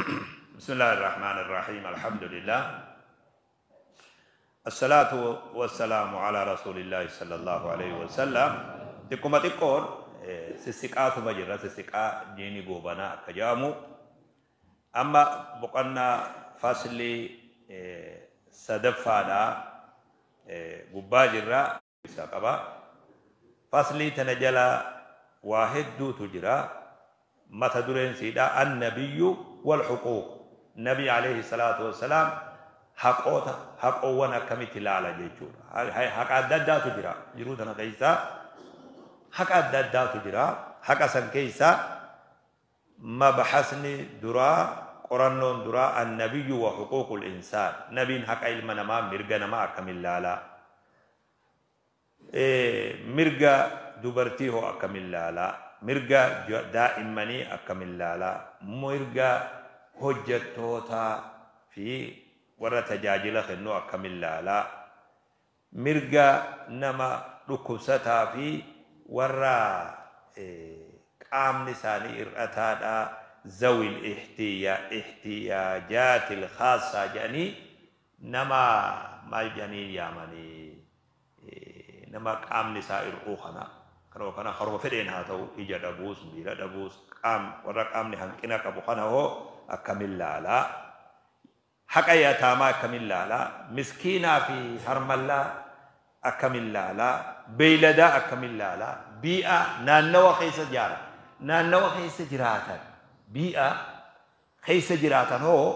بسم الله الرحمن الرحيم. الحمد لله، الصلاة والسلام على رسول الله صلى الله عليه وسلم. Xiqquma xiqqoon sissiqaatuma jirra, sissiqaa diini goobanaa akka jedhamu. Amma boqonnaa faslii sadaffaadhaa gubbaa jirra isa qaba. Faslii tana jala waa hedduutu jira. Mata dureen siidha annabiyyu wal huquuq, nabi alayhi salaatu wassalaam haqoota, haqoowwan akkamitti ilaala jechuudha. Haqa adda addaatu jira jiruu tana keessa, haqa adda addaatu jira. Haqa san keessa mabxasni duraa, qorannoon duraa, annabiyyu wa huquuqul insaan, nabiin haqa ilma namaa, mirga namaa akkamin laalaa? Mirga dubartii hoo akkamin laalaa? Mirga daa'immanii akkamin laalaa? Mirga hojjettootaa fi warra tajaajila kennuu akkamin laalaa? Mirga nama dhukkubsataa fi warra qaamni isaanii hir'ataadha, zawil ihtiyaajaatil khaassaa jedhanii, nama maal jedhanii yaamanii, nama qaamni isaa hir'uu kana kana haruma fedheen haa ta'u, ija dhabuus, miila dhabuus, qaam warra qaamni hanqina qabu kana hoo akkamin laalaa? Haqa yataamaa akkamin laalaa? Miskiinaa fi harmallaa akkamin laalaa? Beeyladaa akkamin laalaa? Bii'a naannawa keessa jaara, naannawa keessa jiraatan, bii'a keessa jiraatan hoo,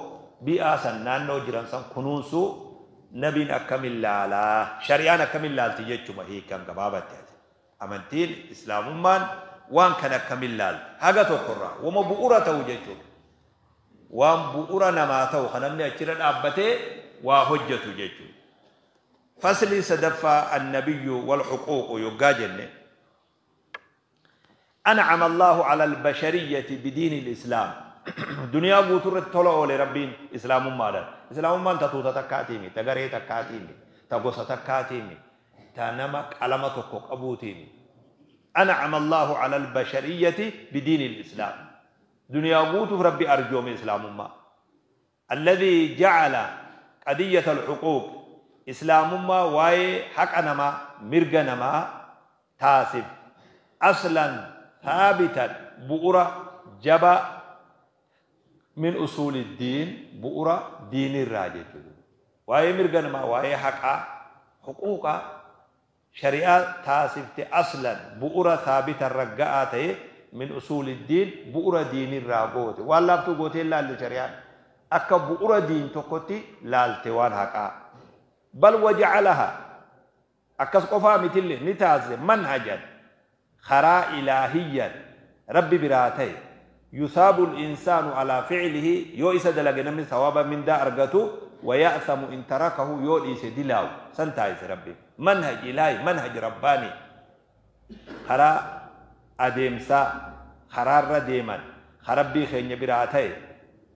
bii'aa san, naannoo jiran san kunuunsuu nabiin akkamin laalaa? Shari'aan akkamin laalti jechuma hiikan gabaabatti. Amantiin islaamummaan waan kana akkamin laalti? Haga tokkorraa wama bu'ura ta'u jechuudha, waan bu'ura namaa ta'u kan namni achirra dhaabbatee waa hojjetu jechuudha. Faslii sadaffaa, annabiyyu wal huquuqu yoggaa jenne, أنعم الله على البشرية بدين الإسلام. Duniyaa guutuu irratti tola oole Rabbiin islaamummaadhaan. Islaamummaan ta tuuta takkaatiimi, ta garee takkaatiimi, ta gosa takkaatiimi, ta nama qalama tokko qabuutiimi. أنعم الله على البشرية بدين الإسلام. Duniyaa guutuuf Rabbi arjoome islaamummaa. الذي جعل قضية الحقوق، islaamummaa waa'ee haqa namaa, mirga namaa taasif, أصلا ثابتا, bu'ura jaba, من أصول الدين, bu'ura diinirraa jechuudha. Waa'ee mirga namaa, waa'ee haqaa, huquuqa shari'aa taasifte أصلا, bu'ura ثابتا, ragga'aa ta'e, من أصول الدين, bu'ura diinirraa goote. Waan laaftuu gootee laalle, shari'aan akka bu'ura diin tokkotti laalte waan haqaa. بل وجعلها, akkas qofaa mitillee, ni taasise, منهجا, karaa, إلهيا, Rabbi biraa ta'e, يثاب الإنسان على فعله, yoo isa dalage namni sawaaba mindaa argatu, ويأثم إن تركه, yoo dhiise dilaawu san taasise Rabbi. منهج إلهي, منهج رباني, karaa adeemsaa, karaarra deeman, Rabbii keenya biraa ta'e,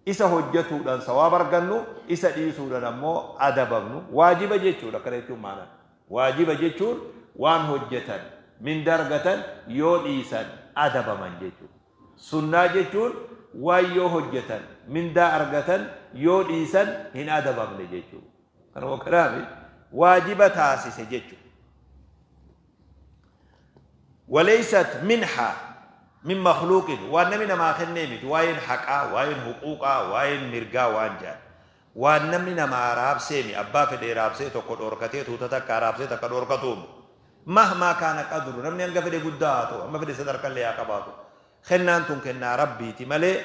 isa hojjetuudhaan sawaaba argannu, isa dhiisuudhaan ammoo adabamnu. Waajiba jechuudha. Kana jechuun maana waajiba jechuun waan hojjetan minda argatan, yoo dhiisan adabaman jechuudha. Sunnaa jechuun waan yoo hojjetan mindaa argatan, yoo dhiisan hin adabamne jechuudha. Kanuma kanaaf waajiba taasise jechuudha. وليست منحة من مخلوق, waan namni namaa kennee miti. Waa'een haqaa, waa'een huquuqaa, waa'een mirgaa waan jedhan waan namni namaa raabsee mi, abbaa fedhee raabsee tokko dhoorkatee, tuuta takka raabsee takka dhoorkatuun. مهما كان قدره, namni hanga fedhe guddaa haa ta'u, hamma fedhe sadarkallee haa qabaatu, kennaan tun kennaa Rabbiiti malee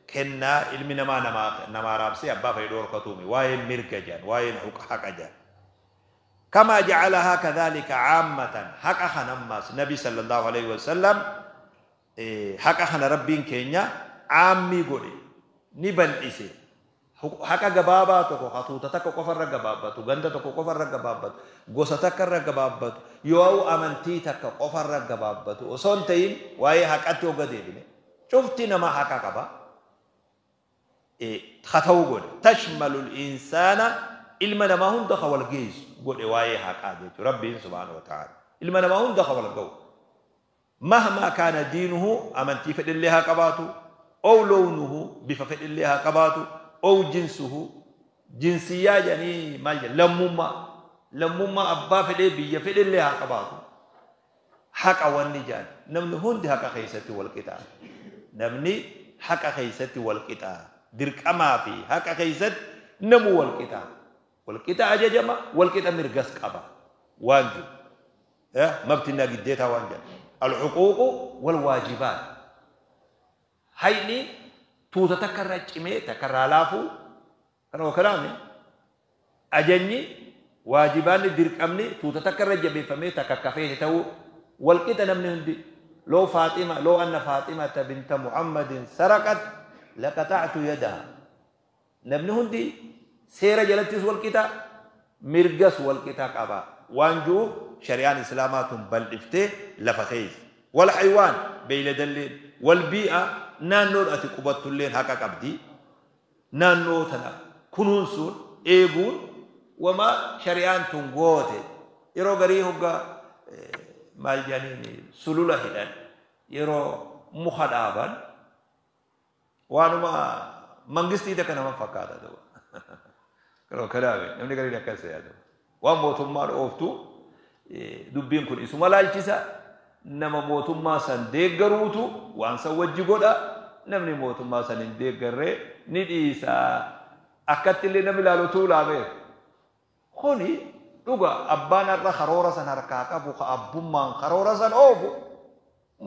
kennaa ilmi namaa namaa raabsee abbaa fedhe dhoorkatuumi waa'een mirga jedhan, waa'een haqa jedhan. كما جعلها كذلك عامة, haqa kanammaas nabi صلى الله عليه وسلم haqa kana Rabbiin keenya caammii godhe, ni bal'ise. Haqa gabaabaa tokko hatuuta takka qofarra gabaabbatu, ganda tokko qofarra gabaabbatu, gosa takka irra gabaabbatu, yoo amantii takka qofarra gabaabbatu osoo hin ta'in, waa'ee haqatti hogga deebine cufti nama haqa qaba haa godhe. تشمل الإنسان, ilma namaa hunda ka wal geessu godhe waa'ee haqaa jechuudha. Rabbiin سبحانه وتعالى ilma namaa hunda ka wal ga'u, مهما كان دينه, amantii fedhillee haa qabaatu. أو لونه بففل اللي قباته أو جنسه جنسية يعني ما لمما لمما أبا فلي بيا فلي اللي قباته حق والنجان نمني هند حق خيستي والقطع نمني حق خيستي والقطع درك أما في حق خيست نمو والقطع والقطع أججما والقطع مرقس قبا وانجو مبتنا قديتها وانجو الحقوق والواجبات هايني توتا تكرر جمي تكرر لافو كانوا كلامي أجني واجبان درك أمني توتا تكرر جمي فمي تككفيه تو والقطع نمني هندي لو فاطمة لو أن فاطمة بنت محمد سرقت لقطعت يدها نمني هندي سيرة جلتس والقطع مرقس والقطع قبا وانجو شريان إسلامات بل إفته لفخيز والحيوان بيلدلين والبيئة نانور أتي قبطلين هكا قبدي نانو تنا كنونسون إيبون وما شريان تنغوته يرو غري هوغا مال جانيني سلولة هلان يرو مخدابان وانما منغستي دكنا ما فكاتا دو كلو كلامي نمني غري نكاسه يا دو وان موتummaan ooftu dubbiin kun isuma laalchisa nama mootummaa san deeggaruutu waan san wajji godha namni mootummaa san hin deeggarree ni dhiisa akkatti illee namni ilaalutu laamee kuni dhuga abbaan har'a karoora san harkaa qabu ka abbummaan karoora san oofu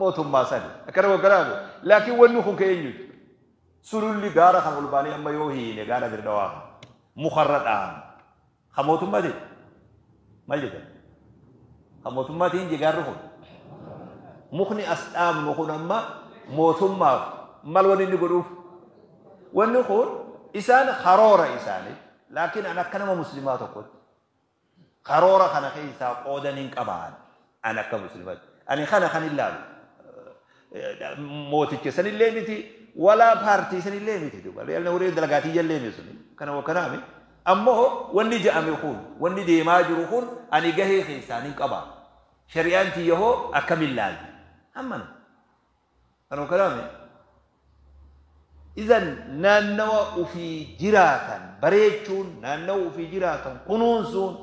mootummaa sani akkana waggaraame laakiin wanni kun ka eenyuti sululli gaara kan ol baanii amma yoo hiine gaara birdawaa mukarra dhahan ka mootummaati maal jedhan ka mootummaatiin jigaarri kun mukni as dhaabnu kun amma mootummaaf mal wanni inni godhuuf wanni kun isaan karoora isaanii laakiin an akka nama muslimaa tokkotti karoora kana keessaa qoodan hin qabaan an akka muslimaatti ani kana kan hin laalu mooticha sanillee miti walaa paartii sanillee miti duuba yalna horii dalagaatii jallee miti suni kana wakkanaami ammoo wanni je'ame kun wanni deemaa jiru kun ani gahee keessaa hin qabaa shari'aan tiyya hoo akkamiin laalti hammana kana wakkanaami إذن naannawa ufii jiraatan bareechuun naannawa ufii jiraatan kunuunsuun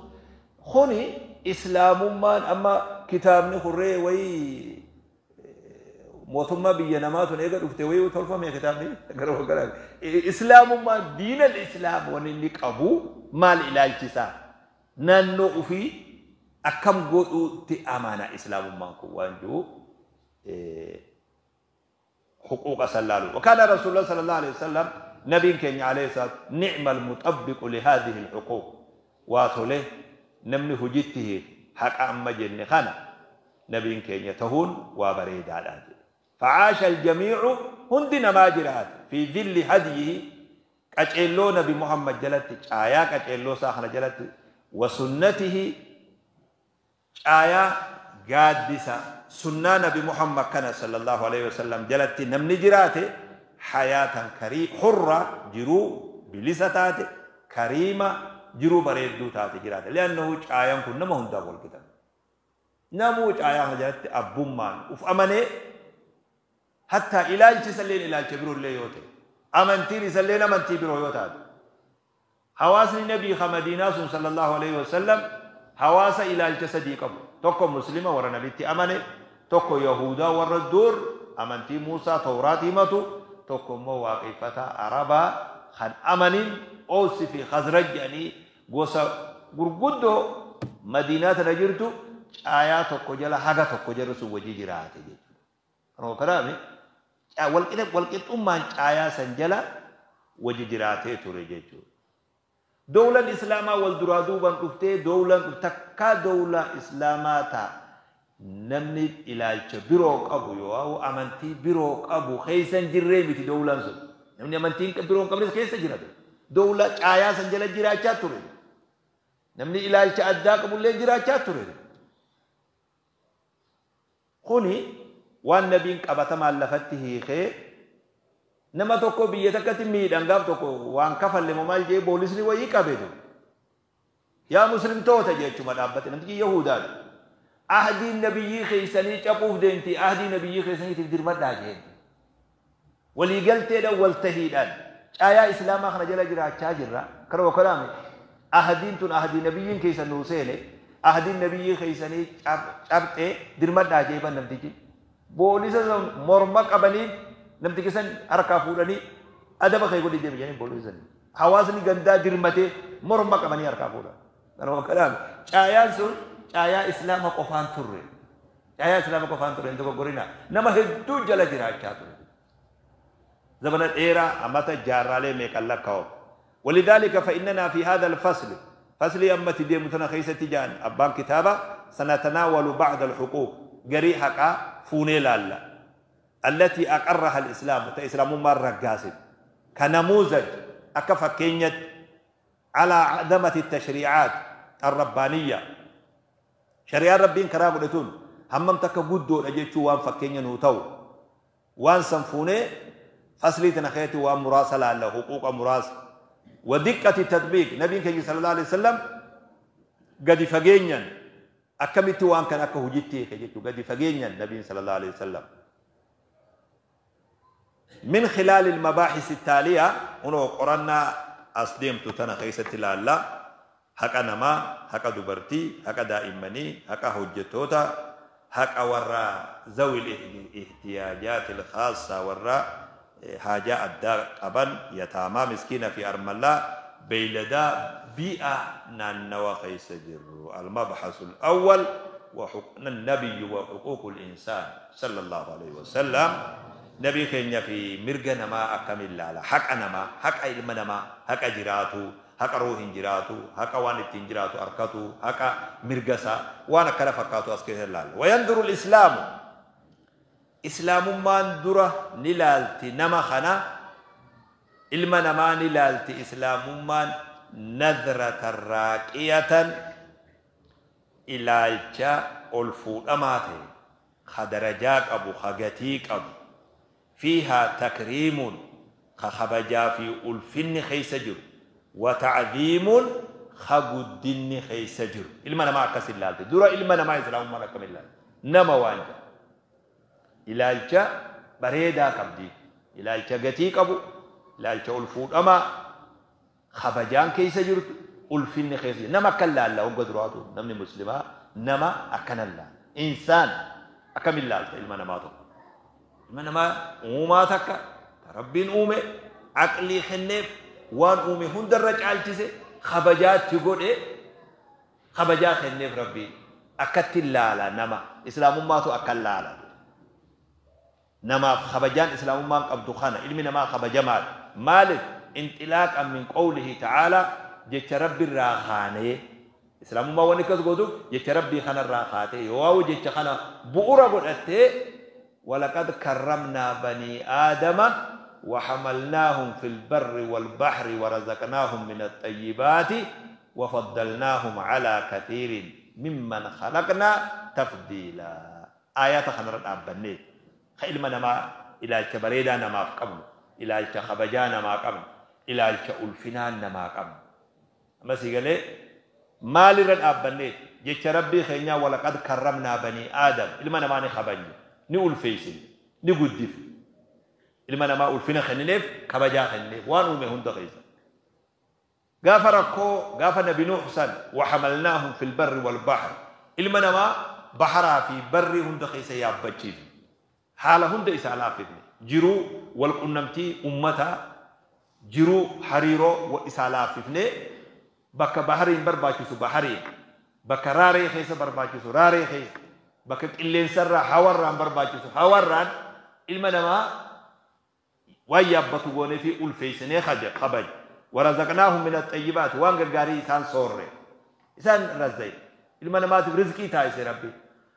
kuni islaamummaan amma kitaabni hurree wayii mootummaa biyya namaa tun eega dhufte wayii tolfame kitaabni gara islaamummaan diina islaam wanni inni qabu maal ilaalchisaa naannoo ufii akkam godhuutti amana islaamummaan kun waan jiru حقوق سلالو وكان رسول الله صلى الله عليه وسلم نبي كان عليه الصلاة نعم المطبق لهذه الحقوق واطله نمني هجته حق أما جن خنا نبي كان يتهون وبريد على أجل فعاش الجميع هندنا ما جرات في ظل هديه أجلو نبي محمد جلت آيات أجلو ساخن جلت وسنته آية قادسة سنة نبي محمد كان صلى الله عليه وسلم جلت نمني جراته حياة كريمة حرة جرو بلستات كريمة جرو بريدو تاتي جراته لأنه آيان كنا ما هندا والكتاب نموت آيان جلت أبومان وف أمني حتى إلى سلين إلى كبرو اللي يوتي أمنتي سلين أمنتي برو يوتات حواس النبي خمدينة صلى الله عليه وسلم حواس إلى الجسد قبل توكو مسلمة ورا نبيتي أمني توكو يهودا ورا الدور أمنتي موسى توراة ماتو توكو مواقفة عربا خان أمنين أوسي في خزرج يعني قوسا قرقودو مدينة نجرتو آيات توكو جلا حاجة توكو جرسو وجي جراتي كانوا كلامي والقط أمان آيات سنجلا وجي جراتي توريجيتو دولة الإسلام والدرادو بان أفتي دولة تكا دولة إسلاماتا نمني إلى بروك أبو يو أمنتي بروك أبو خيسا جريمتي دولة سن نمني أمنتي بروك أبو خيسا جريمتي دولة آيا سنجل جرا شاتوري نمني إلى أداك أبو اللي جرا شاتوري خوني والنبي قبتما لفته خير nama tokko biyya takkatti miidhan gaaf tokko waan kafalle maal jee boolisni wayii qabeetu yaa muslimtoota jechuma dhaabbate namtichi yahudaadha ahdiin nabiyyii keessanii cabuuf deemti ahdii nabiyyii keessaniitiif dirmadhaa jeen Waliigalteedhaan waltahiidhaan caayaa islaamaa kana jala jiraachaa jirra. Kana kalaame ahadiin tun ahadii nabiyyiin keessa nuu seene, ahadiin nabiyyii keessanii cabxee dirmadhaa jeeban. Namtichi boolisa morma qabanii namtichi san harkaa fuudhanii adaba kee godhi deemi jedhanii, boolisa hawaasni gandaa dirmatee morma qabanii harkaa fuudhan. Kana kalaame caayaan sun caayaa islaama qofaan turre, caayaa islaama qofaan turre. Hin dogoggorina, nama hedduu jala jiraachaa ture zamana dheeraa, amata jaarraalee meeqan lakkaa'u. ولذلك فإننا في هذا الفصل، فصل أمتي ديمتنا خيستي جان أبان كتابة، سنتناول بعض الحقوق، قري حقا فوني لالا، التي أقرها الإسلام، إسلام مرة قاسم، كنموذج أكفى كينيت على عظمة التشريعات الربانية. شريعة ربين كرام لتون همم تك قدو أجيتشو وان فكينيا نوتو وان سنفوني. فصلي تنخيتي وان مراسلة له حقوق مراسل ودقة التطبيق. نبي كي صلى الله عليه وسلم قد فجينيا أكملت وان كان أكو جتي كجتو قد فجينيا النبي صلى الله عليه وسلم. من خلال المباحث التالية، ونو قرنا أصديم تتنا خيسة لالا، حق نما، حق دبرتي، حق دائمني، حق هجتوتا، حق ورا ذوي الاحتياجات الخاصة، ورا حاجة أدى قبن، يتامى، مسكينة في أرملة، بيلدا، بيئة نانوا خيس جرو. المبحث الأول: وحقنا النبي وحقوق الإنسان صلى الله عليه وسلم. نبي كenya fi mirga namaa akkamiin laala? Haqa namaa, haqa ilma namaa, haqa jiraatu, haqa ruuhin jiraatu, haqa waan ittiin jiraatu harkatu, haqa mirga isaa, waan akkana fakkaatu as keessa laala. وينظر الإسلام، islaamummaan dura ni laalti nama kana, ilma namaa ni laalti islaamummaan نظرة راقية, ilaalcha ol fuudhamaa ta'e, ka darajaa qabu, ka gatii qabu, فيها تكريم, ka kabajaa fi ulfinni keessa jiru, وتعظيم, ka guddinni keessa jiru. Ilma namaa akkas ilaalte dura. Ilma namaa islaamummaan akkam ilaalte? Nama waan jedhu ilaalcha bareedaa qabdi, ilaalcha gatii qabu, ilaalcha ol fuudhamaa, kabajaan keessa jirtu, ulfinni keessa jiru. Nama akka laalla hogga duraatu namni muslimaa nama akkana laalla. Insaan akkam ilaalta ilma namaa tokko? Ilma namaa uumaa takka rabbiin uume, aqlii kenneef, waan uume hundarra caalchise, kabajaatti godhe, kabajaa kenneef rabbiin. Akkatti laala nama islaamummaatu akka laala namaaf. Kabajaan islaamummaan qabdu kana, ilmi namaa kabajamaadha. Maaliif? انطلاقا من قوله تعالى, jecha rabbi irraa kaanee. Islaamummaa wanni akkas gootuuf jecha rabbii kanarraa kaatee yoo jecha kana bu'ura godhattee: ولقد كرمنا بني آدم وحملناهم في البر والبحر ورزقناهم من الطيبات وفضلناهم على كثير ممن خلقنا تفضيلا. آيات خنرت أبني ilma namaa ilaalcha bareedaa namaaf qabnu, ilaalcha kabajaa namaa qabnu, ilaalcha ulfinaa namaa qabnu. Amma si galee? Maalirra dhaabbanneet? Jecha rabbii keenyaa: ولقد كرمنا بني آدم. Ilma namaa ni kabajne, ni ulfeessine, ni guddifne. Ilma namaa ulfina kennineef, kabajaa kennineef waan uume hunda keessa. Gaafa rakkoo, gaafa nabi Nuux san, وحملناهم في البر والبحر, ilma namaa baharaa fi barrii hunda keessa yaabbachiifne, haala hunda isaa laaffifne, jiruu walqunnamtii ummataa, jiruu hariiroo isaa laaffifne, bakka bahariin barbaachisu bahariin, bakka raaree keessa barbaachisu raaree keessa, bakka qilleensarraa hawarraan barbaachisu hawarraan ilma namaa waan yaabbatu goonee fi ulfeessinee kabaj. ورزقناهم من الطيبات, waan gaggaarii isaan soorre, isaan razza'e. Ilma namaatiif rizqii taasise rabbi.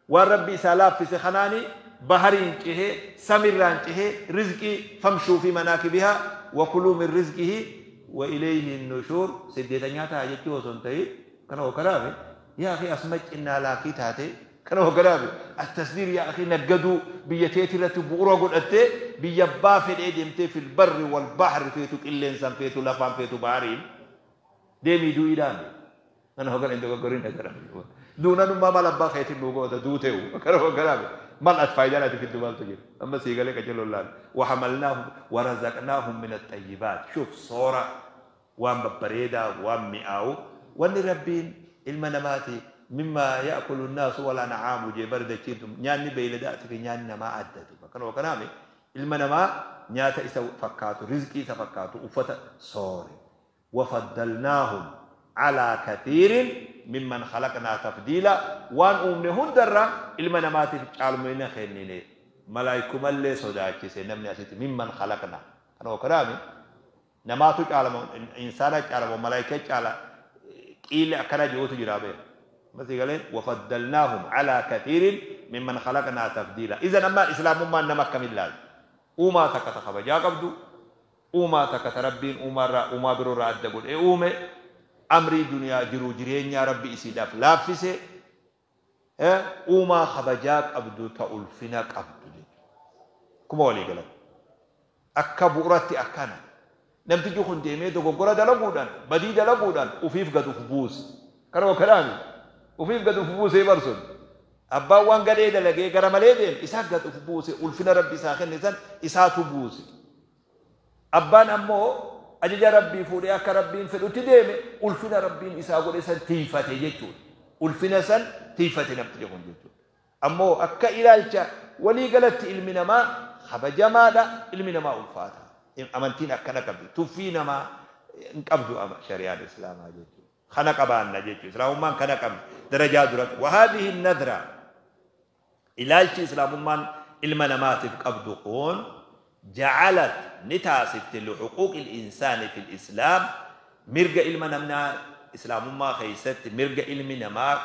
Waan rabbi isaa laaffise kanaani bahariin cehee, samirraan cehee rizqii. فامشوا في مناكبها وكلوا من رزقه وإليه النشور. Siddeetanyaa ta'a jechuu osoo hin ta'in, kana hokkanaame yaa akhi, asuma cinnaa laakii taate, kana hokkanaame التصدير yaa akhi, naggaduu biyya teeti irratti bu'uura godhattee biyya abbaa fedhee deemtee, في البر والبحر, feetu qilleensaan, feetu lafaan, feetu bahariin deemii du'iidhaan. Kana hoggan hin dogoggorin. Duunanummaa maal abbaa keetiin nuu goota duuteewu? Kana hogganaame Maal ati faayidaan ati fiddu maaltu jira? Amma sii galee qajeeloo laal. Wahamalnaahum warazaqnaahum min at-tayyibaat. Shuf soora waan babbareedaa waan mi'aawu. Wanni Rabbiin ilma namaati mimmaa ya'kulu nnaasu wal an'aamu jee bar dachiin tun nyaanni beeyladaati fi nyaanni namaa adda duuba. Kanuma kanaami ilma namaa nyaata isa fakkaatu, rizqii isa fakkaatu, uffata soore. Wafaddalnaahum calaa kathiirin mimman khalaqnaa tafdiilaa waan uumne hundarra ilma namaatiif caalmina kennine. Malaaykumallee sodaachise namni asitti mimman khalaqnaa. Kanuma kanaami namaatu caala moo insaana caala moo malaayika caala qiilli akkana jiruutu jira bee. Amma sii galee wafaddalnaahum calaa kathiirin mimman khalaqnaa tafdiilaa. Izan amma islaamummaan nama akkamiin laalti? Uumaa takka ta kabajaa qabdu, uumaa takka ta Rabbiin uumaarraa uumaa biroorraa adda godhee uume, amrii duniyaa jiruu jireenyaa Rabbi isiidhaaf laaffise, uumaa kabajaa qabdu ta ulfina qabdu jechuudha. Akkuma walii galatti. Akka bu'uratti akkana. Namtichi kun deemee dogoggora dalaguudhaan, badii dalaguudhaan ufiif gad uf buuse. Kanuma kanaami. Ufiif gad uf buusee bar sun. Abbaan waan gadhee dalagee gara malee deeme isaa gad uf buuse ulfina Rabbi isaa kenne san isaatu buuse. Abbaan ammoo ajaja Rabbii fuudhee akka Rabbiin fedhutti deeme ulfina Rabbiin isaa godhe san tiiyfate jechuudha. Ulfina san tiiyfate namtichi kun jechuudha. Ammoo akka ilaalcha walii galatti ilmi namaa kabajamaadha, ilmi namaa ulfaata. Amantiin akkana qabdi. Tuffii namaa hin qabdu shari'aan Islaamaa jechuudha. Kana qabaanna jechuudha. Islaamummaan kana qabdi. Darajaa duratti. Wahaadihi nadra ilaalchi Islaamummaan ilma namaatiif qabdu kun jacalat ni taasifti lihuquuqil insaani fil islaam mirga ilma namnaa Islaamummaa keessatti mirga ilmi namaa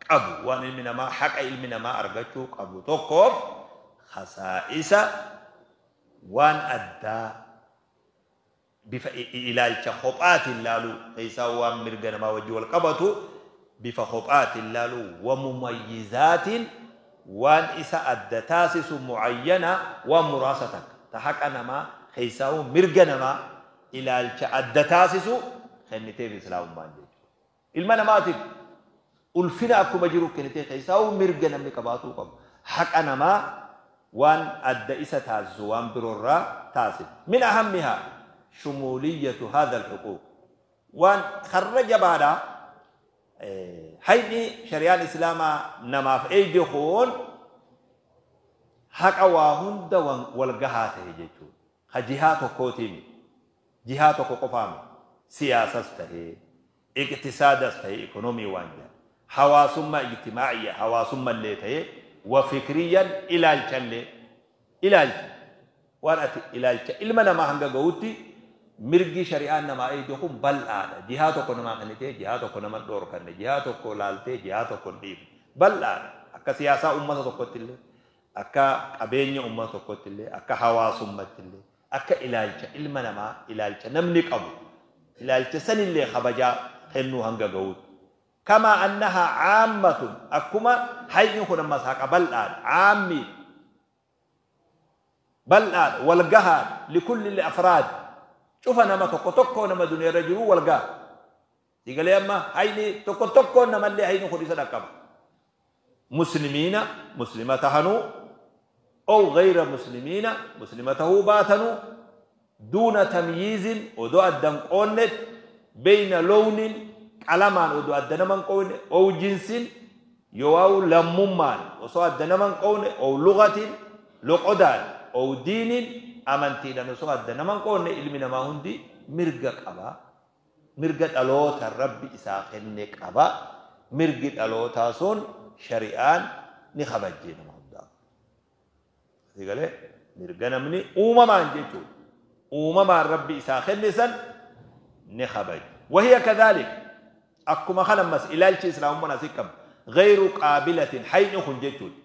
qabu waan ilmi namaa haqa ilmi namaa argachuu qabu tokkoof khasaa'isa waan addaa bifa ilaalcha kophaatiin laaluu keessaa waan mirga namaa wajji wal qabatu bifa kophaatiin laaluu wa mumayyizaatiin waan isa adda taasisu mu'ayyana waan muraasa takka ta haqa namaa keessaa'uu mirga namaa ilaalcha adda taasisu kenniteef Islaamummaan jechuudha. Ilma namaatiif ulfina akkuma jiru kennitee keessaa'uu mirga namni qabaatuu qabu. Haqa namaa waan adda isa taasisu waan biroorraa taasifti. Min ahammihaa shumuuliyyatu haadha al-huquuq. Waan karra jabaadha hayni shari'aan Islaamaa namaaf eeyde kun haqa waa hunda wal gahaa ta'e jechuudha. Ka jihaa tokkootii miti. Jihaa tokko qofaa miti. Siyaasas tahee, iqtisaadas tahee ikonomii waan jedhan, hawaasummaa ijtimaa'iyya hawaasummallee tahee, wa fikriyyan ilaalchallee ilaalcha waan ati ilaalcha ilma namaa hanga gahutti mirgi shari'aan namaa eeyde kun bal'aadha. Jihaa tokko namaa kennitee jihaa tokko nama hin dhoorkanne, jihaa tokko laaltee jihaa tokko hin dhiifne. Bal'aadha. Akka siyaasaa ummata tokkotti illee, akka qabeenya ummata tokkotti illee, akka hawaasummatti illee, akka ilaalcha ilma namaa ilaalcha namni qabu ilaalcha sanillee kabajaa kennuu hanga gahuutti. Kamaa annahaa caammatun akkuma hayni kun ammas haqa bal'aadha, caammiidha, bal'aadha, wal gahaadha, likulli afraad cufa nama tokko tokkoo nama duniyaa irra jiruu wal gaha. Sii galee amma hayni tokko tokkoon namallee hayni kun isa dhaqqaba. Muslimiina muslima tahanuu ow gayra muslimiina muslima tahuu baatanuu duuna tamyiizin odoo adda hin qoonnetti beyna lownin qalamaan odoo adda nama hin qoonne ow jinsin yooaw lammummaan osoo adda nama hin qoonne ow lugatin loqodaan ow diinin amantiidhaan osoo adda nama hin qoonne ilmi namaa hundi mirga qaba. Mirga dhaloota Rabbi isaa kenne qaba. Mirgi dhalootaa sun shari'aan ni kabajjee nama hundaaf. Asii galee mirga namni uumamaan jechuudha. Uumamaan Rabbi isaa kenne san ni kabajji. Wahiya kadhaalik akkuma kana ammas ilaalchi islaamummaan asii qabdu gayru qaabilatin hayni kun jechuudha.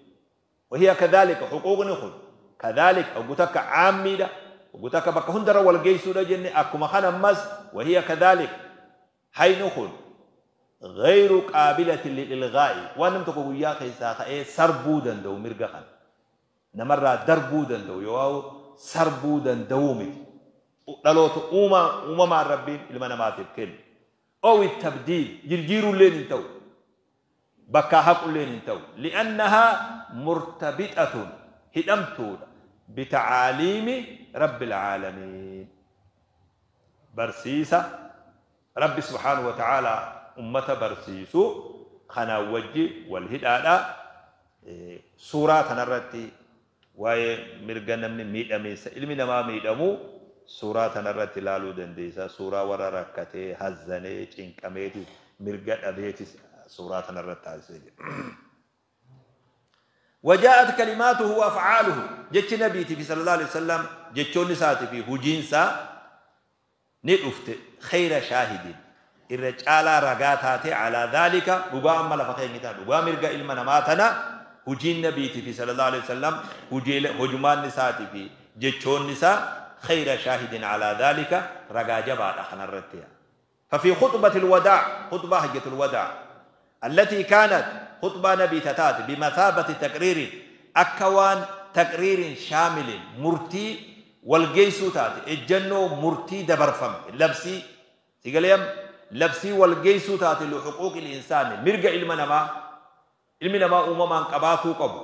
Wahiya kadhaalika huquuqni kun kadhaalika hoggu takka caammiidha hoggu takka bakka hundarra wal geessuudha jenne akkuma kana ammas wahiya kadhaalika hayni kun ghayru qaabilatin lil ilghaa'i waan nam tokko guyyaa keessaa ka'ee sarbuu danda'u mirga kana namarraa darbuu danda'u yoo sarbuu danda'uu miti dhaloota uumamaan Rabbiin ilma namaatiif kenne ow tabdiil jirjiiruulleen hin ta'u. Bakka haqulleen hin ta'u. Li'annahaa murtabixatun hidhamtuudha. Bitacaaliimi rabbil caalamiin. Barsiisa Rabbi subhaanahu wa ta'aalaa ummata barsiisu kanaan wajji wal hidhaadha. Suuraa tanarratti waa'ee mirga namni miidhamiinsa ilmi namaa miidhamu suuraa tanarratti ilaaluu dandeessa. Suuraa warra rakkatee, hazzanee, cinqameetis, mirga dhabeetis suuraa tanarratti taasisee jira. وجاءت كلماته وأفعاله جتش نبيتي في صلى الله عليه وسلم جتشون ساتي في هجينسا ندفت خير شاهد الرجال رغاتاتي على ذلك رغا أما لفقين كتاب رغا مرغا إلما نماتنا هجين نبيتي في صلى الله عليه وسلم هجمان نساتي في جتشون نساء خير شاهد على ذلك رغا جبال أخنا الرتيا. ففي خطبة الوداع خطبة حجة الوداع التي كانت خطبة نبي تتات بمثابة تقرير أكوان تقرير شامل مرتي والجيسو تات الجنو مرتي دبرفم لبسي تقوليم لبسي والجيسو تات لحقوق الإنسان مرجع المنما المنما أمما قباثو قبو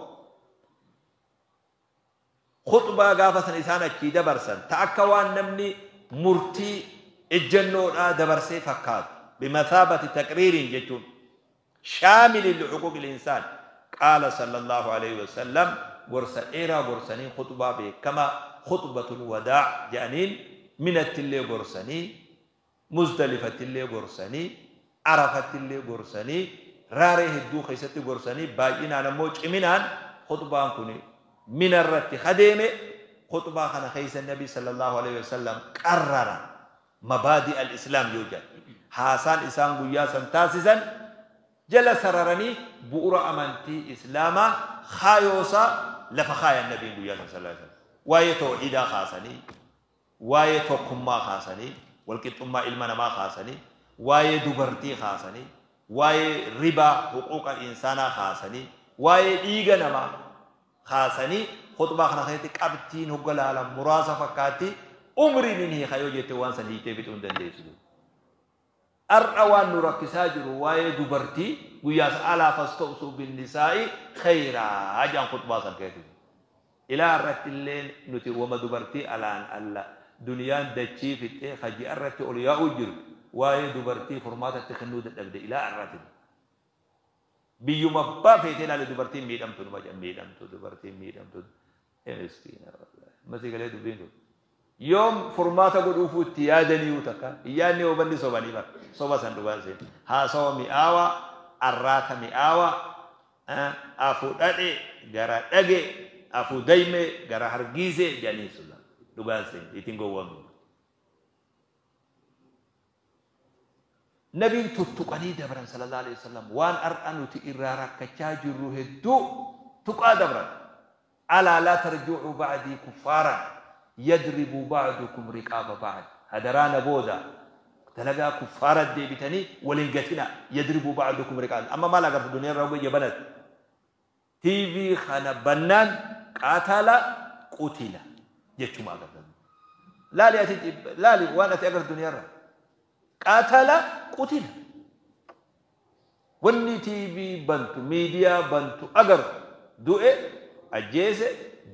خطبة قافة إنسان كي دبرسن تأكوان نمني مرتي الجنو دبرسي فكات بمثابة تقرير جتون شامل لحقوق الإنسان. قال صلى الله عليه وسلم غرس إيرا غرسني خطبة بكما خطبة الوداع جانين من التلي غرسني مزدلفة اللي غرسني عرفة اللي غرسني راره الدو خيستي غرسني باقين على موج منان خطبة كوني من الرت خديمة خطبة خنا خيس النبي صلى الله عليه وسلم قرر مبادئ الإسلام يوجد حسان إسان قياسا تاسسا جلس ررني بؤر أمانتي إسلاما خايوسا لفخايا النبي صلى الله عليه وسلم واي توحيدا خاصني واي توكما خاصني والكتما إلمنا ما خاصني واي دبرتي خاصني واي ربا حقوق الإنسان خاصني واي إيغنا ما خاصني خطبة خنا خيتي قبتين هقلا على مراسة فكاتي عمري منه خيو جيتي وانسان هيتي بتون دنديسو أروان نركسا جرو واي دبرتي وياس ألا فاستوصوا بالنساء خيرا أجان خطبة سنكيتي إلى الرت الليل نتي وما دبرتي الآن ألا دنيان دتشي في التي خجي الرت أولياء أجر واي دبرتي فرمات التخنود الأبد إلى الرت بيوم با في تلا لدبرتي ميدم تون وجه ميدم تو دبرتي ميدم تو مسكينة والله ما سيقول دبرتي يوم فرماتا قد أوفو تيادني وتكا ياني وبني صوباني بار صوبا سندوان سين ها صوبا مئاوة الراتا مئاوة أفو دادي غرا داجي أفو دايمي غرا هرجيزي جاني سولا دوان سين يتنغو وامي نبي تتقني دبران صلى الله عليه وسلم وان أرأنو تئرارا كتاجر هدو تقا دبران ألا لا ترجعوا بعدي كفارا يضرب بعضكم رقاب بعض هدرانا بودا تلقى كفار الديبتني ولنقتنا يضرب بعضكم رقاب أما ما لقى في الدنيا روي جبنت تي في خنا بنان قاتل قتل جتشو ما قتل لا لي لا لي وانا تأجر الدنيا را قاتل قتل وني تي في بنت ميديا بنت أجر دوء أجيزة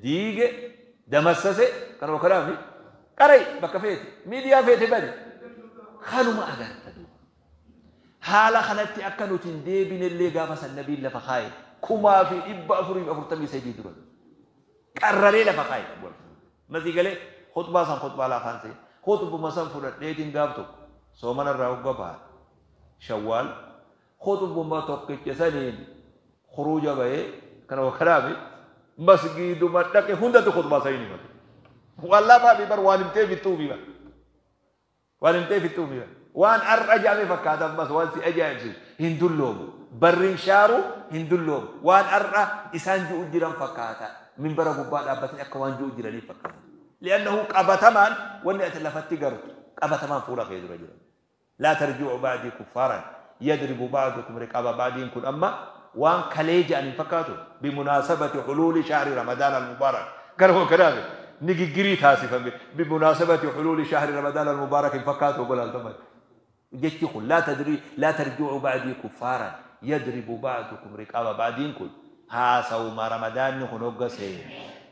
ديجة دمسسه كانوا كلامي قري بكفيتي ميديا فيتي بدي خانوا ما أقدر تدو حالا خلتي أكلوا تندي بين اللي قافس النبي اللي فخاي كما في إبا أفريم أفرتمي سيدي درون قرري لفخاي ما زي قال خطبة سان خطبة لا خانسي خطبة مثلا فلان ليتين قابتو سومنا الراو قبها شوال خطبة ما توقيت سنين خروج بيه كانوا كلامي مسجد ما تك هندا خطبة سيني ما والله ما بيبر وانمتي في التوبي وانمتي في التوبي وان أرجع بفكات بس وان سي أجا هندلوم برين شارو هندلوم وان أرى إسان جو جيران فكاتا من برا بوبا دابتني أكا وان جو جيراني فكاتا لأنه قبتمان وان أتلفت قرط قبتمان فولا خير رجل لا ترجعوا بعدي كفارا يضرب بعضكم رقاب بعض كن أما وان كليج أن فكاتو بمناسبة حلول شهر رمضان المبارك كرهوا كلامي نيجي جريت هاسفا بمناسبة حلول شهر رمضان المبارك فكاتو قول التمر جيت يقول لا تدري لا ترجعوا بعدي كفارا يضرب بعضكم رقاب بعضين كل haasawuma ramadaanni kun hogga seene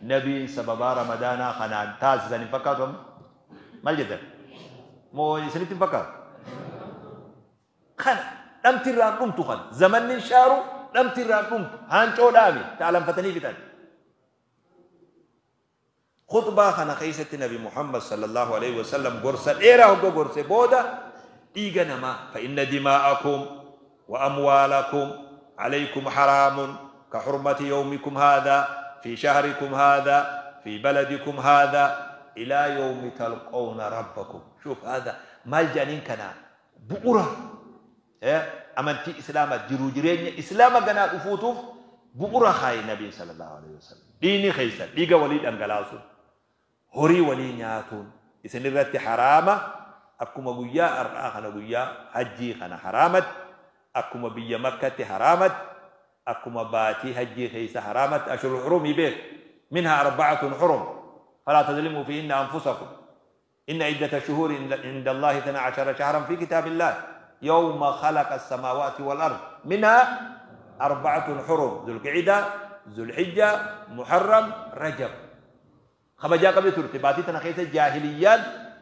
nabiin sababaa ramadaanaa kanaan taasisan hin fakkaatu amma maal jettan moo isinitti hin fakkaatu kana dhamti irraan dhumtu kana zamanni shaaru dhamti irraan dhumtu haancoo dhaami taalanfatanii fixan خطبة خنا خيسة النبي محمد صلى الله عليه وسلم قرصة إيرا هو قرصة بودا إيجا ما فإن دماءكم وأموالكم عليكم حرام كحرمة يومكم هذا في شهركم هذا في بلدكم هذا إلى يوم تلقون ربكم. شوف هذا ما الجنين كان بؤرة أمنتي إسلام جروجرين إسلام كان أفوتوف بؤرة خاي النبي صلى الله عليه وسلم ديني خيسة ديجا وليد أنجلاسو هوري ولي نياتون إسنرت حرامة أكما قويا أرآخنا قويا حجي خنا حرامت أكما بيا مكة حرامت أكما باتي هجي خيسة حرامت أشهر الحرم يبيت منها 4 حرم فلا تظلموا فيهن أنفسكم إن عدة الشهور عند الله 12 شهرا في كتاب الله يوم خلق السماوات والأرض منها 4 حرم ذو القعدة ذو الحجة محرم رجب خبجا قبل ترتباتي تنخيت الجاهليات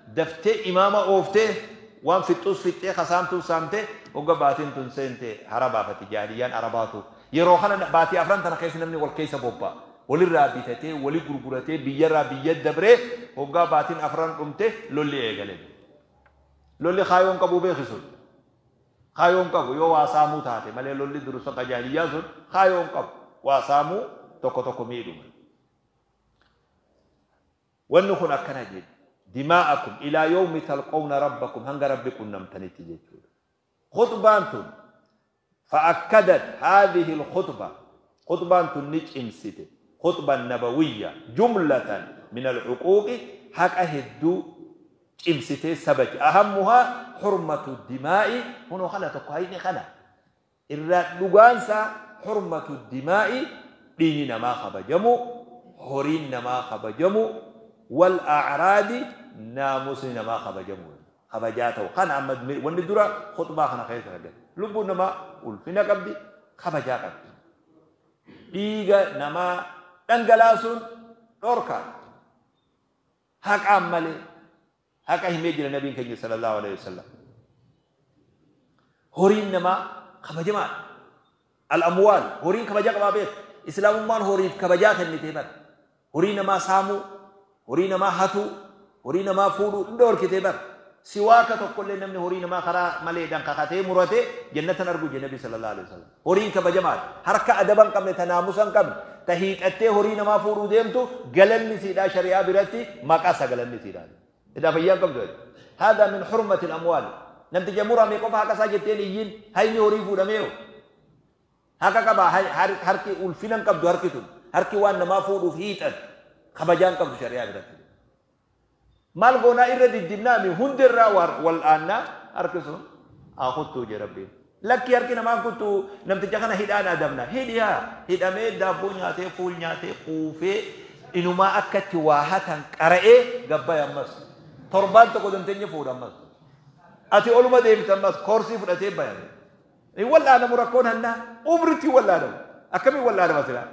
دفتي إمامة أوفته وان في الطوس في التي خسامته سامته وقباتين تنسينتي هربا فتجاهليان عرباتو يروحنا باتي أفران تنخيس نمني والكيس بوبا وللرابطتي ولقرقرتي بيرا بيد دبره وقباتين أفران قمته لولي إيقالين لولي خايون قبو بيخسون خايون قبو يو واسامو تاتي مالي لولي دروسا جاهليان سون خايون قبو واسامو توكو توكو ميدو ونخن أكنا جد دماءكم إلى يوم تلقون ربكم هنگ ربكم نمتنتي جيتون خطبانتم فأكدت هذه الخطبة خطبانتم نج إمسيتي خطبة نبوية جملة من الحقوق حق أهدو إمسيتي سبت أهمها حرمة الدماء هنا خلا تقعين خلا الرقانسة حرمة الدماء ديننا ما خبجمو هورينا ما خبجمو والأعراض ناموسنا ما خبجمو خبجاته خان عمد وندرا خطبة خنا خير خجل لبنا ما ألفنا قبدي خبجا قبدي ديجا نما دنجلاسون دوركا هك عملي هك هميج النبي كني صلى الله عليه وسلم هورين نما خبجما الأموال هورين خبجا قبابيت إسلام مان هورين خبجا خنيتي هورين ما سامو هورين ما هاتو هورين ما فودو دور كتبر سواك تقول لنا من هورين ما خرا ملي دان كخاتي مرته جنة أرجو النبي صلى الله عليه وسلم هورين كبجمال حركة أدبا قبل تناموسا قبل تهيت أتي هورين ما فودو ديمتو قلن سيدا شريعة برتي ما قاسا قلن سيدا إذا فيان قبل هذا من حرمة الأموال نمت جمورا ميقف هكا ساجتين يين هاي هورين فودا ميو هكا كبا هركي ألفنا قبل هركتون هركي وان ما فودو فيتن خبجان قبل شريعة برتي مال قونا إرد الدبنامي هندر والآن أركسون أخذتو جربي لك يركنا ما كنتو نمتجخنا هدانا دمنا هديا هدامي دابو نياتي فول نياتي قوفي إنو ما أكدت واحتا كرئي قبا يمس تربان تقودن تنجي فول أمس أتي أولو ما ديبت أمس كورسي فلاتي بيان ولا أنا مركون هنا أمرتي ولا أنا أكمي ولا أنا مثلا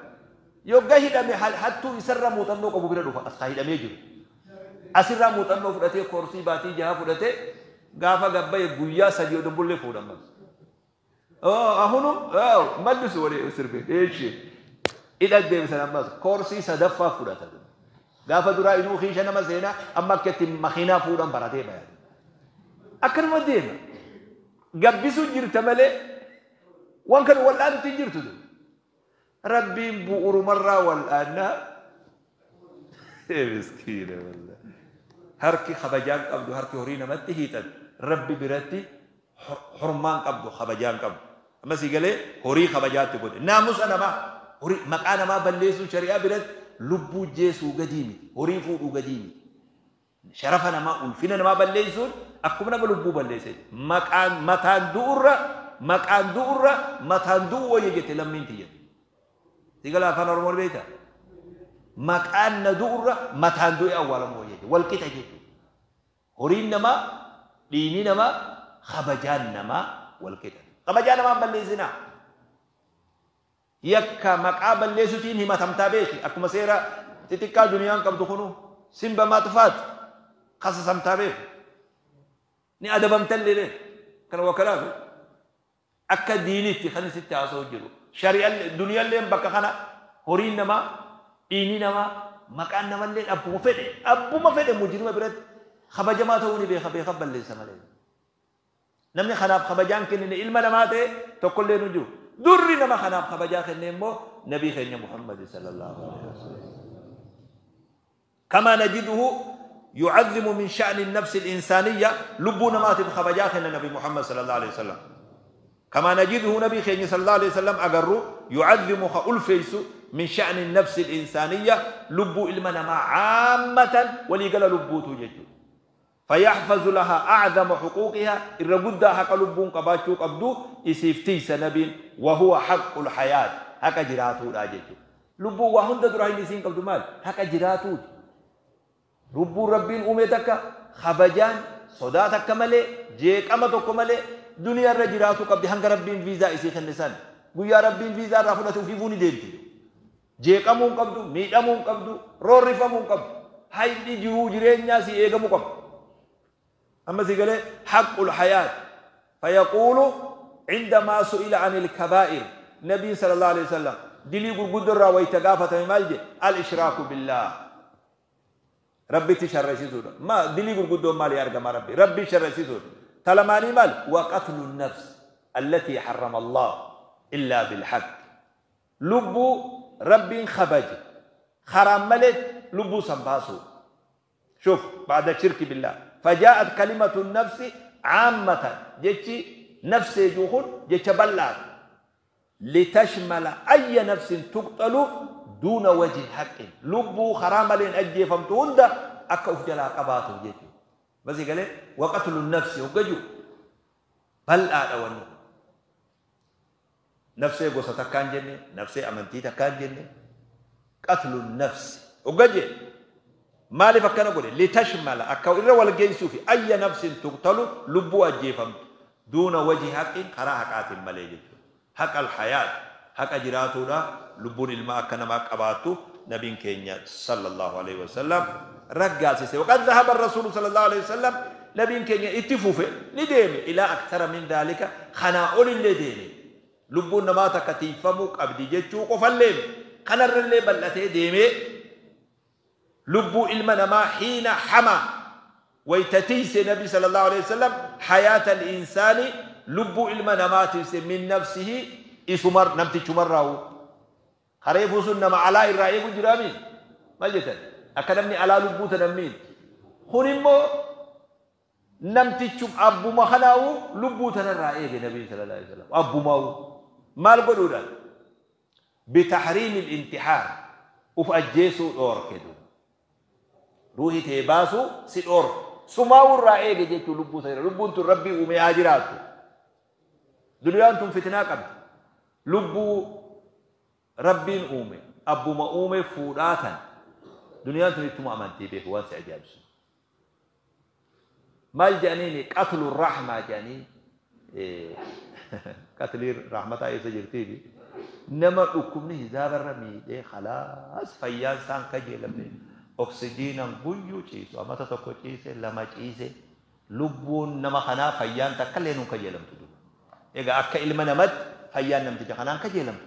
يوغا هدامي حتى يسر موتنو قبو بلا دوفا أسخا هدامي يجري asirraa muuxannoo fudhatee koorsii baatii jaha fudhatee gaafa gabbaye guyyaa 3 odon bullee fuudhan mas. Ahunu mallisu walii sirbe eeshi hidha deebisan ammas koorsii sadaffaa fudhata. Gaafa duraa inuu kiisha nama seenaa amma akka itti makiinaa fuudhan baratee bayan. Akkanuma deema. Gabbisuu jirta malee waan kana wal'aanutti hin jirtu. Rabbiin bu'uurumarraa wal'aannaa. Miskiina wallah. Harki kabajaan qabdu harki horii namatti hiixan rabbi biratti hormaan qabdu kabajaan qabdu amma si galee horii kabajaatti godhe naamusa namaa horii maqaa namaa balleessuu shari'aa biratti lubbuu jeesuu gadii miti horii fuudhuu gadii miti sharafa namaa ulfina namaa balleessuun akkuma nama lubbuu balleesse maqaan mataan du'urra maqaan du'urra mataan du'u wayya jette lammiin tiyya si galaa afaan oromoo beektaa maqaan na du'urra mataan du'e awwaalamu wayya jette wal qixa jechuudha. Horiin namaa, dhiini namaa, kabajaan namaa wal qixa. Kabajaa namaa balleessinaa. Yakka maqaa balleessutiin himatamtaa beeki. Akkuma seera xixiqqaa duniyaan qabdu kunu simba maaxfaat kasasamtaa beeku. Ni adabamtallee beeku. Kana wakalaafu akka diinitti kan sitti haasa'u jiru. Shari'aan duniyaalleen bakka kana horiin namaa, dhiinii namaa, maqaan namallee abbuma fedhe mujrima biratti kabajamaa ta'uu ni beeka, beeka balleessa malee. Namni kanaaf kabajaan kennine ilma namaa ta'e tokkollee nu jiru. Durri nama kanaaf kabajaa kenne immoo nabii keenya Muhammad صلى الله عليه وسلم. كما نجده يعظم من شأن النفس الإنسانية، lubbuu namaatiif kabajaa kenne nabi Muhammad صلى الله عليه وسلم. كما نجده nabii keenya صلى الله عليه وسلم agarru يعظم ka ulfeessu من شأن النفس الإنسانية، lubbuu ilma namaa عامة waliigala lubbuutu jechuudha. فيحفظ لها أعظم حقوقها، irra guddaa haqa lubbuun qabaachuu qabdu isiif tiisa nabiin، وهو حق الحياة، haqa jiraatuudha jechuudha. Lubbuun waa hunda dura inni isiin qabdu maal? Haqa jiraatuuti. Lubbuun Rabbiin uume takka kabajaan sodaa takka malee, jeeqama tokko malee duniyaa irra jiraatuu qabdi hanga Rabbiin viizaa isii kenne san. Guyyaa Rabbiin viizaa irraa fudhate ofiifuu ni deemti. Jeeqamuu hin qabdu, miidhamuu hin qabdu, roorrifamuu hin qabdu. Hayni jiruu jireenyaa si eegamuu qaba. Amma si galee حق الحياة. فيقول عندما سئل عن الكبائر، نبي صلى الله عليه وسلم dilii gurguddoo irraa wayita gaafatame maal jedhe? الإشراك بالله، Rabbitti sharrasiisuudha. Ma dilii gurguddoon maali argama Rabbi? Rabbi sharrasiisuudha. Talamaanii maal? وقتل النفس التي حرم الله إلا بالحق. Lubbuu Rabbiin kabaje karaan malee lubbuu san baasuu. شوف، بعد الشرك بالله فجاءت كلمة النفس عامة، jechi نفس جوخن jecha bal'aadha، لتشمل أي نفس تقتل دون وجه حق، lubbuu karaa maleen ajjeefamtu hunda akka uf jalaa qabaatu jechuudha. Basi galee وقتل النفس hoggaju bal'aadha wanni. Nafsee gosa takkaan jenne, nafsee amantii takkaan jenne, قتل النفس hoggaje maaliif akkana godhe? لتشمل akka irra wal geessuufi أي نفس تقتل، lubbuu ajjeefamtu دون وجه حق، karaa haqaatiin malee jechuudha. حق الحياة، haqa jiraatuudha lubbuun ilmaa akka namaa qabaattu nabiin keenya صلى الله عليه وسلم raggaasise. وقد ذهب الرسول صلى الله عليه وسلم، nabiin keenya itti fufe ni deeme، إلى أكثر من ذلك، kanaa olillee deeme. Lubbuun namaa takka tiifamuu qabdi jechuu qofallee kanarrallee bal'atee deemee lubbuu ilma namaa حين حمى، wayta tiise nabi صلى الله عليه وسلم حياة الإنسان، lubbuu ilma namaa tiise من نفسه، isumar namtichumarraawu kareefuu sun nama alaa irraa eegu jiraami. Maal jettan? Akka namni alaa lubbuu tanan miin kun immoo namtichum abbuma kanaawu lubbuu tanarraa eege nabii صلى الله عليه وسلم. Abbumaawu maal godhuudhaan? بتحريم الانتحار، uf ajjeesuu dhoorke. Ruuhi tee baasuu si dhoorke, sumaawurraa irraa eege jechuu lubbuu sana. Lubbuun tun Rabbii uume haa jiraattu. Duniyaan tun fitinaa qabdi. Lubbuu Rabbiin uume, abbuma uume fuudhaatan duniyaan tun ittuma amantii beeku. Waan si ajaa'ibsu maal jedhaniini? قتل الرحمة jedhanii. Qatlii rahmataa eessa jirtiifi nama dhukkubni hizaabarra miidhee خلاص fayyaan isaan kajeelamne, oksijiinan guyyuu ciisu, amata tokko ciise, lama ciise, lubbuun nama kanaa fayyaan takka illee nuun kajeelamtu duuba. Egaa akka ilma namatti fayyaan namticha kanaan kajeelamtu.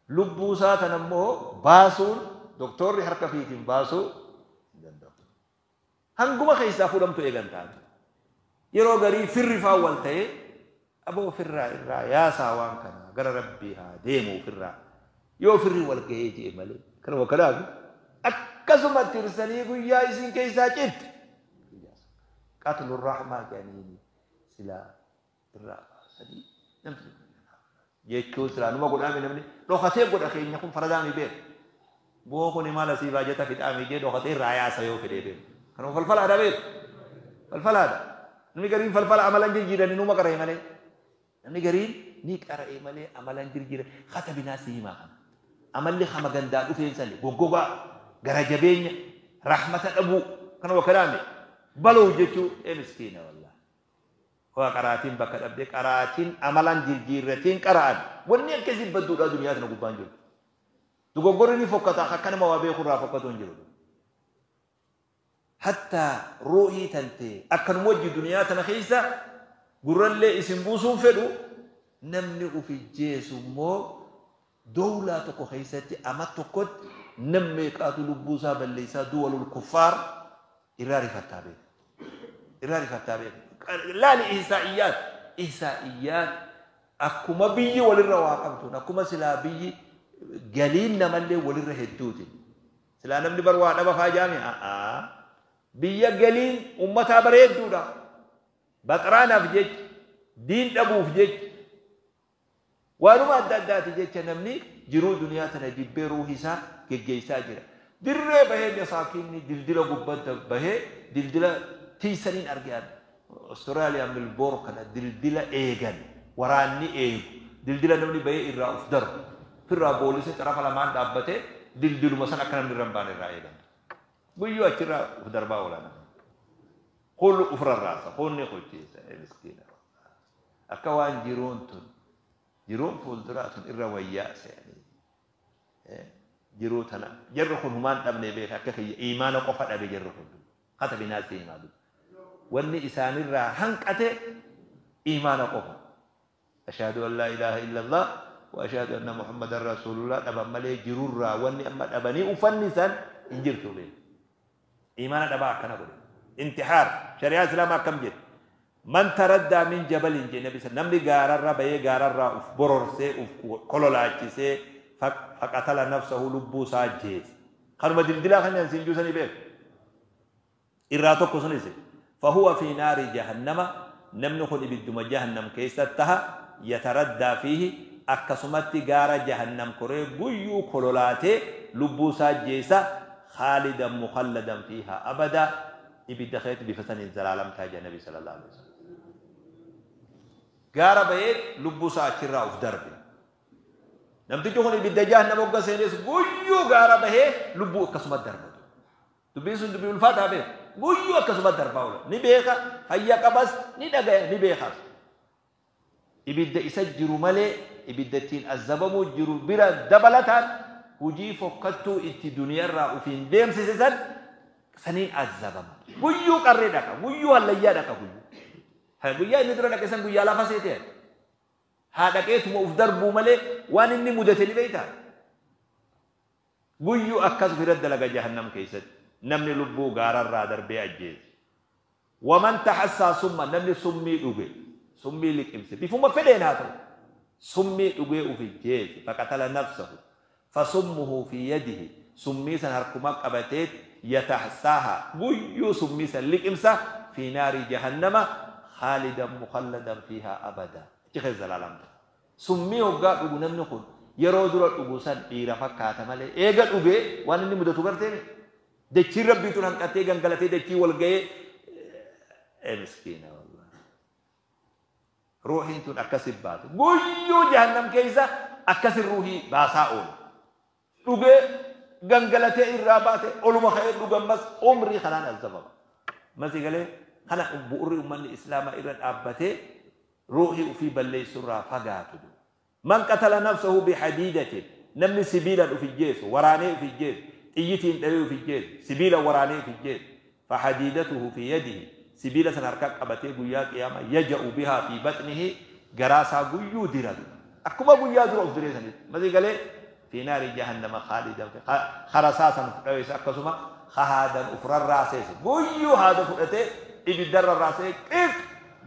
Lubbuu isaa tan ammoo baasuun doktorri harka fiitiin baasuu hin danda'u. Hanguma keessaa fuudhamtu eegan taate. Yeroo garii firri faa wal ta'ee, aboo firraa irraa yaasaa, waan kana gara Rabbii haa deemu firraa. Yoo firri wal gahee jee malee. Kanuma kanaaf akkasumatti tirsanii guyyaa isin keessaa citte. قتل الرحمة jedhanii silaa irraa baasanii namni jechuun silaa numa godhaame, namni dhokatee godha. Keenya kun faradaami beeku. Boo kuni maal asii baajata fixaami jee dhokatee irraa yaasa yoo fedhee beeku. Kanuma falfalaadha beeku. Falfalaadha. Namni gariin falfala amalan jijjiiranii numa qara'e malee. Namni gariin ni qara'e malee amalan jijjiiran katabinaa si himaa kana. Amalli hama gandaa dhufeen sani goggogaa, gara jabeenya, rahmata dhabuu, kanuma kanaame baluu jechuu ee miskiina والله. Waa qaraatiin bakka dhabdee qaraatiin amalaan jirjiirratiin qara'an. Wanni akkasii badduudhaa duniyaa tana gubbaan jiru. Dogoggorri ni fokkata akka nama waa beeku irraa fokkatu hin jiru. Hattaa ruuhii tantee akkanuma wajji duniyaa tana keessa gurrallee isin buusuun fedhu namni ufi jeesu immoo dowlaa tokko keessatti ama tokkotti nam meeqaatu lubbuu isaa balleessaa duwalul kuffaar irraa rifattaa beeka. Irraa rifattaa beeka. Laali ihsaa'iyyaat. Ihsaa'iyyaat akkuma biyyi walirra waa qabtuun akkuma silaa biyyi galiin namallee walirra hedduuti. Silaa namni bar waa dhaba faa jaami biyya galiin ummataa bareedduudha. Baxraanaaf jecha diin dhabuuf jecha waanuma adda addaati jecha namni jiruu duniyaa tana jibbee ruuhi isaa geggeessaa jira. Dirree bahee masaakiinni dildila gubbatti bahee dildila tiisaniin argaan. Austraaliyaa Milboor kana dildila eegan waraanni eegu dildila namni bahee irraa uf darbu firraa boolisii xarafa lamaan dhaabbatee dildiluma san akka namni irra hin baane irraa eegan. Guyyuu achirraa uf darbaa oolan. Kun uf rarraasa kunni kuchiisa miskiina. Akka waan jiruun tun jiruun fuulduraa tun irra wayyaa se'anii jiruu tana jarri kun humaan dhabnee beeka akka kiyya iimaana qofa dhabe jarri kun kata binaasii himaa dubbi. Wanni isaanirraa hanqate iimaana qofa. Ashhadu an laa ilaaha illallah wa ashhadu anna Muhammadan rasuulullah dhaban malee jirurraa wanni amma dhabanii uffanni isaan hin jirtu beeka. Iimaana dhabaa akkana godhe. Intihaar shari'aa islaamaa akkam jedhe. Man taraddaa min jabalin jedhe nabi namni gaararra bahee gaararraa uf bororsee uf kololaachisee faqatala nafsahu lubbuu isaa ajjeese. Kanuma dildilaa kan siin juusanii beeku. Irraa tokko sunis fahuwa fi naari jahannama namni kun ibidduma jahannam keessa taha yataraddaa fiihi akkasumatti gaara jahannam koree guyyuu kololaatee lubbuu isaa ajjeesa khaalidan mukhalladan fiihaa abada ibidda keetti bifa saniin zalaalamtaa jedha nabi sallallahu alaihi wasallam. Gaara bahee lubbuu isaa achirraa uf darbe. Namtichi kun ibidda jahannam hogga seenes guyyuu gaara bahee lubbuu akkasuma darbatu. Dubbiin sun dubbii ulfaataa beeku. Guyyuu akkasuma darbaa oola. Ni beeka, fayya qabas, ni dhagaya, ni beekas. Ibidda isa jiru malee ibidda ittiin azabamuu jiru bira dabalataan hujii fokkattuu itti duniyaarraa ofiin deemsise san saniin azabama. Guyyuu qarree dhaqa, guyyuu hallayyaa dhaqa guyyuu. Guyyaa inni dura dhaqe san guyyaa lafa seetee. Haa dhaqeetuma uf darbuu malee waan inni mudate ni beektaa. Guyyuu akkas ofirra dalaga jahannam keessatti. Namni lubbuu gaararraa darbee ajjeese. Waman taxassaa summa namni summii dhuge summii liqimse bifuma fedheen haa ta'u summii dhugee uf ajjeese faqatala nafsahu fasummuhu fi yadihi summii san harkuma qabateet yataxassaaha guyyuu summii san liqimsa fi naari jahannama khaalidan mukhalladan fiihaa abada. Achi keessa zalaalamta. Summii hoggaa dhugu namni kun yeroo dura dhugu san dhiira fakkaata malee eega dhugee waan inni mudatu gartee dachiin rabbiituun hanqatee gangalatee dachii wal ga'ee miskiina wallahi. Ruuhiin tun akkasin baatu. Guyyuu jahannam keessa akkasin ruuhii baasaa oolu. Dhugee gangalatee irraa baate oluma ka'ee dhugammas umrii kanaan azabama. Masii galee kana bu'urri uummanni islaamaa irra dhaabbatee ruuhii ofii balleessurraa fagaatu. Man qatala nafsahu bihadiidatin namni sibiilaan of ijjeesu waraanee of ijjeesu xiyyitiin dhabee of ijjeesu sibiila waraanee of ijjeesu fahadiidatuhu fi yadihi sibiila san harka qabatee guyyaa qiyaama yaja'u bihaa fi batnihi garaasaa guyyuu diratu akkuma guyyaa dura of direessanitti masii galee fi naari jahannama khaalidan kharasaa san fudhaweessa akkasuma haadan of rarraasees guyyuu haada fudhatee ibidda rarraasee qiq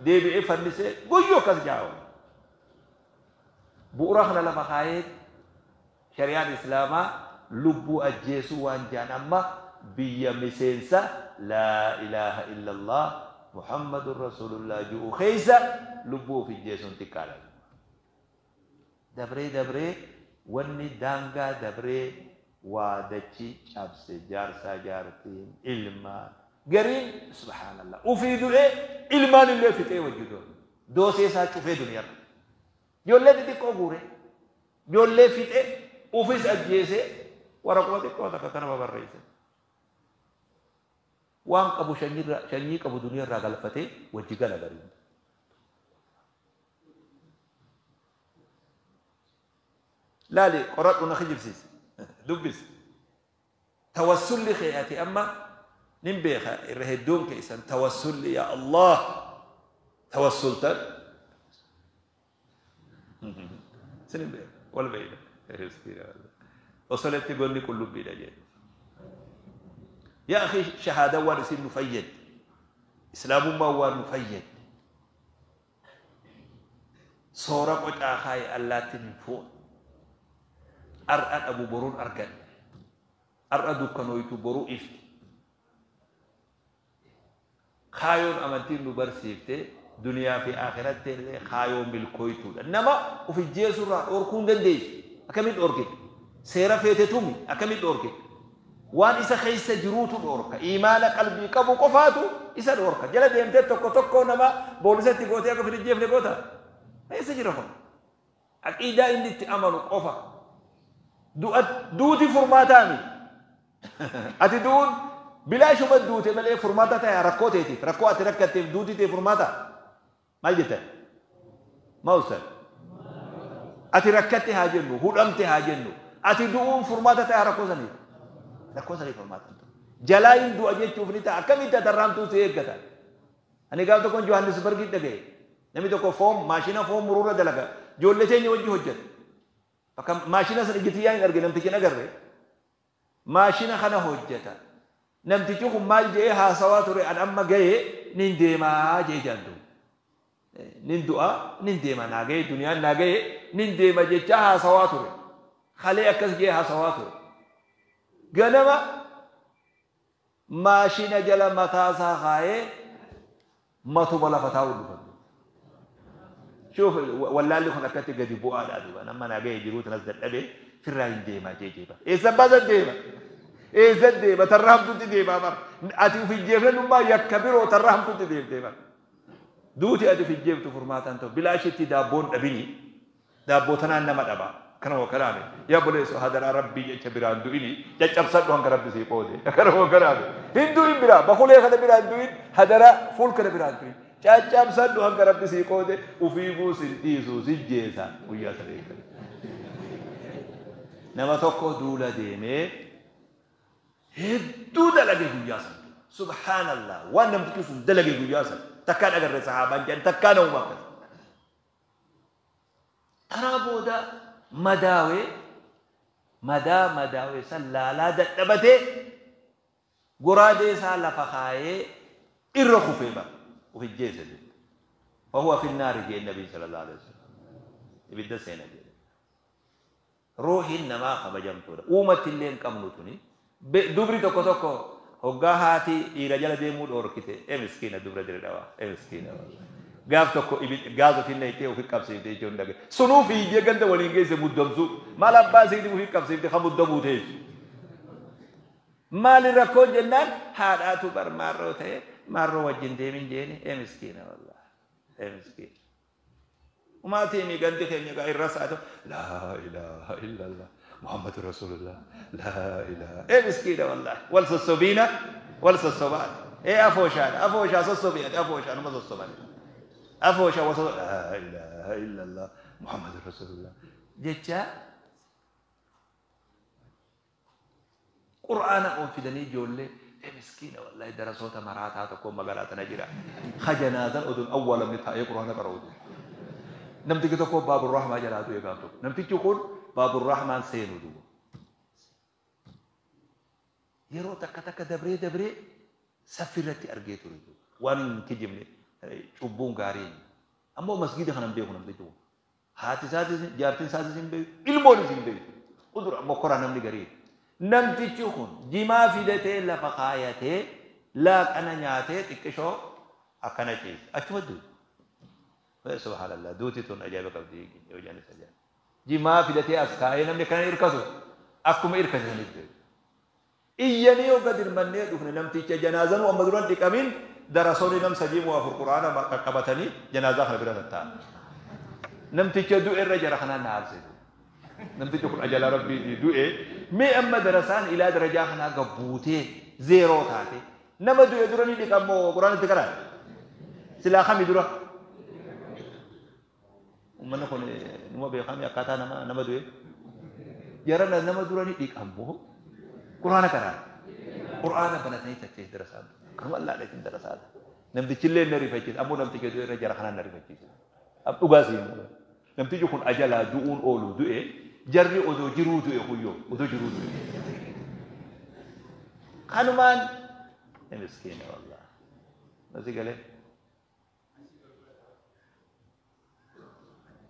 deebi'ee fannisee guyyuu akkas jaawa. Bu'uura kana lafa kaayee shari'aan islaamaa lubbuu ajjeesuu waan jaan amma biyya miseensa laa ilaaha illallah muhammadun rasuulullah ji'u keessa lubbuu of ajjeesuun xiqqaadha. Dabree dabree wanni daangaa dabree waa dachii cabse jaarsaa jaartiin ilmaan gariin subhaanallah ufii du'ee ilmaan illee fixee wajji du'e doosee isaa cufee duniyaarra. Ijoollee xixiqqoo guure ijoollee fixee ufis ajjeesee waraquma xiqqoo takka kanama barreesse. Waan qabu shanyii qabu duniyaarraa galfatee wajji gala gariin. Laali qoradhu na kijibsiisi. Dubbisi. Tawassulli kee ati amma nin beeka irra hedduun keessan tawassulli yaa Allah tawassultan sinin beeka wal beeyna osoletti gonni qullubbiidha jedhe. Yaa akhi shahaadaan waan isin nu fayyadde islaamummaan waan nu fayyadde soora qocaa kaaye allaattiin hin fuune ar'a dhabu boruun arganne ar'a dukkanooytu boruu ifti kaayoon amantiin nu barsiifte duniyaa fi akhiratti illee kaayoo milkooytuudha nama of ijjeesurraa dhorkuu hin dandeessu akkamiin dhorkite seera feete tumi akkamiin dhorkite waan isa keessa jiruutu dhorka imaana qalbii qabu qofaatu isa dhorka jala deemtee tokko tokko nama boolisatti gootee akka of hin ijjeefne goota eessa jira kun aqiidaa inni itti amanu qofa duuti furmaataami ati du'uun bilaashuma duute malee furmaata ta'e rakkoo teetiif rakkoo ati rakkatteef duuti ta'e furmaata maal jettan maa ustaz ati rakkatte haa jennu hudhamte haa jennu ati du'uun furmaata ta'e rakkoo saniif furmaata jalaa hin du'a jechuuf ni ta'a akkamitti atarraamtuu si eeggata ani gaaf tokkoon Johannesburg dhagaye namni tokko foon maashina foon muruurra dalaga ijoollee teenya wajji hojjeta bakka maashina sana ijji xiyyaa hin arge namtichi hin agarre maashina kana hojjeta namtichi kun maal jedhee haasawaa ture an amma ga'ee nin deemaa jee jaantu nin du'a nin deema naa ga'ee duniyaan naa ga'ee nin deema jechaa haasawaa ture kalee akkas jee haasawaa ture ganama maashina jala mataasaa kaayee matuma lafa taa'uu dhufan. Shuuf wallaalli kun akkatti gadi bu'aadha duuba nama naa ga'ee jiruu tanas dadhabee firraa hin deemaa jee jeeba. Eessa baasan deema? Eessa deema? Tarra hamtuutti deemaa bara. Ati of ijjeefnannummaa yakka biroo tarra hamtuutti deemtee bara. Duuti ati of ijjeeftu furmaataan ta'u bilaashitti daabboon dhabini daabboo tanaan nama dhaba. Kana kanaame yaa boleessu hadaraa rabbii jecha biraan du'ini caccabsadhu hanga rabbi sii qoode. Kana kanaame hin du'in biraa bakulee kana biraan du'in hadaraa fuul kana biraan du'in caccabsadhu hanga rabbi sii qoode ufii buusin dhiisu si jeesa guyyaa sana eeggatu. Nama tokko duula deemee hedduu dalage guyyaa sana. Subhaanallah waan namtichi sun dalage guyyaa sana takkaan agarre sahaabaan jedhan takkaan nama akkas. Karaa booda madaawee madaa madaawee san laalaa dadhabatee goraadee isaa lafa kaayee irra kufee bara of ijjeese jedhe. Fahuwa fi naari jee nabii sallallahu alaihi wasallam. Ibidda seena jedhe. Ruuhiin namaa kabajamtuudha. Uumatti illee hin qabnu tuni. Dubri tokko tokko hoggaa haati dhiira jala deemuu dhoorkite ee miskiina dubra dire dhawaa ee miskiina gaaf tokko gaaza finna ittee ofi qabsiifte jechuun dhage sunuu fiiyyee ganda waliin geesse muddamsuu maal abbaa isiitii ofi qabsiifte kan muddamuu teessu maali rakkoon jennaan haadhaatu bar maarroo ta'e maarroo wajjin deemin jeeni ee miskiina wallah ee miskiina umaatiin gandi keenya gaa irra saatu laa ilaaha illallah محمد رسول الله لا اله ايه مسكينه والله والسوبينا والسوبات ايه افوشان افوشا سوبيات افوشان ما سوبان افوشا وصل لا اله الا الله محمد رسول الله جتا قران اون في دني جولي ايه مسكينه والله درسوتا مراتا تكون مغالاتا نجرا خجنازا اذن اول من تاي قران قرؤ نمتك تكون باب الرحمه جلاتو يغاتو نمتك يقول باب الرحمن سينو دوبا yeroo takka takka dabree dabree saffirratti argee ture waan hin kijibne cubbuun gaarii ammoo masgida kana hin beeku namtichi kun haati isaatis jaartiin isaatis hin beeku ilmoonis hin beeku udura mokkoraa namni garii namtichi kun jimaa fidatee lafa kaayatee laaqana nyaatee xiqqishoo akkana ciise achuma duute subhaanallah duuti tun ajaa'iba qabdi yoo jedhanis ajaa'iba jimaa fidatee as kaayee namni kana hirkatu akkuma hirkate sanitti iyyanii yoo gad hirmannee dhufne namticha janaazanuu amma duran dhiqamin darasoonni nam sadii moo afur quraana qaqqabatanii janaazaa kana bira tattaa'an. Namticha du'e irra jara kanaan na aarse. Namtichi kun ajalaa rabbii du'e mee amma darasaan ilaa darajaa kanaa gabbuutee zeeroo taate nama du'e dura ni dhiqammoo quraana itti qaraan silaa kami dura. Uummanni kun numa beekame akkaataa nama du'e. Jarana nama dura ni dhiqan moo Qur'aana qaraan. Qur'aana banatanii takkee darasaa. Kanuma Allaadhaatiin darasaa. Namtichillee na rifachiisa. Ammoo namticha du'e irra jara kanaan na rifachiisa. Dhugaa si himu. Namtichi kun ajalaa du'uun oolu du'e, jarri odoo jiruu du'e kuyyoo odoo jiruu du'e. Kanumaan miskiina wallah. Nasi galee.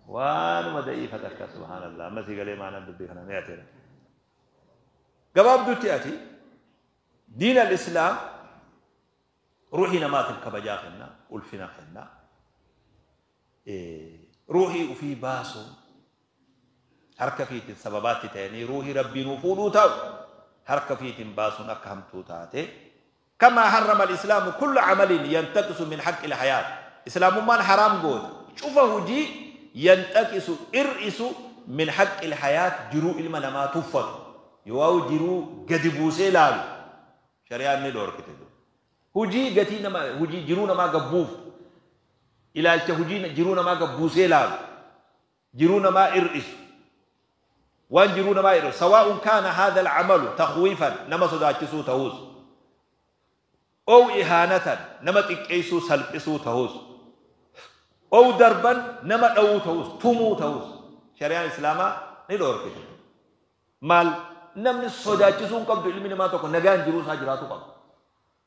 Waanuma da'iifa takka subhaanallah. Amma si galee maanaan dubbii kana ni ateera. Gabaabduutti ati diin al-islaam ruuhii namaatiif kabajaa kenna, ulfina kenna. Ruuhii ufii baasuun harka fiitiin sababaatti ta'anii ruuhii Rabbii nuu fuudhuu ta'u harka fiitiin baasuun akka hamtuu taate. Kamaa harrama al-islaamu kulla amalin yantaqisu min haqqi al-hayaat. Islaamummaan haraam goote cufa hujii yantaqisu ir'isu min haqqi al-hayaat, jiruu ilma namaa tuffatu yoo jiruu gadi buusee laalu shari'aan ni dhoorkite. Hujii gatii nama hujii jiruu namaa gabbuuf ilaalcha hujii jiruu namaa gabbuusee laalu jiruu namaa ir'isu waan jiruu namaa ir'isu, sawaa'un kaana haadha al-amalu takhwiifan, nama sodaachisuu ta'us, ow ihaanatan, nama xiqqeessuu salphisuu ta'us, ow darban, nama dhawuu ta'us, tumuu ta'us, shari'aan islaamaa ni dhoorkite. Maal namni sodaachisuu hin qabdu, ilmi namaa tokko nagaan jiruu isaa jiraatu qaba.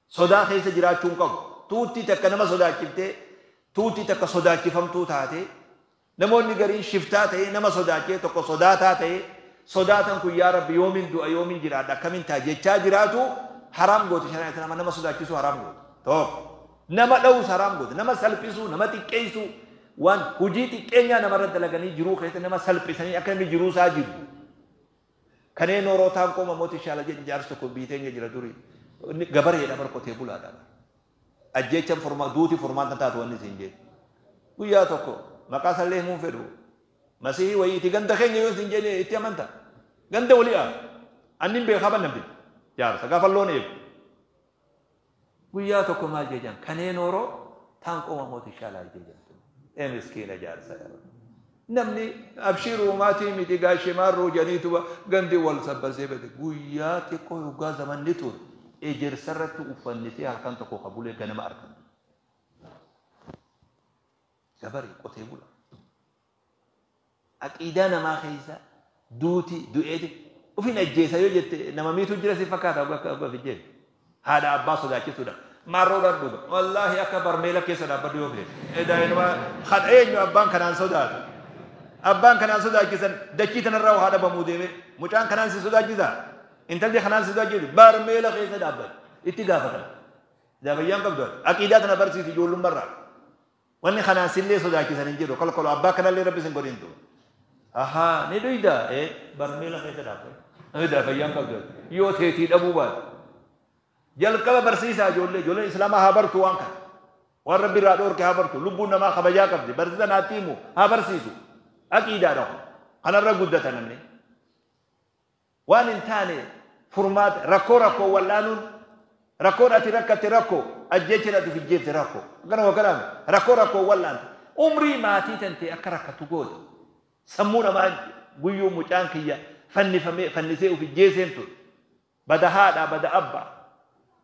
Sodaa keessa jiraachuu hin qabu. Tuuttii takka nama sodaachiftee, tuuttii takka sodaachifamtuu taate, namoonni gariin shiftaa ta'ee nama sodaachee, tokko sodaataa ta'ee, sodaatan kun yaa Rabbi yoomin du'a, yoomin jiraadha, akkamin ta'a jechaa jiraatu haraam goote shari'aan islaamaa. Nama sodaachisuu haraam goote. Tokko nama dha'uus haraam goote, nama salphisuu, nama xiqqeessuu, waan hojii xiqqeenyaa namarra dalaganii jiruu keessa nama salphisanii akka namni jiruu isaa jibbu. Kaneen nooroo taankoo mamooti shaala jedhu jaarsi tokko biiteenya jira durii. Gabareedha bar, qotee bulaadha bar. Ajjeechan furmaa duuti furmaata taatu wanni siin jedhu. Guyyaa tokko maqaa sallee himuun fedhu. Masihii wayiiti ganda keenya yoo siin jedhe itti amanta. Ganda walii aa. Annin beekaa ban namti. Jaarsa gaafa loon eegu. Guyyaa tokko maal jedhan, kanee nooroo taankoo mamooti shaalaa jedhan. Ee miskiina jaarsa yaa. Namni abshiiruu maatii miti gaashee maarroo jedhaniitu gandi wal sabbasee bade. Guyyaa xiqqoo yoggaa zamanni ture ejersa irratti uffannisee halkan tokko kabulee ganama argatu. Gabaree qotee bula. Aqiidaa namaa keessa duuti du'eeti ufin ajjeesa yoo jette nama miitu jira si fakkaata akka akka fijjeen. Haadha abbaa sodaachisuudha. Maarroodhaan dhuga. Wallaahi akka barmeela keessa dhaabbadhu yoo feete. Edaa inuma kan eenyu abbaan kanaan sodaatu. Abbaan kanaan sodaachisan dachii tanarraa haa dhabamuu deeme. Mucaan kanaan si sodaachisa. Intalli kanaan si sodaachisu barmeela keessa dhaabbatu. Itti gaafatama. Daafayyaan qabdu. Aqiidaa tana barsiisu ijoollummarraa. Wanni kanaan sillee sodaachisan hin jiru. Kolkolo abbaa kanallee Rabbi sin godhin tu. Ahaa, ni dhuyda. Barmeela keessa dhaabbatu. Namni daafayyaan qabdu. Yoo teetii dhabuu baate. Jalqaba barsiisaa ijoollee, ijoolleen islaamaa haa bartu waan kana. Waan Rabbi irraa dhoorke haa bartu. Lubbuun namaa kabajaa qabdi. Barsiisa naatti himu haa barsiisu. Aqiidaadha kun. Kanarra guddata namni. Waan hin taane furmaata rakkoo rakkoo wal'aanuun, rakkoon ati rakkatte rakkoo, ajjeechaan ati fijjeefte rakkoo. Akkana wakkanaame rakkoo rakkoo wal'aante. Umrii maatii tantee akka rakkatu goote. Sammuu namaa guyyuu mucaan kiyya fannifamee fannisee of ijjeeseen ture. Bada haadhaa bada abbaa.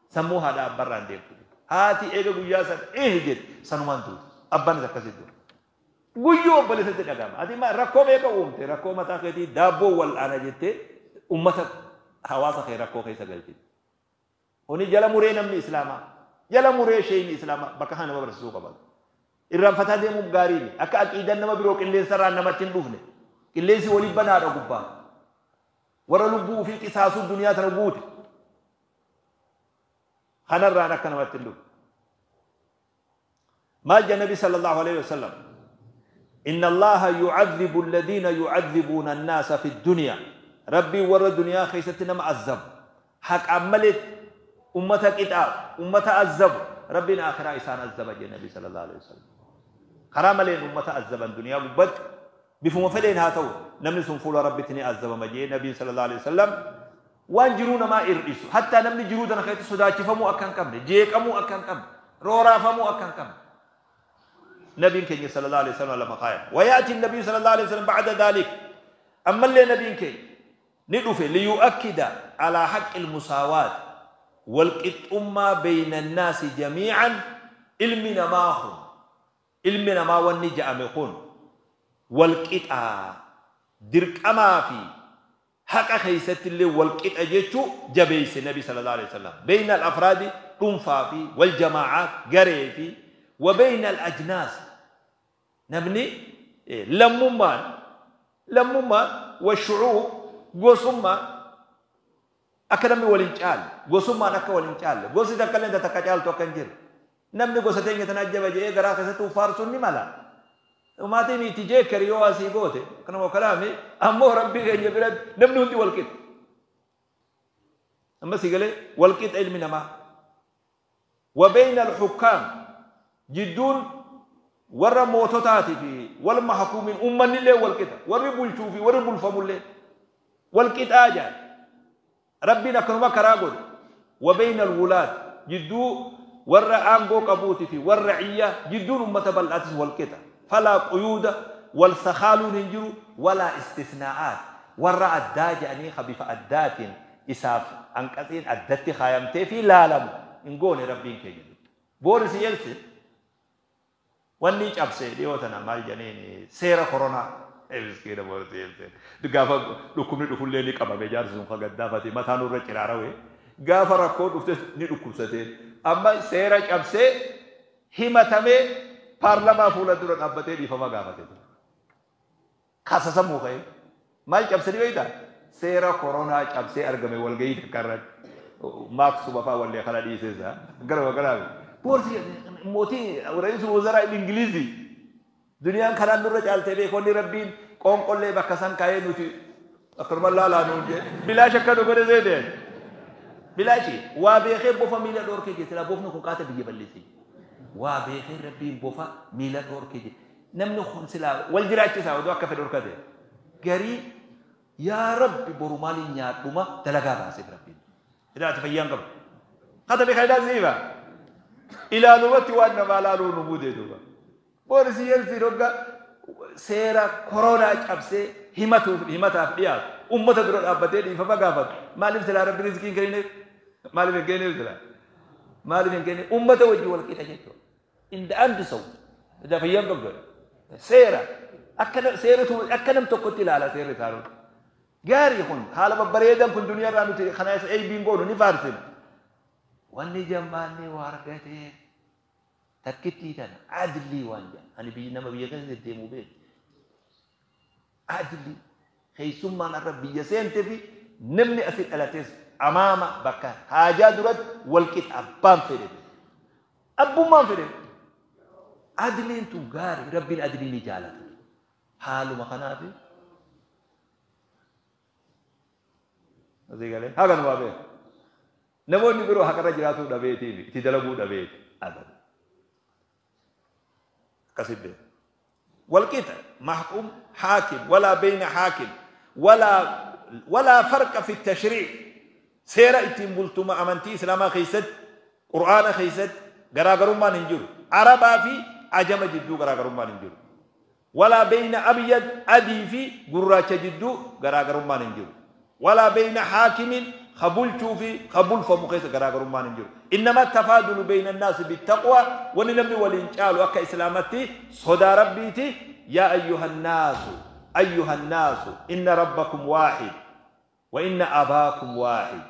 Sammuu haadhaa abbarraan deemtu. Haati eega guyyaa san jette sanumaan duute. Abbaanis akkasii ture. Guyyuu obboleessatti dhaga'ama. Ati rakkoo meeqa uumte, rakkoo mataa keetii daabboo wal'aana jettee ummata hawaasa kee rakkoo keessa galchite. Kuni jala muree namni islaamaa, jala muree sheeyni islaamaa bakka kana nama barsiisuu qaba. Irraanfataa deemuun gaarii akka aqiidaan nama biroo qilleensarraan namatti hin dhufne. Qilleensi walii banaadha gubbaa. Warra lubbuu ofii qisaasuu duniyaa tana guute. Kanarraan akka namatti hin dhufne. Maal jedha Nabi sallallahu alaihi wasallam? إن الله يعذب الذين يعذبون الناس في الدنيا. ربي ور الدنيا خيستنا معذب. حق عملت أمتك إتعاب أمة عذب ربنا آخر إنسان عذب النبي صلى الله عليه وسلم. حرام لين أمة عذب الدنيا بد بفهم فلين هاتو نمني سنفول ربي تني عذب مجيء النبي صلى الله عليه وسلم. وان جرونا ما إرئسوا حتى نمني جرودنا خيت صداع فمو أكن كم جيك أمو أكن كم رورا فمو أكن كم نبي كي صلى الله عليه وسلم لما قال ويأتي النبي صلى الله عليه وسلم بعد ذلك. أما اللي نبي كي ندف ليؤكد على حق المساواة والقطمة بين الناس جميعا. علمنا ما هم علمنا ما ونجا أمخون والقطع درك أما في حق خيست اللي والقطع جيتشو جبيس النبي صلى الله عليه وسلم بين الأفراد تنفع في والجماعات قريفي وبين الأجناس نبني لممان لممان والشعوب قصما أكلمي والإنجال قصما نك والإنجال قصي تكلم تتكجال توكنجر نمني قصتين يتنجب جاي قراءة ستو فارسون نملا وما تيمي تجي كريو أسيبوته كنا وكلامي أمو ربي غني بلد نمني هندي والكت أما سيقولي والكت علمنا ما وبين الحكام جدون ورا موتوتاتي في والمحكومين أمني له والكت وربول شوفي وربول فمولي والكت آجا ربنا كنوا كراغود وبين الولاة جدو ورا أنغو قبوتي في والرعية جدون أمة بلاتس والكت فلا قيود والسخال ننجر ولا استثناءات ورا الداج أني خبيف الدات إساف أنكسين الدات خايمتي في لالم إنقوني ربين كيجد بوريس يلسن wanni cabse dhiyoo tana maal jedhaniin seera koronaa miskiina Boris Yeltsin gaafa dhukkubni dhufullee ni qabame jaarsi sun gaddaafate mataa nurra ciraarawee gaafa rakkoo dhufte ni dhukkubsate amma seera cabsee himatamee paarlamaa fuula dura dhaabbatee dhiifama gaafate kasasamuu ka'e maal cabse ni beektaa seera koronaa cabsee argame walgahii takka irratti maaksuma fa'aa wallee kana dhiiseessa gara garaame. Boris mootii ra'iisul wazaraa Ingilizii duniyaan kanaan nurra caaltee beekonni rabbiin qoonqollee bakka san kaa'ee nuti akkanuma laalaa nuun jee bilaash akka nu godhe seeteen bilaashi waa beekee bofa miila dhoorkee jee silaa bofni kun qaata biyya balleessee waa beekee rabbiin bofa miila dhoorkee jee namni kun silaa wal jiraachisaa oduu akka fedhe dhorkate garii yaa rabbi boru maaliin nyaadhuma dalagaa baaseef rabbiin idaati fayyaan qabu katabe kaayidaa siiba. Ilaalumatti waan namaa laaluu nu mudee duuba. Boris Yeltsin hogga seera koronaa cabsee himatuuf himataaf dhiyaatu ummata dura dhaabbatee dhiifama gaafatu maaliif silaa rabbi rizqiin kennineef maaliif hin kennineef silaa maaliif hin kennineef ummata wajjin wal qixa jechuudha. Inda anti sawu idaa fayyaan qabdu seera akka seeratu akka nam tokkotti ilaala seerri isaanii. Gaarii kun haala babbareedan kun duniyaarraa nuti kana isa eebiin goonu ni faarsina. Wanni jammaanni waa argatee takkittii tana adlii waan jedhan ani biyya nama biyya keessa deddeemuu beeku adlii keessummaan irra biyya seente fi namni asii dhalates amaama bakka haajaa duratti walqixa abbaan fedhe abbummaan fedhe adliin tun gaarii rabbiin adlii ni jaalata haaluma kanaaf asii galee haga nu waa beeku. Namoonni biroo haqarra jiraatuu dhabeetii itti dalaguu dhabeeti abada. Akkasii beeku. Walqixa mahkum haakim walaa bayna haakim walaa farqa fi tashrii' seera ittiin bultuma amantii islaamaa keessatti qur'aana keessatti garaagarummaan hin jiru. Arabaa fi ajama jidduu garaagarummaan hin jiru. Walaa bayna abyad adii fi gurraacha jidduu garaagarummaan hin jiru. Walaa bayna haakimin خبول شوفي خبول فمقيس غراغر ما ننجر إنما التفاضل بين الناس بالتقوى ونلم والإنجال وكا إسلامتي صدى ربيتي يا أيها الناس أيها الناس إن ربكم واحد وإن أباكم واحد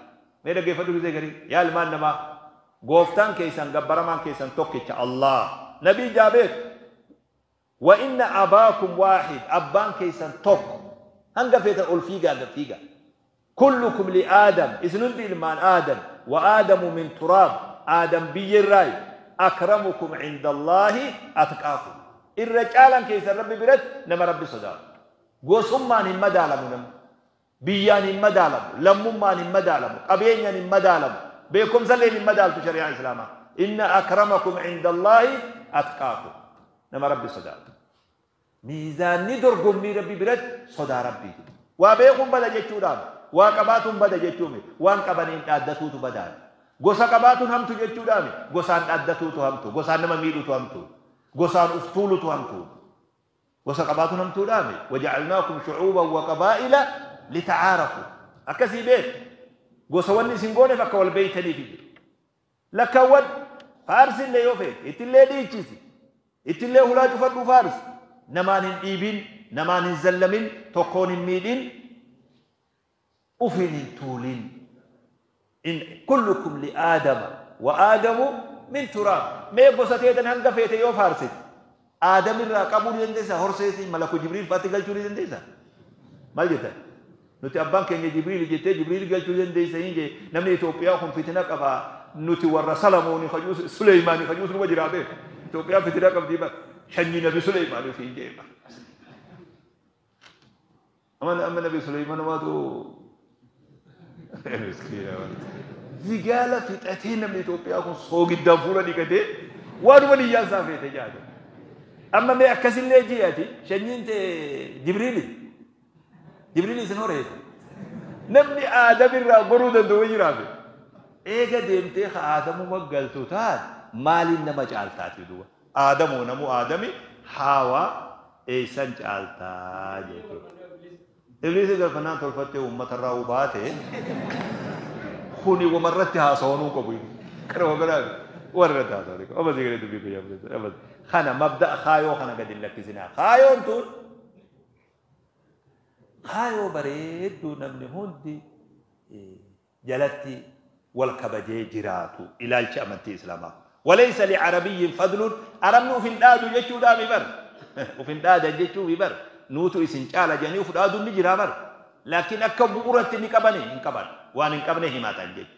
ماذا كيف تقول زي غري يا المان نما غوفتان كيسان غبرمان كيسان توكي الله نبي جابر وإن أباكم واحد أبان كيسان توك هنگا فيتا ألفيغا فيغا كلكم لآدم إذن المان آدم وآدم من تراب آدم بي الراي أكرمكم عند الله أتقاكم الرجال كيس ربي برد نما ربي صدار قوسمان المدالم نم بيان المدالم لممان المدالم قبينيان المدالم بكم زلين المدال في شريعة الإسلام إن أكرمكم عند الله أتقاكم نما ربي صدار ميزان ندرقم من ربي برد صدار ربي وابيكم بدا جتشوران waa qabaatuun bada jechuumi waan qabaniin dhaaddatuutu badaadha gosa qabaatuun hamtu jechuudhaami gosaan dhaaddatuutu hamtu gosaan nama miidhuutu hamtu gosaan uf tuulutu hamtu gosa qabaatuun hamtuudhaami wajacalnaakum shucuuban wa qabaa'ila litacaarafu Akkasii beek gosa wanni isin gooneef akka wal beeytaniif jedhe. Lakkaawwan faarsillee yoo feete ittillee dhiichisi, ittillee hulaa cufadhuu faarsi, namaan hin dhiibin, namaan hin zallamin, tokkoon hin miidhin, ufiin hin tuulin. In kullukum li aadama wa aadamu min turaab. Mee gosa teetan hanga feete yoo faarsite aadam irraa qabuu ni dandeessaa? Horseesii malaku Jibriil faatti galchuu ni dandeessaa? Maal jettan? Nuti abbaan keenya Jibriil jettee Jibriil galchuu dandeessa hin jee. Namni Itoophiyaa kun fitina qaba. Nuti warra Salamooni kajuus Suleymaani kajuus numa jiraa beeka. Itoophiyaan fitina qabdii bara. Shanyii Nabi Suleymaani fi jee. Amma Nabi Suleymaan waatu miskiina. Zigaala fixatee namni Itoophiyaa kun soogiddaan fuula dhiqatee waanuma niyyaan isaa feete jaate. Amma mee akkasillee ji'ati shanyiin ta'e Jibriili. Jibriili isin horeessa. Namni Aadam irraa goruu danda'u jiraafe. Eega deemtee ha Aadamuma galtu taate maaliin nama caaltaati duuba? Aadamoo namuu Aadami haawaa eessan caaltaa jechuudha. Ibliisi galfannaan tolfattee uummatarraa hubaate kuni wamarratti haasawamuu qabu. Kana waganaa warra irratti haasawanii qabu. Amma sii dubbii guyyaa fudhatu. Kana mabda'a kaayoo kana gadi hin lakkisinaa. Kaayoon tun kaayoo bareedduu namni hundi jalatti wal kabajee jiraatu ilaalcha amantii Islaamaa. Walaysa li'arabiyyin fadlun, arabni uf hin dhaadu jechuudhaa mi bar. Uf hin dhaadan jechuu mi bar. Nuutu isin caala jedhanii uf dhaaduun ni jiraa bar. Laakiin akka bu'uuratti ni qabani hin qaban. Waan hin qabne himatan jechuudha.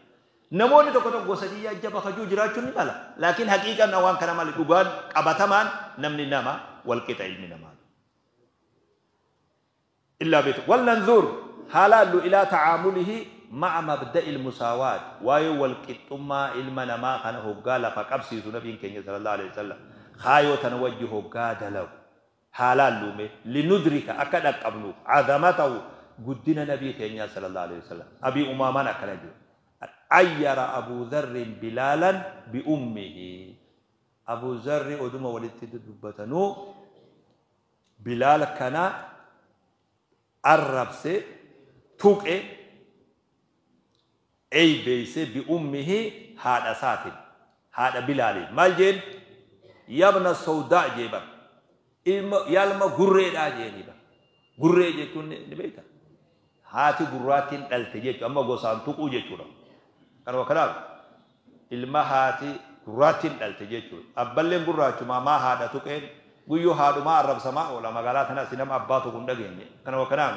Namoonni tokko tokko gosa biyyaa jaba kajuu jiraachuun ni mala. Laakiin haqiiqaan waan kana mali dhugaan qabatamaan namni nama wal qixa ilmi namaa. Illaa beetu. Wal nanzur haalaallu ilaa ta'aamulihi ma'a mabda'il musaawaat, waa'ee wal qixxummaa ilma namaa kana hoggaa lafa qabsiisu nabiin keenya sallallahu alaihi wasallam kaayoo tana wajji hoggaa dalagu haalaallu mee linudrika akka dhaqqabnuuf azamatahu guddina nabii keenyaa sallallahu alaihi wasallam. Abii Umaamaan akkana jedhu. Ayyara Abuu Dharrin Bilaalan bi ummihi. Abuu Dharri oduma walitti dubbatanuu Bilaal kana arrabse, tuqe, eybeeyse, bi ummihi haadha isaatiin, haadha Bilaaliin. Maal jeen? Yabna sawdaa jee bar. Ilma yaalma gurreedhaa jeeni bar. Gurree jechuun ni beekta. Haati gurraattiin dhalte jechuudha. Amma gosaan tuquu jechuudha. Kanuma kanaaf ilma haati gurraattiin dhalte jechuudha. Abballeen gurraachumaa maa haadha tuqeen guyyuu haadhumaa arrabsamaa oola magaalaa tanas nama abbaa tuqu hin dhageenye. Kanuma kanaaf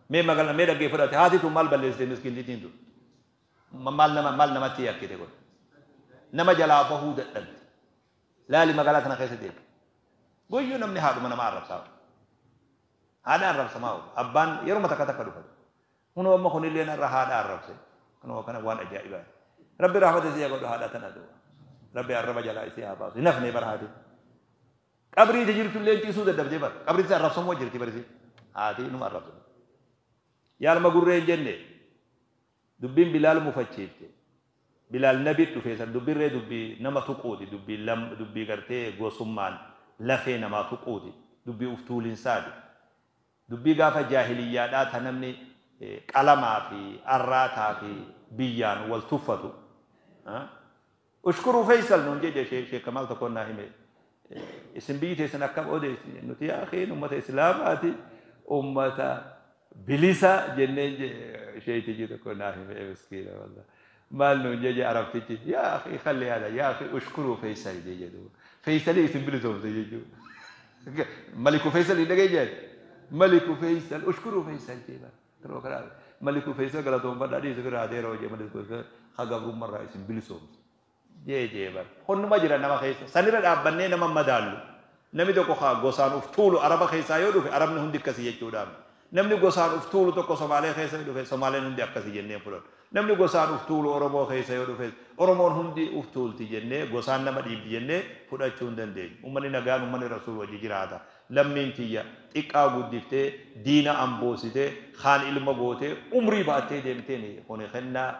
mee magaalaa mee dhaggeeffadhaate haati tun maal balleessite miskiintittiin tun? Maal nama maal namatti yakkite kun? Nama jalaa bahuu dadhabde. Laali magaalaa tana keessa deemu. Guyyuu namni haadhuma nama arrabsaa oola. Haadha arrabsamaa oola. Abbaan yeruma takka takka dhufa. Kunoo amma kunillee narra haadha arrabse. Kunoo kana waan ajaa'ibaa. Rabbi rahmata isii haa godhu haadha tana du'a. Rabbi arraba jalaa isii haa baasu. Hin hafne bara haati. Qabrii ija jirtu illee ciisuu dadhabdee bara. Qabriitti arrabsamuu jirti barisi. Haati inuma arrabsamu. Yaalma gurree hin jenne. Dubbiin Bilaal mufachiifte. Bilaal nabi dhufe san dubbirree dubbii nama tuquuti, dubbii lam dubbii gartee gosummaan lafee namaa tuquuti, dubbii uf tuulinsaati. Dubbii gaafa jaahiliyyaadhaa ta namni qalamaa fi arraataa fi biyyaan wal tuffatu. Ushkuruu Feysal nuun jeje Sheek Kamaal tokkoon naa hime. Isin biyyi teessan akkam odeessi? Nuti yaa akhiin ummata Islaamaati, ummata bilisa jenneen sheeytichi tokko naa hime miskiina wallah. Maal nuun jeje arabtichi? Yaa akhi khalli hada yaa akhi ushkuruu Feysal jeje duuba. Feysalii isin bilisoomse jechuudha. Maliku Feysal hin dhageenye? Maliku Feysal ushkuruu Feysal jee bara. Yeroo kana Maliku Feysal galatoonfadhaa dhiisi biraa adeeroo jee Maliku Feysal ha gabrummarraa isin bilisoomse. Jee jee bar. Kunnuma jira nama keessa. Sanirra dhaabbannee nama madaallu. Namni tokko haa gosaan uf tuulu Araba keessaa yoo dhufe Arabni hundi akkasii jechuudhaan. Namni gosaan uf tuulu tokko Somaalee keessa yoo dhufe Somaaleen hundi akkasii jennee fudhannu. Namni gosaan uf tuulu Oromoo keessa yoo dhufes Oromoon hundi uf tuulti jennee gosaan nama dhiibdi jennee fudhachuu hin dandeenyu. Uummanni nagaan uummanni Rasuul wajji jiraata. Lammiin tiyya xiqqaa guddiftee diina amboositee kaan ilma gootee umrii baattee deemteen kuni kennaa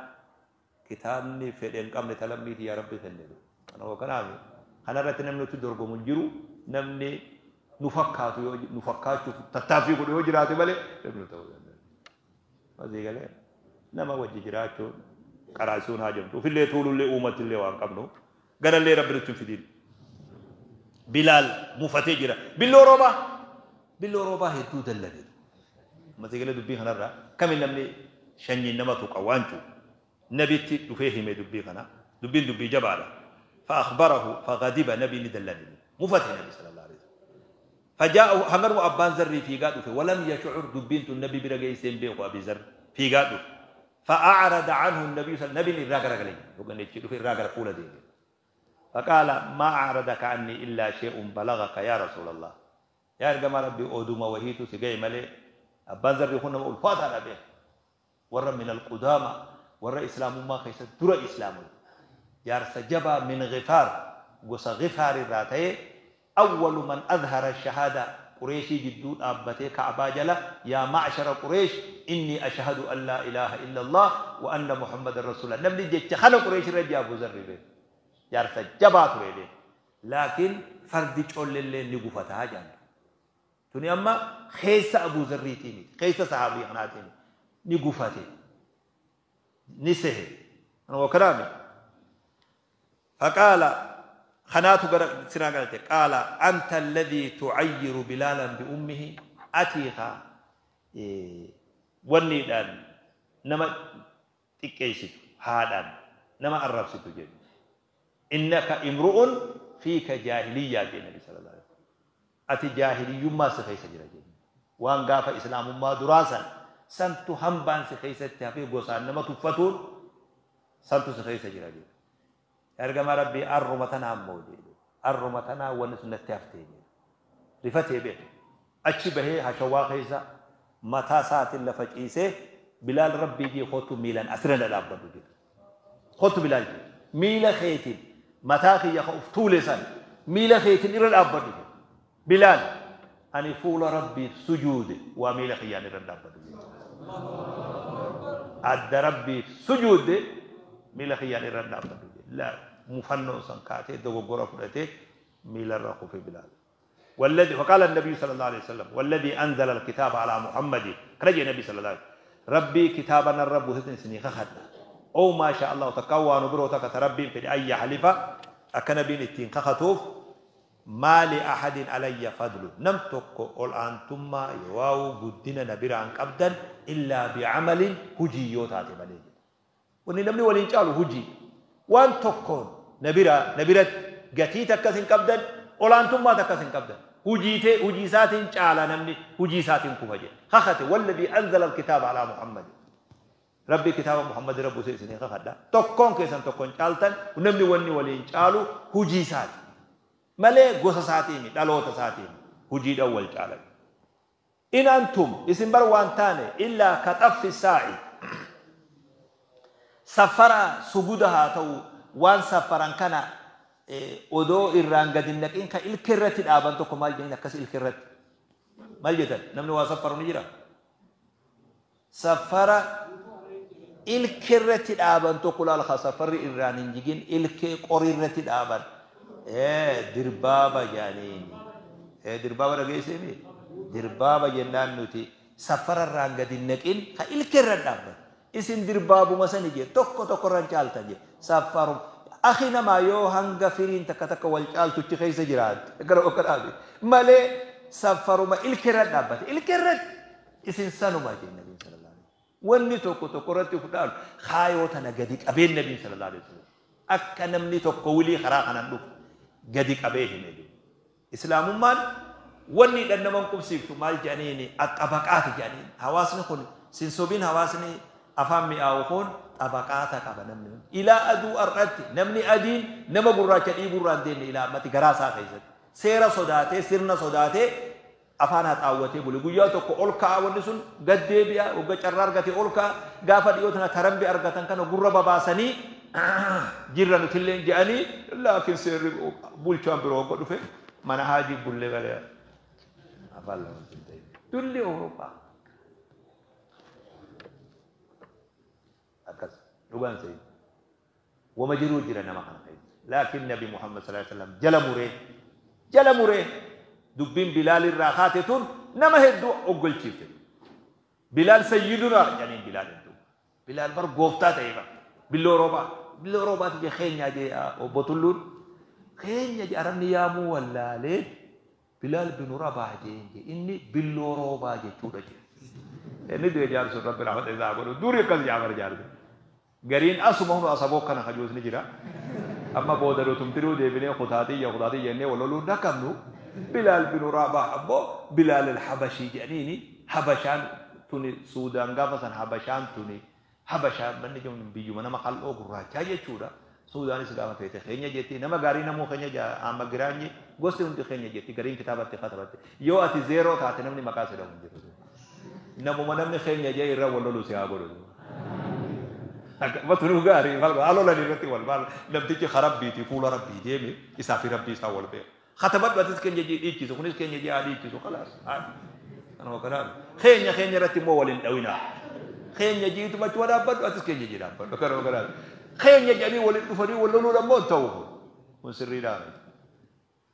kitaabni fedhe hin qabne ta lammii tiyya Rabbi kenne. Kanuma kanaaf kanarratti namni nutti dorgomu hin jiru. Namni nu fakkaatu yoo nu fakkaachuuf tattaaffii godhu yoo jiraate malee namni nu ta'uu danda'a. Masii galee. Nama wajji jiraachuun qaraasuun haa jamtu. Ofillee tuulullee uumattillee waan qabnu. Ganallee rabbi nutti hin fidin. Bilaal mufatee jira. Billoo roobaa. Billoo roobaa hedduu dallane. Ummata galee dubbii kanarraa kami namni shanyiin nama tuqa waan jiru. Nabitti dhufee hime dubbii kana. Dubbiin dubbii jabaadha. فأخبره فغضب نبي ندلني مفتي النبي صلى الله عليه وسلم. فجاءه هنغرو أبان ذر في قادو ولم يشعر دبينت النبي برجع بيقو أبي ذر في قادو. فأعرض عنه النبي صلى الله عليه وسلم. النبي الراجل عليه وقال لي في الراجل قول دي. فقال ما أعرضك عني إلا شيء بلغك يا رسول الله. يا رجال ربي أودو وهيتو سجاي ملي أبان ذر يكون الفاتح نبي ور من القدامى ور إسلام ما خيس در إسلام يا جبا من غفار وص غفار الراتي أول من أظهر الشهادة قريشي جدود أبتي كعبا جلا يا معشر قريش إني أشهد أن لا إله إلا الله وأن محمد رسول الله. نبني جت خلق قريش رجع أبو ذر به يا جبا تريده لكن فرد تقول اللي نقفتها جان توني أما خيس أبو ذر تيني خيس صحابي أنا تيني نقفته نسه أنا وكلامي. فقال خناتو سنة قال أنت الذي تعير بلالا بأمه أتيها إيه ونيدان نما تكيست هادان نما الرب جد إنك امرؤ فيك جاهلية النبي صلى الله عليه وسلم. أتي جاهلي ما سخيس جرا وان غاف إسلام ما دراسا سنتو همبان سخيس تافي غوسان نما تفتون سنتو سخيس جرا أرجع ربي أرمتنا مودي أرمتنا ونسنة تفتين رفتي بيت أتشبه هشوا خيسة متى ساعة اللي فجئسه بلال ربي جي خطو ميلان أسرنا الأبد جي خطو بلال جي ميلا خيتين متى خي يخوف طول سنة ميلا خيتين إلى الأبد جي بلال أني فول ربي سجود وميلا خيان إلى الأبد جي عد ربي سجود ميلا خيان إلى الأبد جي لا مفنو سنكاته دوغورا فرته ميل الرخو في بلال. والذي فقال النبي صلى الله عليه وسلم والذي أنزل الكتاب على محمد رجع النبي صلى الله عليه وسلم ربي كتابنا الرب هتن سني خخدنا أو ما شاء الله تقوى نبرو تربي في أي حليفة أكن بين التين خخطوف ما لأحد علي فضل نمتك قل أنتم يواو قدنا نبير عن قبدا إلا بعمل هجيوت هاتي وني نمني ولين قالوا هجي وان تكون نبيرا نبيرة قتي تكسين قبدا ولا أنتم ما تكسين قبدا هجيته هجيسات على نمني هجيسات كفجة خخت والذي أنزل الكتاب على محمد ربي كتاب محمد رب سيسني خخدا تكون كيسن تكون شالتن ونمني وني ولين شالو هجيسات ملي قصصاتيني دلوت ساتيني هجيد أول شالك إن أنتم اسم بروان تاني إلا كطف الساعي سفر سجودها تو وان سفران كان odoo irraan gadi hin naqin kan ilka irratti dhaaban tokko maal jedhan akkas ilka irratti maal jettan namni waa safaru ni jira safara ilka irratti dhaaban tokko laal haa safarri irraan hin jigin ilkee qorii irratti dhaaban dirbaaba jedhaniin dirbaaba dhageessee dirbaaba jennaan nuti safara irraan gadi hin naqin kan ilka irra dhaaban isin dirbaabuma sani jee tokko tokko irraan caaltan jee safaru أخي نما يو هنغ فيرين تكا تكا والجال تشي خيس جراد اقرا اقرا مالي سفروا ما الكرد دابت الكرد اسن سنو ما جي النبي صلى الله عليه وسلم وني توكو توكو فدال خايو تنا غدي قبي النبي صلى الله عليه وسلم اكا نمني توكو ولي خرا خنان دو غدي قبي النبي اسلام مان وني دنمن قبسيفتو مال جانيني الطبقات جانين حواسني كن سنسوبين حواسني افهم مياو طبقات قبا نمني إلى أدو أردت نمني أدين نما قراك إيبوران دين إلى أمتي غراسا خيزت سيرا صداتي سيرنا صداتي أفانا تاوتي بولي قياتوكو أولكا ونسون قد ديبيا وقد شرار قتي أولكا قافت إيوتنا ترمبي أرغتن كانوا قرب باسني جيرانو تلين جاني لكن سير بولشان بروكو دفه من هاجي بولي غالي أفعل تلي أوروبا أكس لغان سيد ومجرور جرى نما خان خير لكن النبي محمد صلى الله عليه وسلم جل موري دبين بلال الراخات تون نما هدو أقول شيء بلال سيدنا يعني بلال هدو Bilaal bar gooftaa ta'e bar. Billoo roobaa. Billoo roobaati jee keenya jee obbo Tulluun. Keenya jee arabni yaamuu wallaalee Bilaal binu Rabaah jeen jee inni billoo roobaa jechuudha jee. Inni du'e jaarsuun rabbi rahmata isaa godhu. Duri akkas jaafar jaarsu. Gariin asuma hunu asaboo kana kajuus ni jira. Amma booda nutumtinuu deebinee kutaatiyya kutaatiyya jennee wal loluu hin dhaqqabnu. Bilaal binu Rabaah ammoo Bilaal al-Habashii jedhaniini Habashaan tuni Suudaan gaafa san Habashaan tuni Habashaa manni jechuun biyyuma nama qal'oo gurraachaa jechuudha. Suudaanis gaafa feete keenya jetti nama gaarii namuu keenya jaa amma giraanyi gosti hundi keenya jetti gariin kitaabatti katabatte. Yoo ati zeeroo taate namni maqaa si dhahu hin jiru. Namuma namni keenya jee irra wal lolu si haa godhu. Matunuu gaarii haa lolan irratti wal maal namtichi karabbiiti fuula rabbii deeme isaa fi rabbii isaa wal beeka. Katabadhu atis keenya jee dhiichisu kunis keenya jee haa dhiichisu kalaas. Kanuma kanaan keenya keenya irratti immoo wal hin dhawinaa. Keenya jiitu machuma dhaabbadhu atis keenya jee dhaabbadhu kanuma kanaan. Keenya jedhanii waliin dhufanii wal loluun ammoo hin ta'u kun. Kun sirrii dhaabe.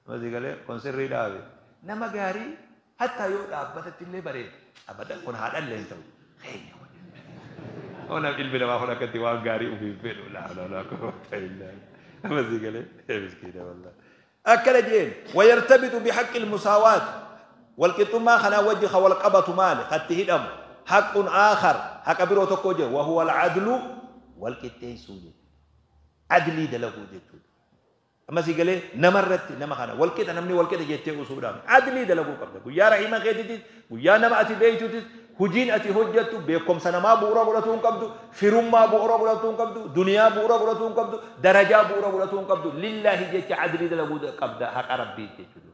Masii galee kun sirrii dhaabe. Nama gaarii hattaa yoo dhaabbatatti illee bareeda. Abadan kun haadhallee hin ta'u. Keenya kun. Ona ilmi namaa kun akkatti waan gaarii ofiif fedhu. Laa laa laa quwwata illaa billah. Masii galee miskiina wallahi. Akkana jeen wayartabitu bihaqqi almusaawaat walqixxummaa kanaa wajji ka wal qabatu maali ka itti hidhamu haqqun aakhar haqa biroo tokko jira wahuwa al'adlu wal qixxeessuu jechuudha. Adlii dalaguu jechuudha. Amma si galee namarratti nama kana wal qixa namni wal qixa jettee usuudhaan adlii dalaguu qabda. Guyyaa rahiima keetitis guyyaa nama ati beeytutis Hujiin ati hojjattu beekkomsa namaa bu'uura godhatuu hin qabdu, firummaa bu'uura godhatuu hin qabdu, duniyaa bu'uura godhatuu hin qabdu, darajaa bu'uura godhatuu hin qabdu. Lillaahi jecha adlii dalaguu qabda haqa Rabbiiti jechuudha.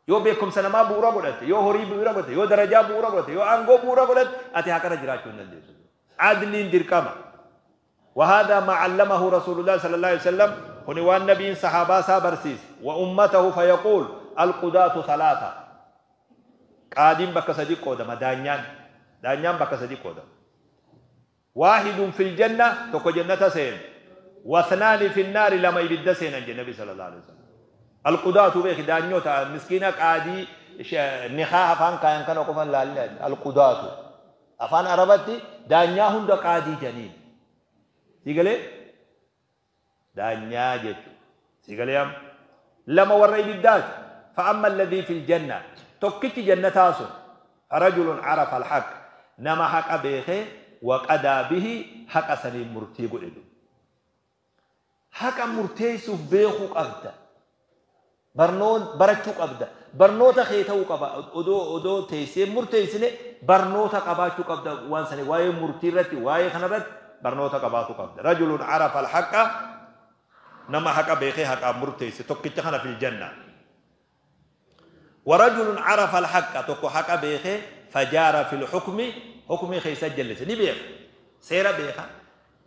Yoo beekkomsa namaa bu'uura godhatte, yoo horii bu'uura godhatte, yoo darajaa bu'uura godhatte, yoo aangoo bu'uura godhatte, ati haqarra jiraachuu hin dandeessu. Adliin dirqama. وهذا ما علمه رسول الله صلى الله عليه وسلم kuni waan nabiin sahaabaa isaa barsiise wa ummatahu fayaqul alqudaatu salaata qaadiin bakka sadi qoodama daanyaan daanyaan bakka sadi qoodama waahidun fil janna tokko jannata seenu wasnaani fin naari lama ibidda seenan jedhe nabi sallallahu alaihi wasallam alqudaatu beeki daanyota miskiina qaadii nikaa afaan kaayan kana qofan laalle alqudaatu Afaan Arabatti daanyaa hunda qaadii janiin. Sii galee? Daanyaa jechuudha. Sii galee amma? Lama warra ibiddaati. Fa'amma alladhii fil janna. Tokkichi jannataa sun. Farajulun arafa alhaq. Nama haqa beekee waqadaa bihi haqa saniin murtii godhe. Haqa murteessuuf beekuu qabda. Barnoon barachuu qabda. Barnoota kee ta'uu qaba. Odoo odoo teessee murteessine barnoota qabaachuu qabda waan sani waa'ee murtii irratti waa'ee kana irratti barnoota qabaachuu qabda. Rajulun arafa al-haqqa nama haqa beekee haqaan murteesse tokkicha kana fil janna. Warajulun arafa al-haqqa tokko haqa beekee fajaara fil hukmi hukmii keessa jallise ni beeka. Seera beeka.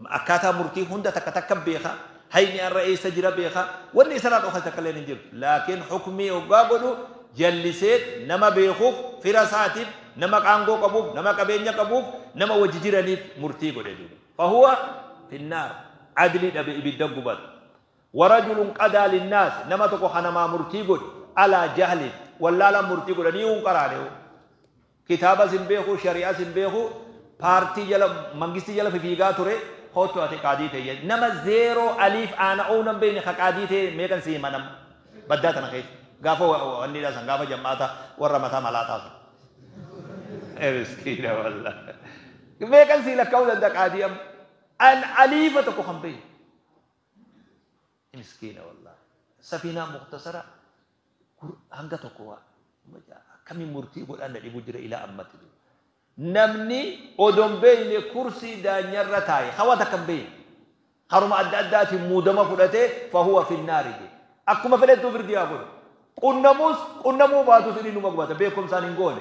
Akkaataa murtii hunda takka takka beeka. Hayni arra eessa jira beeka. Wanni isarraa dhokate takka illee hin jirtu. Laakiin hukmii hoggaa godhu jallisee nama beekuuf, fira isaatiif, nama qaangoo qabuuf, nama qabeenya qabuuf, nama wajji jiraniif murtii godhe duuba. Fahuwa finnaar. Adlii dhabe ibidda gubata. Warajulun qadaa linnaas nama tokko ka namaa murtii godhe alaa jahlin wallaalaan murtii godhe ni hin qaraane. Kitaabas hin beeku, shari'as hin beeku, paartii jala, mangistii jala fifiigaa ture, koottu ati qaadii ta'e jedhe. Nama zeeroo aliif aana oona hin beekne ka qaadii ta'e meeqan si hima nama baddaa tana keessa. Gaafa wanniidha san gaafa jammaata warra mataa malaaxaa san. Miskiina wallah. Meeqan si lakkaa'uu danda'a qaadii amma. An aliifa tokko kan beekne. Miskiina wallah. Safiinaa muktasara hanga tokko waa akkamiin murtii godhaan na dhibu jira ilaa ammatti. Namni odon beeyne kursii daanyarra taa'e hawa takka hin beeyne karuma adda addaatiin muudama fudhatee fahuwa finnaari jedhe. Akkuma fedhettuu firdii haa godhu. Qunnamuus qunnamuu baatus inni numa gubata beekumsaan hin goone.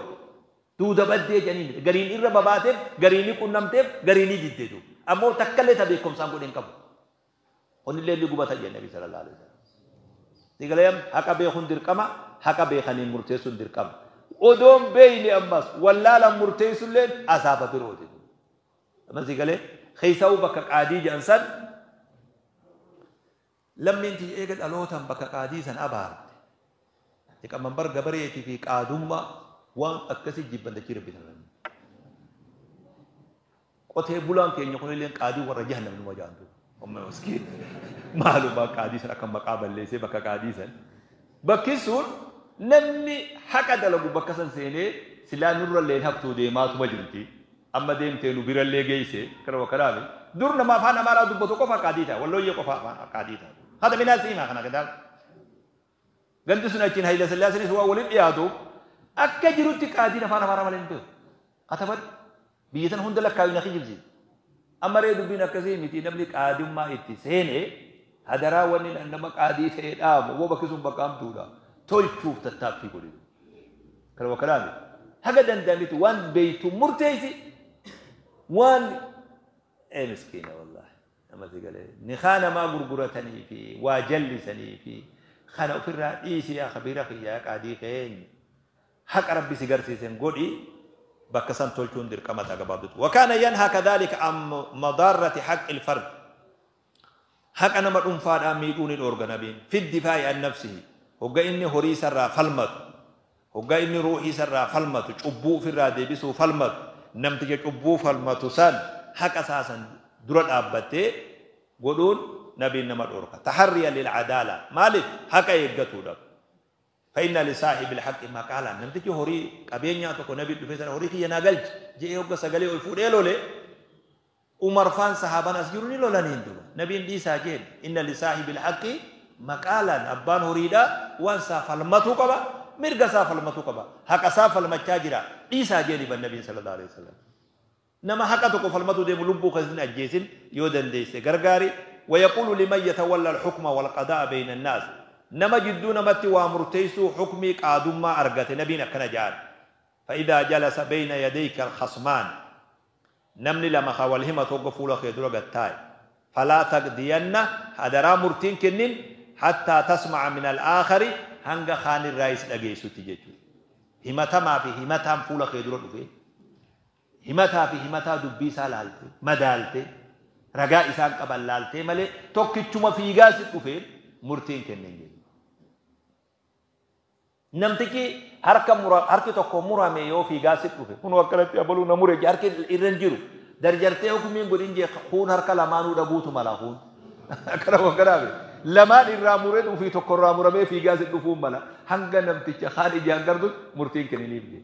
Duuda baddee jedhaniin gariin irra babaateef gariin ni qunnamteef gariin ni didde duuba. Ammoo takkallee ta beekumsaan godhe hin qabu. Kunillee ni gubata jedhe Nabi sallallahu alaihi wasallam. Sigalee haqa beekuun dirqama, haqa beekaniin murteessuun dirqama. Odoon beeyne ammas wallaalaan murteessulleen azaaba birooti. Amma sigalee keessaa'uu bakka qaadii jedhan san lammiin tiyya eega dhalootaan bakka qaadii san abaarte. Liqamanbar gabareetii fi qaadummaa waan akkasii jibban dachii rabbi sana. Qotee bulaan keenya kunillee qaadii warra jahannam numa jaantu. Amma maskiin maalumaa qaadii san akka maqaa balleessee bakka qaadii san. Bakki sun namni haqa dalagu bakka san seenee silaa nurrallee haftuu deemaatuma jirti. Amma deemtee nu birallee geesse kana kanaaf dur nama afaan Amaaraa dubbatu qofa qaadii ta'a, Wallooyyee qofa afaan qaadii ta'a. Hada minaa siimaa kana kitaaba. Ganti sun achiin Hayila Sillaaseenis waan waliin dhiyaatu akka jirutti qaadiin afaan Amaaraa malee hin beeku. Katabadhu. Biyya sana hunda lakkaa'u na kijibsiisa. Amma ree dubbiin akkasii miti, namni qaadummaa itti seene hadaraa wanni nama qaadii ta'ee dhaamu woo bakki sun bakka hamtuudha. Tolchuuf tattaaffii godhi. Kana kanaaf haga danda'ametti waan beeytu murteessi, waan ee miskiina wallaahi nama si galee nikaa namaa gurguratanii fi waa jallisanii fi kana ofirraa dhiisi. Yaa kabiira kiyyaa, qaadii keenya, haqa Rabbi si garsiisen godhi, bakka san tolchuun dirqama ta'a gabaabdutu. وكان ينهى كذلك عن مضارة حق الفرد, haqa nama dhuunfaadhaan miidhuu ni dhoorga nabiin, في الدفاع عن نفسه, hogga inni horii isarraa falmatu, hogga inni ruuhii isarraa falmatu, cubbuu ofirraa deebisuu falmatu, namticha cubbuu falmatu san haqa isaa san dura dhaabbattee godhuun nabiin nama dhoorka. تحريا للعدالة, maaliif? Haqa eeggatuudhaaf. فإن لصاحب الحق مقالا, namtichi horii qabeenyaa tokko nabi dhufe sana horii kiyya naa galchi je'ee hogga sagalee ol fuudhee lole, Umar faan sahaabaan as jiru ni lolaniin duba nabiin dhiisaa jeen. إن لصاحب الحق مقالا, abbaan horiidha waan isaa falmatuu qaba, mirga isaa falmatuu qaba, haqa isaa falmachaa jira, dhiisaa jeeni ban nabiin صلى الله عليه وسلم. Nama haqa tokko falmatuu deemu lubbuu keessatti ajjeesin, yoo dandeesse gargaari. ويقول لمن يتولى الحكم والقضاء بين الناس, nama jidduu namatti waa murteessuu hukmii qaadummaa argate nabiin akkana jedhan: فإذا جلس بين يديك الخصمان, namni lama ka wal himatu hogga fuula kee dura gattaa'e, فلا تقضين, hadaraa murtiin kennin, حتى تسمع من الآخر, hanga kaan irraa is dhageessutti jechuudha. Himatamaa fi himataan fuula kee dura dhufe, himataa fi himataa dubbii isaa laalte, madaalte, ragaa isaan qaban laaltee malee tokkichuma fiigaa si dhufeen murtiin kennin jechuudha. Namtichi harka mura, harki tokko murame yoo fiigaa si dhufe, kun akkanatti abaluu na mure, harki irra hin jiru. Darjartee hukumiin godhin jee, kun harka lamaanuu dhabuutu mala kun. Akkana wagganaame. Lamaan irraa muree dhufii tokko irraa muramee fiigaa si dhufuun mala. Hanga namticha kaan ijaan gartu murtiin kenniniif jee.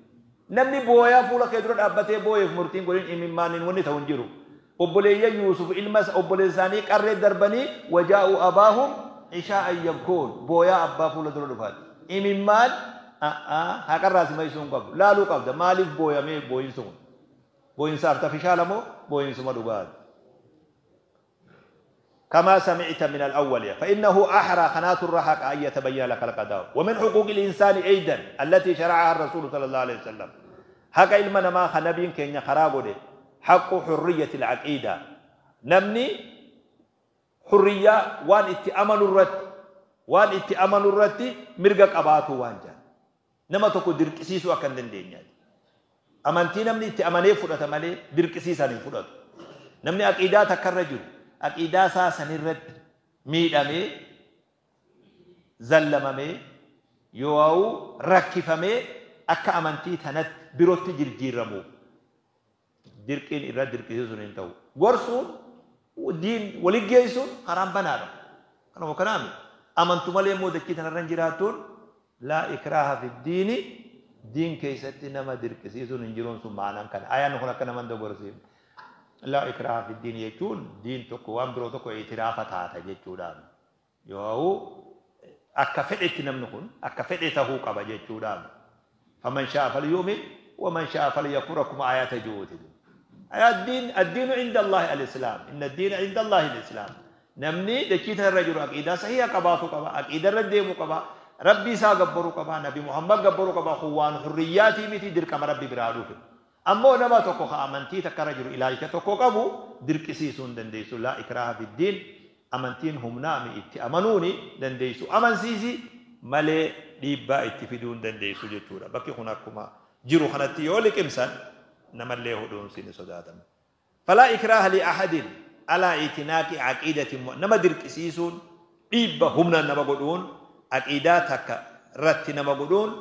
Namni booyaa fuula kee dura dhaabbatee booyeef murtiin godhin, imimmaaniin wanni ta'u hin jiru. Obboleeyyan Yuusuf ilma obboleessa isaanii qarree darbanii, وجاءوا أباهم عشاء يبكون, booyaa abbaa fuula dura dhufan. Imimmaan haqarraa si maysuu hin qabu. Laaluu qabda, maaliif booyamee booyinsu kun? Booyinsa artificial moo booyinsuma dhugaati? كما سمعت من الأول فإنه أحرى خنات الرحق أن يتبين لك القضاء. ومن حقوق الإنسان أيضا التي شرعها الرسول صلى الله عليه وسلم, haqa ilma namaa ka nabiin keenya karaa godhe, حق حرية العقيدة, namni hurriyyaa waan itti amanu irratti mirga qabaatu waan jedhan nama tokko dirqisiisuu akka hin dandeenyaati. Amantii namni itti amanee fudhata malee dirqisiisaan hin fudhatu. Namni aqiidaa takkarra jiru aqiidaa isaa sanirratti miidhamee, zallamamee, yoo rakkifamee akka amantii tanatti birootti jijjiiramu dirqiin irra dirqisiisuun hin ta'u. Gorsuun, diin waliin geessuun karaan banaadha. Kanuma kanaami. Amantu malee immoo dachii tanarra hin jiraattuun لا إكراه في الدين, diin keessatti nama dirqisiisuun hin jiruun sun maanaan kana. Ayaan kun akka nama dogoggorsiif. لا إكراه في الدين jechuun diin tokko waan biroo tokko itiraafa taata jechuudhaan. Yoo akka fedhetti namni kun akka fedhe tahuu qaba jechuudhaan. فمن شاء فليؤمن ومن شاء فليكفر akkuma ayata jiruuti. الدين الدين عند الله الإسلام, إن الدين عند الله الإسلام. Namni dachii tanarra jiru aqiidaa sahiha qabaatu qaba, aqiidaa irra deemu qaba, Rabbi isaa gabbaruu qaba, Nabi Muhammad gabbaruu qaba. Kun waan hurriyyaatii miti, dirqama Rabbi biraa dhufe. Ammoo nama tokko ka amantii takka irra jiru, ilaalcha tokko qabu dirqisiisuu hin dandeessu. لا إكراه في الدين, amantiin humnaami itti amanuuni dandeessu, amansiisi malee dhiibbaa itti fiduu hin dandeessu jechuudha. Bakki kun akkuma jiru kanatti yoo liqimsan namallee hudhuunsi ni sodaatama. فلا إكراه لأحد على اعتناق عقيدة, nama dirqisiisuun, dhiibba humnaan nama godhuun, aqiidaa takka irratti nama godhuun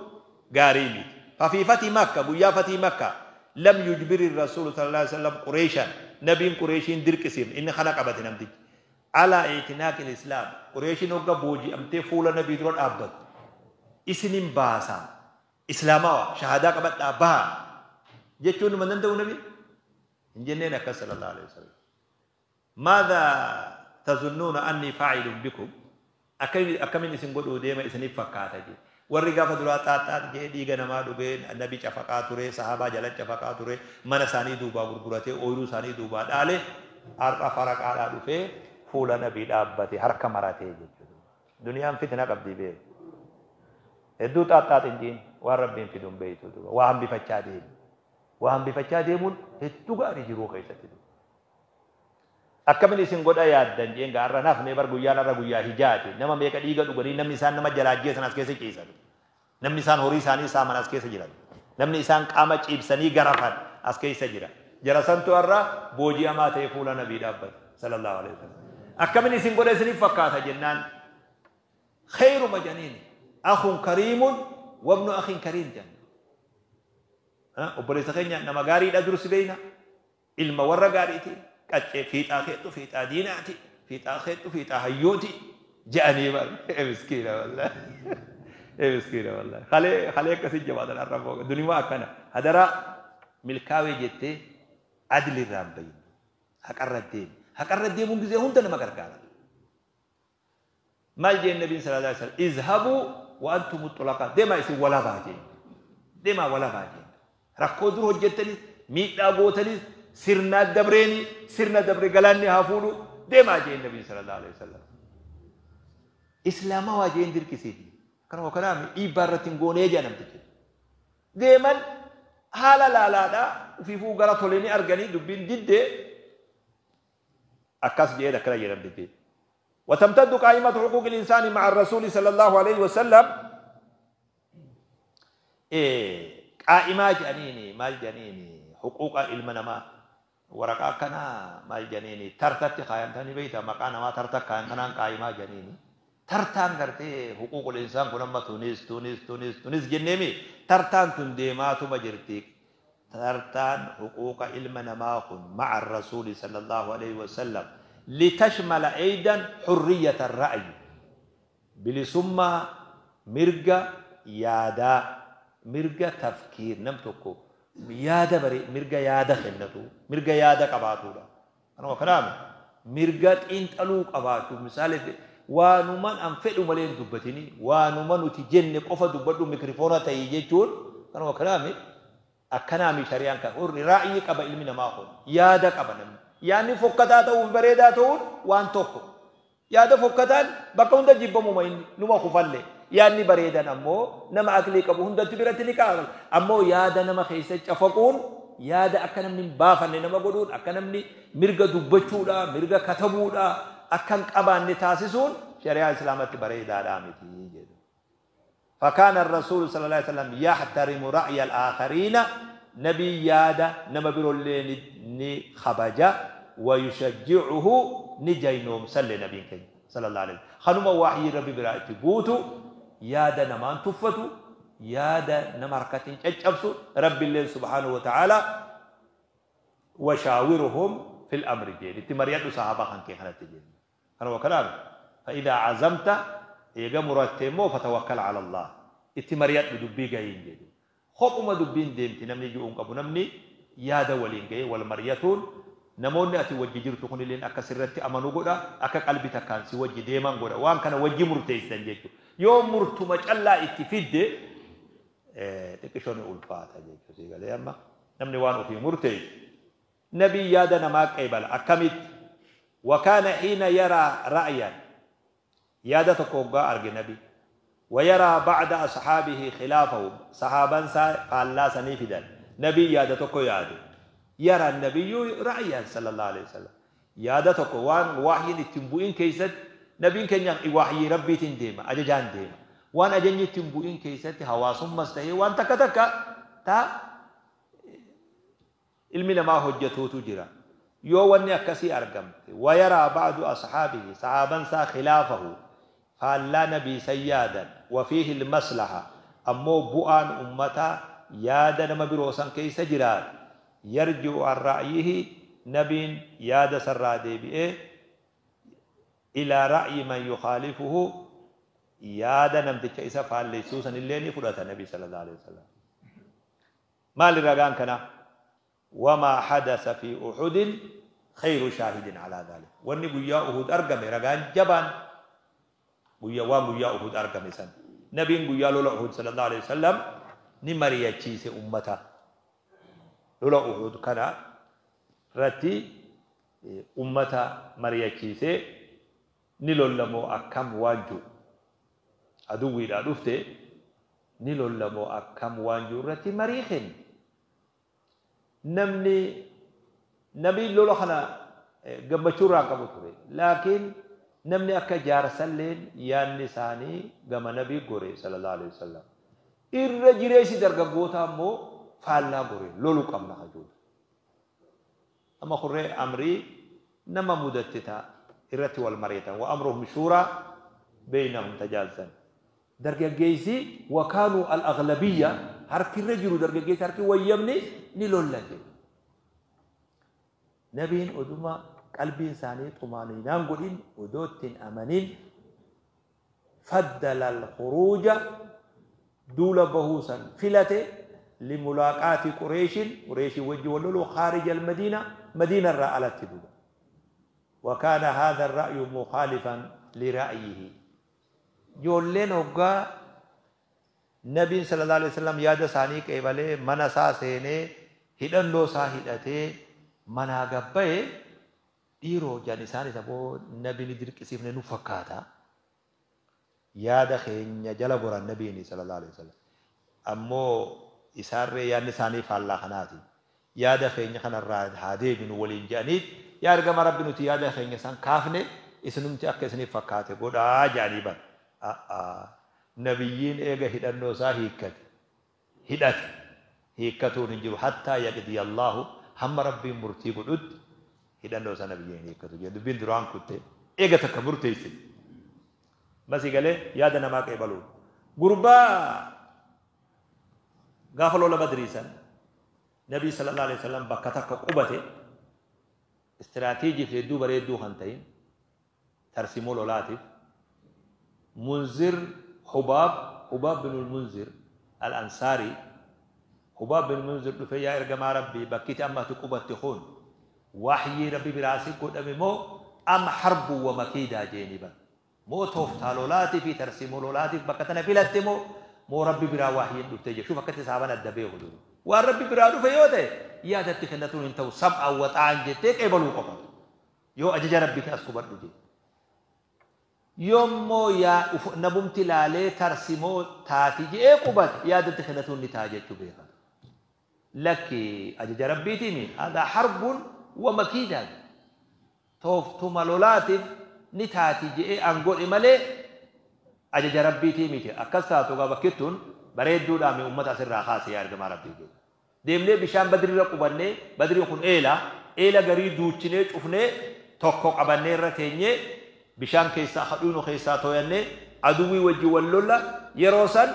gaarii miti. ففي فتح مكة, guyyaa fatii Makka, لم يجبر الرسول صلى الله عليه وسلم قريشا. Nabiin Qureeshiin dirqisiifne inni kana qabate namtichi. Alaa i'tinaaqil Islaam Qureeshiin hogga booji'amtee fuula nabii dura dhaabbatu isinin baasaa islaamawa shahaadaa qabadhaa baha jechuun numa danda'u nabi hin jenneen akkas sallallahu alaihi wasallam. Maadha tazunnuuna anni faa'ilun bikum akkamiin isin godhuu deema isiniif fakkaata jee. Warri gaafa duraa xaaxxaax jee dhiiga namaa dhugee nabi cafaqaa ture sahaabaa jala cafaqaa ture mana isaanii duubaa gurguratee ooyiruu isaanii duubaa dhaale har'a faraqaadhaa dhufee fuula nabii dhaabbate harka maratee jechuudha. Duniyaan fitina qabdi beeku. Hedduu xaaxxaax hin jiin waan rabbiin fiduun beeytu duuba waa hambifachaa deemu. Waa hambifachaa deemuun hedduu gaarii jiruu keessatti. Akkamin isin godha yaaddan jeen gaarra nafne bar guyyaan har'a guyyaa hijaati. Nama meeqa dhiiga dhuganii namni isaan nama jalaa ajjeesan as keessa ciisan. Namni isaan horii isaanii saaman as keessa jiran. Namni isaan qaama ciibsanii garafan as keessa jira. Jara santu har'a booji'amaa ta'e fuula nabii dhaabbate sallallahu alaihi wasallam. Akkamin isin godha isiniif fakkaata jennaan khayruma janiin akhun kariimun wabnu akhin kariim jenna. Obboleessa keenya nama gaariidha dursi beeyna ilma warra gaariiti qaccee fiixaa keettu fiixaa diinaati fiixaa keettu fiixaa hayyuuti je'anii bar miskiina wallahi miskiina wallahi kalee kalee akkasii jabaatan har'a booga dunimaa akkana hadaraa milkaawee jettee adli irraa hin bayin haqarra deemi haqarra deemuun gizee hunda nama gargaara. Maal jeen nabiin sallallahu alaihi wasallam izhabuu wa antum mutlaqa deemaa isin walabaa jeen deemaa walabaa jeen rakkoo dur hojjettanis miidhaa gootanis sirna dabreeni sirna dabre galaanni haa fuudhu deemaa jeen nabiin sallallahu alaihi wasallam. Islaama waa jeen dirqisiifne kanuma kanaaf dhiibbaa irratti hin goonee jee namtichi. Deeman haala laalaadhaa ufiifuu gara tolanii arganii dubbiin diddee akkas jee akkana jee namtichi. وتمتد قائمة حقوق الإنسان مع الرسول صلى الله عليه وسلم قائمة جنيني مال جنيني حقوق المنما ورقا كنا مال جنيني ترتت خاين بيتا مقانا ما ترتت خاين كنا قائمة جنيني ترتان غرتي حقوق الإنسان كنا تونس تونس تونس تونس جنيمي ترتان تنديمات مجرتي ترتان حقوق المنما مع الرسول صلى الله عليه وسلم لتشمل أيضا حرية الرأي بلسمة مرقة يادا مرقة تفكير نمتكو يادا بري مرقة يادا خنتو مرقة يادا قباتو أنا وكلامي مرقة انت ألو قباتو مثال وانومان أنفعلوا ملين دبتني وانومان تجن قفا دبتو ميكروفونا تيجي أنا وكلامي أكنامي شريان كهور رأيي قبا علمنا ما هون يادا قبا نمي yaanni fokkataa ta'uuf bareedaa ta'uun waan tokko yaada fokkataan bakka hunda jibbamuma inni numa kufalle yaanni bareedan ammoo nama aqlii qabu hundatti biratti ni qaama ammoo yaada nama keessa cafaquun yaada akka namni hin baafanne nama godhuun akka namni mirga dubbachuudha mirga katabuudha akka hin qabaanne taasisuun shari'aa islaamatti bareedaadhaa miti jedhu. فكان الرسول صلى الله عليه وسلم يحترم رأي الآخرين نبي يادا نما برولي ني خبجا ويشجعه نجينوم سل نبي كي صلى الله عليه وسلم خنوما وحي ربي براتي بوتو يادا نمان تفتو يادا نمركتين تشبسو ربي الله سبحانه وتعالى وشاورهم في الامر جيل تمريات صحابه خان كي خلت جيل انا وكلام فاذا عزمت ايغا مرتمو فتوكل على الله اتمريات بدبي جايين جيل Kophuma dubbiin deemti namni ji'uun qabu namni yaada waliin ga'ee wal mari'atuun namoonni ati wajji jirtu kunilleen akka sirratti amanuu godha akka qalbi takkaan si wajji deeman godha waan kana wajji murteessan jechuudha. Yoo murtuma callaa itti fidde xiqqishoon ulfaata jechuudha si galee amma namni waan ofii murteessu. Nabii yaada namaa qeebala akkamitti wakaana xiina yaraa ra'yan yaada tokko hoggaa arge nabii. ويرى بعد أصحابه خلافه صحابا فالله سنيفدا نبي يادتك يادو يرى النبي رأيا صلى الله عليه وسلم يادتك وان وحي التنبوئين كيست نبي كان وحي ربي تنديما أججان ديما وان أجن التنبوئين كيست هوا ثم استهي وان تكتك تا علمنا ما حجته تجرى يو وني أكسي أرقمت ويرى بعد أصحابه صحابا سا خلافه فلا نبي سيادا وفيه المصلحة أمو بؤان أمتا يادا نما بروسان كيس جرات يرجع عن رأيه Nabiin yaada sarraa deebi'ee ilaa ra'yi man yukhaalifuhu, yaada namticha isa faalleessuu sanillee ni fudhata Nabi sallallahu alaihi wasallam. Maali ragaan kana? Wamaa hadasa fi Uhudin khayru shaahidin alaa dhalik. Wanni guyyaa Uhud argame ragaan jabaan guyyaa waan guyyaa Uhud argame san. Nabiin guyyaa lola Uhud sallallahu alaihi wasallam ni mari'achiise ummata. Lola Uhud kana irratti ummata mari'achiisee ni lollamoo akkam waan jiru. Aduwwiidhaa dhufte ni lollamoo akkam waan jiru irratti marii kenne. Namni nabiin lola kana gammachuu irraa qabu ture. Laakiin namni akka jaarsalleen yaadni isaanii gama nabii gore sallallahu alaihi wasallam. Irra jireessi dargaggoota ammoo faallaa gore loluu qabna hajuudha. Amma kurree amrii nama mudatte ta'a irratti wal mari'atan. Wa amruhum shuuraa beeynahum tajaazan. Dargaggeessi wakaanuu al-aghlabiyya harki irra jiru dargaggeessi harki wayyamni ni lollate. Nabiin oduma qalbiin isaanii xumaaninaan godhin odoo ittiin amanin faddala al-khuruuja duula bahuu san filate limulaaqaati Qureeshin, Qureeshin wajji wal loluu khaarija al-Madiina, Madiina irraa alatti duuba. وكان هذا الرأي مخالفا لرأيه. Ijoolleen hoggaa Nabiin sallallahu alaihi wasallam yaada isaanii qeebalee mana isaa seenee hidhannoo isaa hidhatee manaa gabbaye dhiiroo jaan isaan isa boo nabiin dirqisiifne nu fakkaata. Yaada keenya jala goran nabiin sallallahu alaihi wasallam. Ammoo isaarree yaadni isaanii faallaa kanaati. Yaada keenya kanarraa haa deebinu waliin jedhaniit yaa ergama Rabbi nuti yaada keenya san kaafne isinumti akka isiniif fakkaate godhaa jedhanii ban. Nabiyyiin eega hidhannoo isaa hiikkate. Hidhate. Hiikkatuun hin jiru. Hattaa yaqdiya Allahu hamma Rabbiin murtii godhutti hidhannoo isaa nabiyyiin hiikkatu jedhu. Dubbiin duraan kutte eega takka murteesse. Masii galee yaada namaa qeebaluun. Gurbaa gaafa lola Badrii san Nabii sallallahu alaihi wasallam bakka takka qubate istiraatiijiif hedduu bareedduu kan ta'in tarsimoo lolaatiif Munzir Hubaab, Hubaab bin Munzir al-Ansaari, Hubaab bin Munzir dhufee yaa ergamaa Rabbii bakkiti amma ati qubatte kun wahyii Rabbi biraa si godhame moo am harbu wa makiidaa jeeni ban. Moo tooftaa lolaatii fi tarsimoo lolaatiif bakka tana filatte moo moo Rabbi biraa wahyiin dhuftee jechuuf akkatti saaban adda beeku jiru. Waan Rabbi biraa dhufe yoo ta'e yaadatti kennatuun hin ta'u sam'aan wa xaa'an jettee qeebaluu qofa. Yoo ajaja Rabbiitiin as qubadhu jee. Yoommoo yaa nabumti laalee tarsimoo taati je'ee qubate yaadatti kennatuun ni ta'a jechuu beekama. Lakki ajaja Rabbiitiin haadha harbun wa makiidaan tooftuma lolaatiif ni taati je'ee an godhe malee ajaja Rabbiitii miti. Akkas taatu gaa bakkittuun bareedduudhaan uummata asirraa kaasee yaa ergamaa Rabbii jedhe. Deemnee bishaan Badriirra qubannee Badriin kun eela eela garii duuchinee cufnee tokko qabannee irra teenyee bishaan keessaa hadhuunu keessaa tooyannee aduwwii wajji wal lolla yeroo san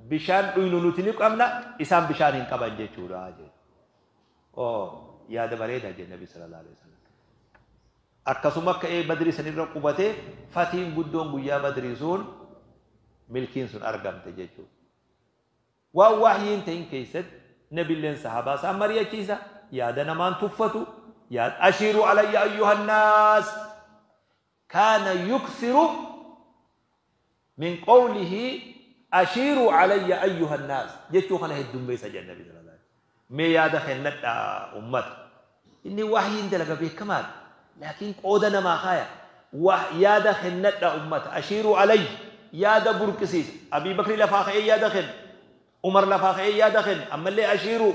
bishaan dhuynu nuti ni qabna isaan bishaan hin qaban jechuudha jedhe. Oo yaada bareedaa jedhe Nabi sallallahu alaihi wasallam. Akkasuma akka ee Badrii sanirra qubatee fatiin guddoon guyyaa Badrii sun milkiin sun argamte jechuudha. Waan wahyiin ta'in keessatti nabilleen sahabaa isaan mari'achiisa yaada namaan tuffatu yaada ashiiru alayya ayyuhannaas kaana yuksiru min qawlihi ashiiru alayya ayyuhannaas jechuu kana heddummeessa jedha nabi sallallahu alaihi wasallam. Mee yaada kennadhaa ummata. Inni wahyiin dalaga beekamaadha. Laakiin qooda namaa kaaya yaada kennadhaa ummata ashiiru alayya yaada burqisiisa. Abii Bakri lafaa ka'ee yaada kenna. Umar lafaa ka'ee yaada kenna. Ammallee ashiiru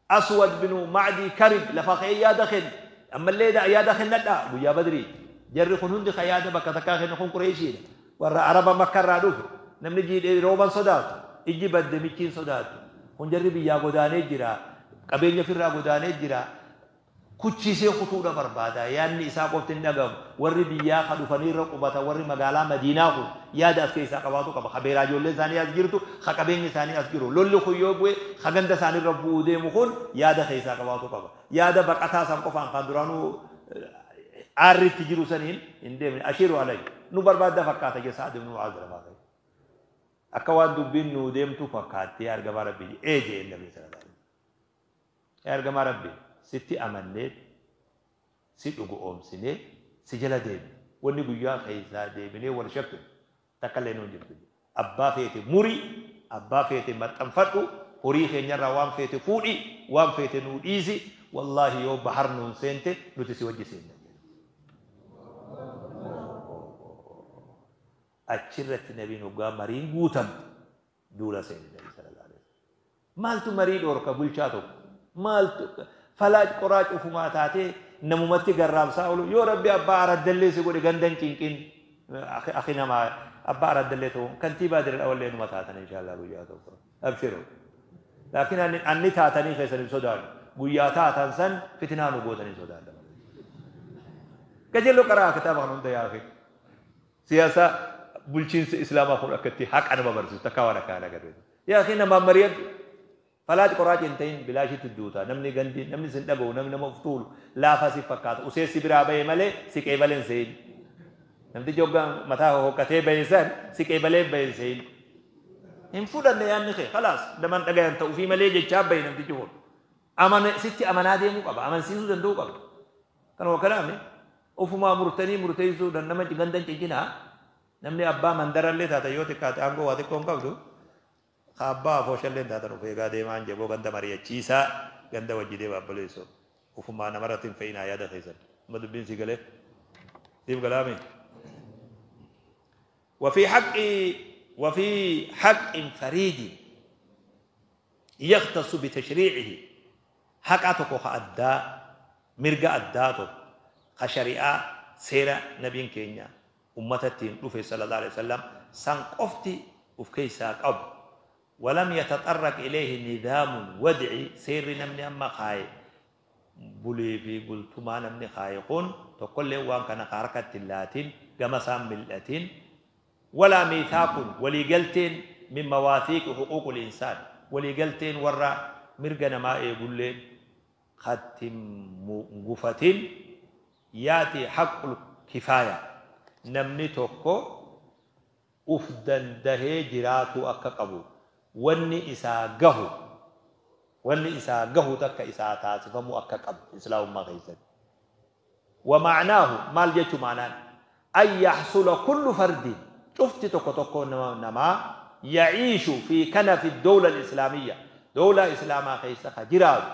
Aswad binu Macdii Karib lafaa ka'ee yaada kenna. Ammallee yaada kennadhaa guyyaa Badrii. Jarri kun hundi ka yaada bakka takkaa kennu kun Qureeshiidha. Warra Araba Makka irraa dhufe. Namni jiidhee rooban sodaatu. Ijji badde michiin sodaatu. Kun jarri biyyaa godaanee jira. Qabeenya ofirraa godaanee jira. Kuchiisee kutuudha barbaada. Yaadni isaa qofti hin dhagahamu. Warri biyyaa ka dhufanii irra qubatan, warri magaalaa Madiinaa kun yaada as keessaa qabaatu qaba. Ka beeraa ijoollee isaanii as jirtu, ka qabeenyi isaanii as jiru. Lolli kun yoo bu'e, ka ganda isaanii irra bu'uu deemu kun yaada keessaa qabaatu qaba. Yaada baqataa san qofaan kan duraanuu aarritti jiru saniin hin deemne. Ashiiru alayhi. Nu barbaadda fakkaata jee Sa'ad ibn Mu'aaz lafaa ka'e. Akka waan dubbiin nuu deemtu fakkaatti yaa ergamaa Rabbii. Ee jeen Nabii sallallahu alaihi wasallam. Yaa ergamaa Rabbii, sitti amannee, si dhugo'oomsinee, si jala deemne. Wanni guyyaa keessaa deebinee wal shakkinu takka illee nuun jirtu. Abbaa feete muri, abbaa feete maxxanfadhu, horii keenyarraa waan feete fuudhi, waan feete nuu dhiisi, wallaahi yoo bahar nuun seente nuti si wajji seenna. Achirratti nabiin hoggaa mariin guutamte duula seene nabi sallallahu alaihi wasallam. Maaltu marii dhoorka bulchaa tokko? Maaltu falaac qoraa cufumaa taatee namumatti garraamsaa oolu? Yoo Rabbi abbaa araddallee si godhe gandan cinqin akhi namaa abbaa araddallee ta'uun kantiibaa dire dhawallee numa taatan inshaallah guyyaa tokko. Abshiru. Laakiin anni taatanii keessan hin sodaadhu. Guyyaa taatan san fitnaa nu gootan hin sodaadha. Qajeello qaraa kitaaba kan hunda yaa akhi. Siyaasa bulchiinsi Islaamaa kun akka itti haqa nama barsiisu takkaa waan akkanaa agarre. Yaa akhi, namaan mari'adhu. Falaac qoraac hin ta'in, bilaashitti duuta. Namni gandi namni sin dhaga'u, namni nama of tuulu laafaa si fakkaata. Usee si biraa bahe malee si qeebalee hin se'in. Namtichi hoggaa mataa hoqqatee bahe san si qeebalee bahe hin se'in. Hin fudhanne yaadni kee khalaas naman dhagayan ta'uufii malee jechaa bahe namtichi kun. Amane sitti amanaa deemuu qaba. Amansiisuu danda'uu qaba. Kanuma kanaami ofumaa murtanii murteessuudhaan nama gandan cincinaa. Namni abbaa mandarallee taatan yoo xiqqaate aangoo waa xiqqoo hin qabdu. Ka abbaa afooshallee taatan of eegaa deemaan jeboo ganda mari'achiisaa, ganda wajji deema abboleessoo. Ofumaa namarratti hin fe'inaa yaada keessan. Amma dubbiin sii galee? Siif galaami? وفي حق وفي حق فريد يختص بتشريعه، haqa tokko ka addaa, mirga addaa tokko ka shari'aa seera nabiin keenya ummata ittiin dhufe sallallahu alaihi wasallam san qofti uf keessaa qabu, ولم يتطرق إليه نظام وضعي, seerri namni amma kaaye bulii fi bultumaa namni kaaye kun tokkollee waan kana ka harkatti hin laatin, gama isaan mil'atin, ولا ميثاق, waliigalteen, من مواثيق حقوق الإنسان, waliigalteen warra mirga namaa eegulleen katti gufatin, يأتي حق الكفاية, namni tokko uf dandahee jiraatu akka qabu, wanni isaa gahu, wanni isaa gahu takka isaa taasifamuu akka qabu islaamummaa keessatti. ومعناه maal jechu maanaan أن يحصل كل فرد, cufti tokko tokko namaa, يعيش في كنف الدولة الإسلامية, دولة إسلaamaa keessa ka jiraatu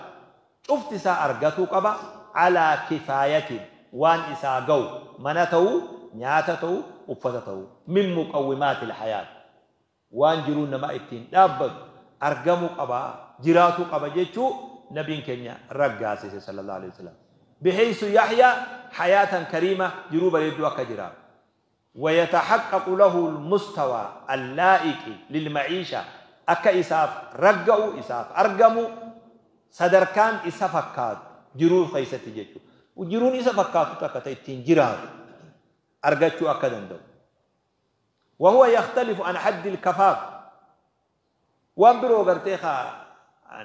cufti isaa argatuu qaba على كفاية, waan isaa gahu, mana ta'uu, nyaata ta'uu, uffata ta'uu, من مقومات الحياة, waan jiruu nama ittiin dhaabbatu argamuu qaba, jiraatuu qaba jechuu nabiin keenya raggaasise sallallahu alaihi wasallam. بحيث يحيا حياة كريمة, jiruu bareedduu akka jiraatu, ويتحقق له المستوى اللائق للمعيشة, akka isaaf ragga'u, isaaf argamu sadarkaan isa fakkaatu jiruu keessatti jechuudha. Jiruun isa fakkaatu takka ta'e ittiin jiraatu argachuu akka danda'u. وهو يختلف عن حد الكفاف, waan biroo gartee kaa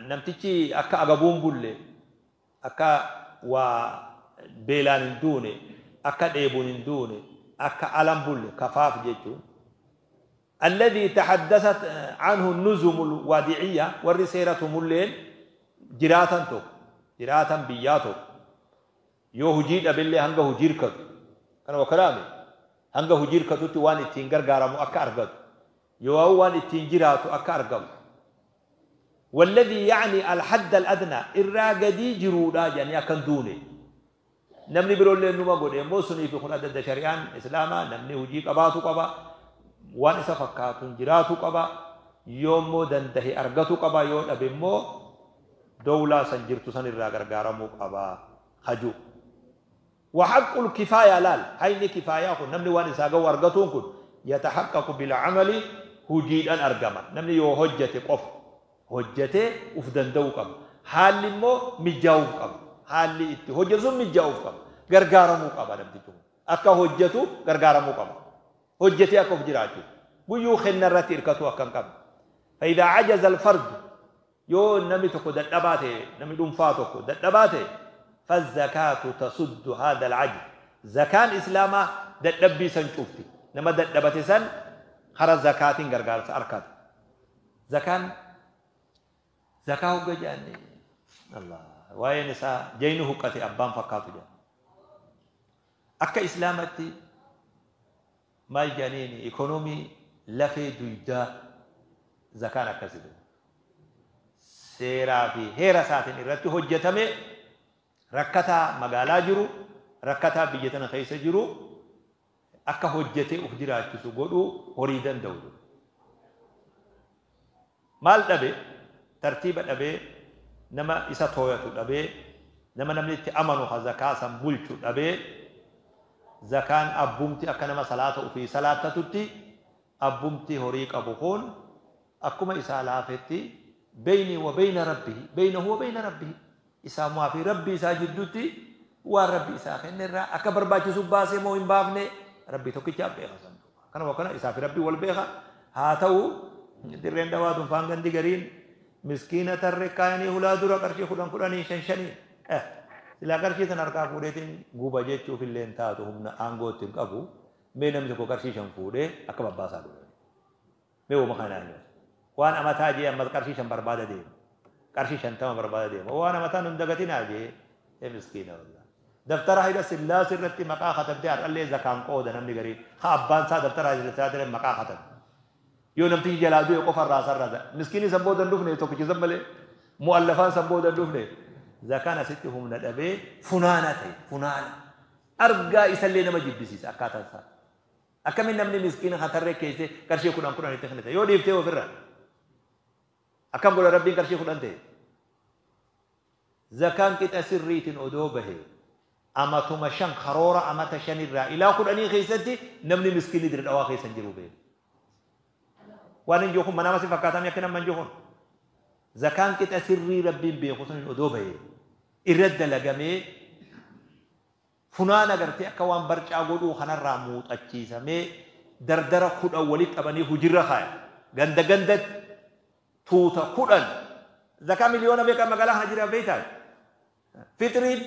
namtichi akka agabuun bulle, akka waa beelaan hin duune, akka dheebuun hin duune, akka alan bulle, kafaaf jechuun. الذي تحدثت عنه النظم الوضعية, warri seeratu mulleen jiraatan tokko, jiraatan biyyaa tokko yoo hujii dhabillee hanga hujii hirkatu kana wakalaame hanga hujii hirkatutti waan ittiin gargaaramu akka argatu, yoo waan ittiin jiraatu akka argamu. والذي يعني الحد الأدنى irraa gadii jiruudha jedhanii akkan duune namni biroollee numa godhe immoo sunii fi kun adda adda. Shari'aan islaamaa namni hujii qabaatu qaba, waan isa fakkaatuun jiraatu qaba, yoo immoo dandahe argatu qaba, yoo dhabe immoo dowlaa san jirtu san irraa gargaaramuu qaba haju. وحق الكفاية laal, hayni kifaayaa kun, namni waan isaa gahu argatuun kun, يتحقق بالعمل, hujiidhaan argama. Namni yoo hojjete qofa, hojjetee uf danda'uu qaba, haalli immoo mijaa'uuf qaba. Haalli itti hojjetu sun mijaa'uuf qaba. Gargaaramuu qaba namtichi kun. Akka hojjetu gargaaramuu qaba. Hojjetee akka of jiraachu. Guyyuu kenna irratti hirkatuu akka hin qabne. فإذا عجز الفرد yoo namni tokko dadhabaa ta'e, namni dhuunfaa tokko dadhabaa ta'e, فالزكاة تسد هذا العجز. Zakaan Islaamaa dadhabbii san cufti. Nama dadhabate san kara zakaatiin gargaarsa arkata. Zakaan zakaa hogga jedhan Allah waa'een isaa jayni huqqate abbaan fakkaatu jedha. Akka Islaamatti maal jedhaniin ikonoomii lafee duydaa zakaan akkasi dhufu. Seeraa fi heera isaatiin irratti hojjetame rakkataa magaalaa jiru, rakkataa biyya tana keessa jiru akka hojjetee of jiraachisu godhuu horii danda'u. Maal dhabe? Tartiiba dhabee, nama isa tooyatu dhabee, nama namni itti amanu ha zakaa san bulchu dhabee, zakaan abbumti akka nama salaata ofii salaattatutti abbumti horii qabu kun akkuma isaa laafetti beynii wa beyna rabbihi, beynahu wa beyna rabbihi, isaamaa fi rabbii isaa jidduutti waan rabbi isaa kenne irraa akka barbaachisu baasee moo hin baafne rabbii tokkicha beeka san. Kanuma kana isaa fi rabbii wal beeka. Haa ta'u dirreen dhawaa tun faan gandi gariin miskiina tarree kaayanii hulaa dura qarshii 10 10 5 5 silaa qarshii san harkaa fuudheetiin guba jechuuf illee hin taatu, humna aangoo itti hin qabu. Mee namni tokko qarshii 5 fuudhee akka babbaasaa godhe. Mee wama kanaan waan amataa jee ammas qarshii 5 barbaada deema, qarshii 50 barbaada deema, waan amataa nun dagatinaa jee. Ee miskiina wallah. Daftara Hayila Sillaasee irratti maqaa katabdee har'allee zakaan qooda namni gariin. Ha abbaan isaa daftara Hayila Sillaasee irratti maqaa katabe. Yoo namtichi jalaa du'e qofa irraa sarraza. Miskiinni san booda hin dhufne tokkichi san malee. Mu'allafaan san booda hin dhufne. Zakaan asitti humna dhabee funaana ta'e, funaana. Argaa isallee nama jibbisiisa akkaataan isaa. Akkamiin namni miskiina kan tarree keessee qarshii 10 10 itti kennita? Yoo dhiiftee ofirra. Akkam godha Rabbiin qarshii 10 ta'e? Zakaan qixa sirriitiin odoo bahe amatuma 5, karoora amata 5 irraa ilaa 10 keessatti namni miskiinni Dirre Dhawaa keessa hin jiru beeku. Waan hin jiru kun manaama si fakkaatamii akka nama hin jiru kun. Zakaan qixa sirrii Rabbiin beeku saniin odoo bahe irra dalagamee funaana gartee akka waan barcaa godhuu kanarraa muuxachiisamee dardara 10 walitti qabanii hujirra kaaya. Ganda gandatti tuuta 10 zakaa miliyoona meeqa magaalaa kana jira beektaa? Fixriin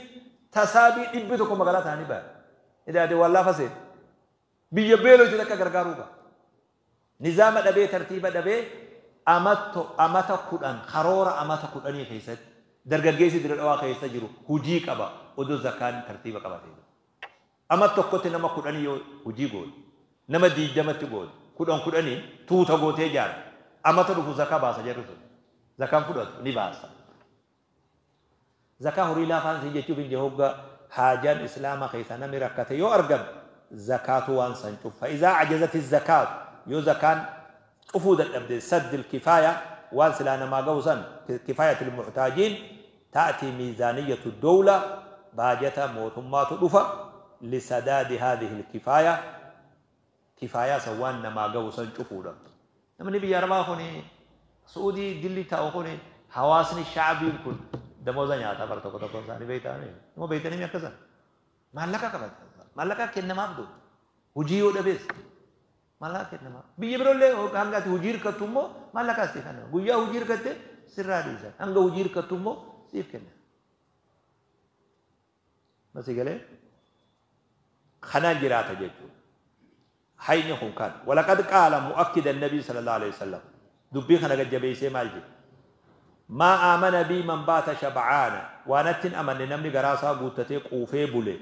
tasaabii 100 magaalaa ta'anii ba'a. Idaate waan laafa seenu. Biyya beelootti akka gargaaruu qaba. Nizaama dhabee, tartiiba dhabee amata 10, karoora amata 10 keessatti dargaggeessi Dirre Dhawaa keessa jiru hujii qaba odoo zakaan tartiiba qabatee. Amata tokkotti nama 10 yoo hujii goote, nama 20tti goote, 10 10 tuuta gootee ijaarte. Amata dhufu zakaa baasa jarri sun. Zakaan fudhatu ni baasa. Zakaa horii laafaan siin jechuuf hin hogga haajaan Islaama keessaa namni rakkate yoo argame zakaatu waan san cufa. إذا عجزت الزكاة yoo zakaan cufuu dadhabde سد الكفاية waan silaa namaa gahu san كفاية المحتاجين تأتي ميزانية الدولة baajata mootummaatu dhufa لسداد هذه الكفاية kifaayaa san waan namaa gahu san cufuudha. Namni biyya Arabaa kuni Su'uudii dilli taa'u kuni hawaasni shaabiin kun damooza nyaata bara tokko tokko isaanii beektaanii. Immoo beektanii akkasan. Maallaqa qabata. Maallaqa kennamaaf dhufu. Hojii yoo dhabees maallaqa kennamaaf. Biyya biroollee hanga ati hojii hirkattu immoo maallaqa siif kennama. Guyyaa hojii hirkatte sirraa dhiisan. Hanga hojii hirkattu immoo siif kenna. Masii galee kanaan jiraata jechuudha. Hayni kun kan. ولقد قال مؤكدا النبي صلى الله عليه وسلم dubbii kana gajjabeessee maal jedhe? ما آمن بي من بات شبعان waan natti hin amanne namni garaa isaa guuttatee quufee bule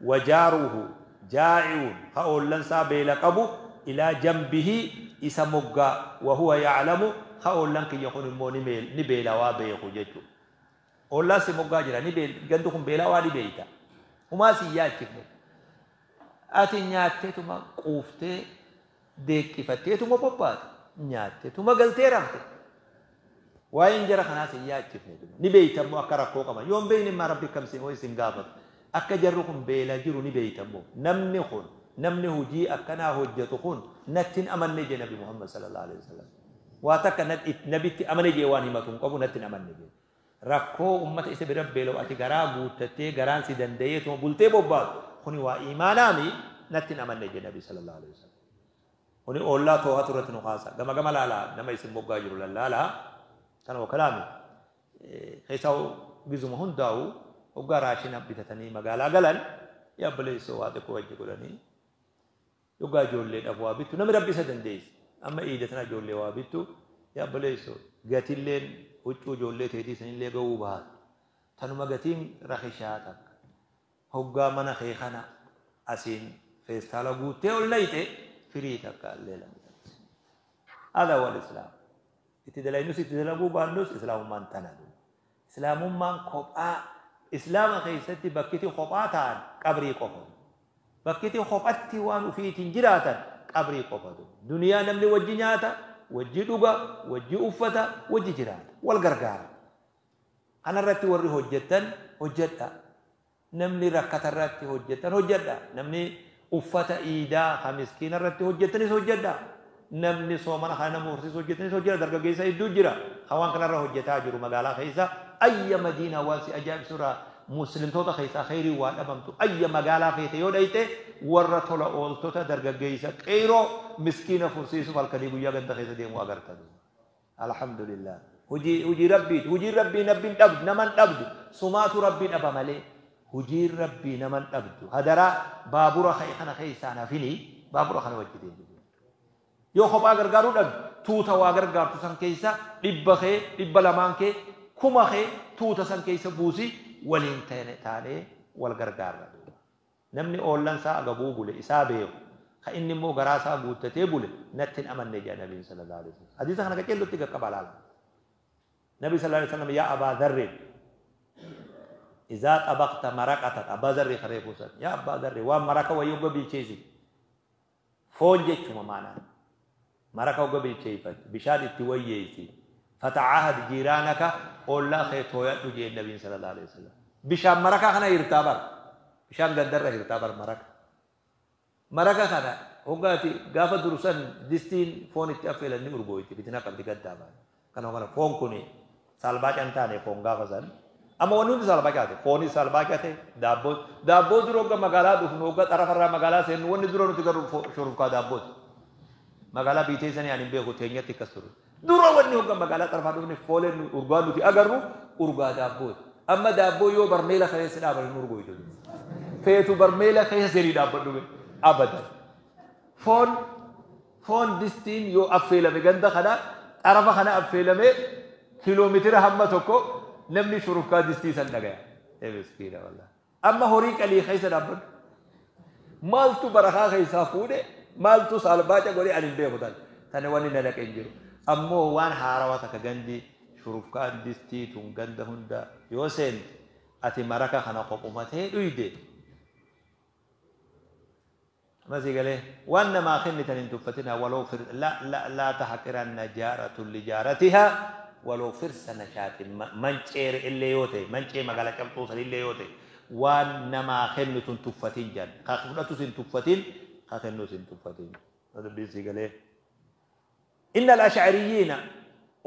وجاره جائع ka ollaan isaa beela qabu إلى جنبه isa moggaa وهو يعلم ka ollaan kiyya kun immoo ni beelawaa beeku jechuudha. Ollaan si moggaa jira, ni gandu kun beelawaa ni beeyta. Humaa si yaachifne. Ati nyaatteetuma quuftee deeqqifatteetuma bobbaate, nyaatteetuma galtee rafte. Waa'een jara kanaas hin yaachifne. Ni beeyta immoo akka rakkoo qaban. Yoo hin beekne immoo Rabbi kam isin gaafatu. Akka jarri kun beela jiru ni beeyta immoo. Namni kun, namni hojii akkanaa hojjetu kun natti hin amanne jee Nabi Muhammad صلى الله عليه وسلم. Waa takka nabitti amane jee waan himatu hin qabu, natti hin amanne jee. Rakkoo ummata isa bira beela'u ati garaa guuttattee garaan si danda'eetuma bultee bobbaatu kuni waa iimaanaami natti hin amanne jedhe Nabi sallallahu alaihi wasallam. Kuni oollaa too'atu irratti nu kaasa. Gama gama laalaa nama isin moggaa jiru lallaalaa kana wakalaami keessaa gizuma hundaa'u hoggaa raashina bitatanii magaalaa galan yaa obboleessoo waa xiqqoo wajji godhanii hoggaa ijoolleedhaaf waa bittu namni rabbi isa dandeesse amma iida tana ijoollee waa bittu yaa obboleessoo gatilleen huccuu ijoollee teetii sanillee ga'uu baatu tanuma gatiin rakishaa takka hoggaa mana kee kana asiin feestaala guuttee ol nayxe firii takka illee lamta. هذا هو الإسلام. Itti dalagnus itti dalaguu baannus islaamummaan tana. Islaamummaan kophaa islaama keessatti bakkiti kophaa ta'an qabrii qofa. Bakkiti kophatti waan ufiitiin jiraatan qabrii qofa. Duniyaa namni wajji nyaata, wajji dhuga, wajji uffata, wajji jiraata. Wal gargaara. Kanarratti warri hojjettan hojjedha. Namni rakkatarratti hojjettan hojjedha. Namni uffata iidaa ka miskiinarratti hojjettanis hojjedha. Namni soomana kana nama horsiisu hojjetanis hojjeta. Dargaggeessa hedduu jira. Kan waan kanarra hojjetaa jiru magaalaa keessa ayya madiinaa waan si ajaa'ibsurraa muslimtoota keessaa kheyrii waa dhabamtu ayya magaalaa feete yoo dhayte warra tola ooltota dargaggeessa qeyroo miskiina fursiisuuf halkanii guyyaa ganda keessa deemu agartan. Alhamdulillah. Hojii rabbiiti. Hojii rabbii nabbiin dhabdu naman dhabdu sumaatu rabbii dhaba malee hojiin rabbii naman dhabdu. Hadaraa baabura kana keessaan hafini baabura kana wajji deemu. Yoo kophaa gargaaruu dhabdu tuuta waa gargaartu san keessa 100 kee 200 kee 1000 kee tuuta san keessa buusi waliin taanee wal gargaarra. Namni oollan isaa agabuu bule isaa beeku ka inni immoo garaa isaa guuttatee bule natti hin amanne jedha Nabiin sallallahu alaihi wasallam. Hadiisa kana qaceellotti qaqqaba laala. Nabi sallallahu alaihi wasallam yaa Abaa Dharri إذا طبقت مرقتك أبا ذر خريفوسا يا أبا ذر ومرقة ويوغا بالشيزي فون جيتشو معنا مرقة ويوغا بالشيفت بشاد التوييسي فتعاهد جيرانك قول لا خير تويا تجي النبي صلى الله عليه وسلم بشام مرقة خنا يرتابر بشام قدر يرتابر مرقة مرقة خنا وقاتي قافة دروسان دستين فون التأفل النمر بويتي بتناقل تقدامها كانوا قالوا فون كوني سالباك أنتاني فون قافة سن amma wanni hundi salphaa fooni salphaa daabboo daabboo dura hogga magaalaa dhufnu hogga xarafarraa magaalaa seennu wanni dura nuti garuu shurufkaa daabbooti. Magaalaa biitee sanii ani hin beeku teenyatti akkas ture. Dura wanni hogga magaalaa xarafaa dhufne fooleen urgaa nuti agarru urgaa daabbooti. Amma daabboo yoo barmeela keessa dhaaban hin urgooytu. Feetu barmeela keessa seenii dhaabbadhu abadan. Foon distiin yoo affeelame ganda kana xarafa kana affeelame kiiloomeetira hamma tokko namni shurufkaa distii san dhagaya. Miskiina wallah. Amma horii qalii keessa dhaabbadhu. Maaltu barakaa keessaa fuudhe maaltu saalbaaca godhe ani hin beeku tan. Tani wanni na dhaqe hin jiru. Ammoo waan haarawaa takka gandi shurufkaan distii tun ganda hunda yoo seente ati maraka kana kophumatee dhuyde. Masii galee waan namaa kennitan hin tuffatina waloo laa tahaqiranna jaaratun lijaaratihaa ولو فرس نشات منشير اللي يوتي منشي مقالة كمتوصل اللي يوتي وان نما خنة تفتين جان خاخنة سن تفتين خاخنة سن تفتين هذا بيسي قال إن الأشعريين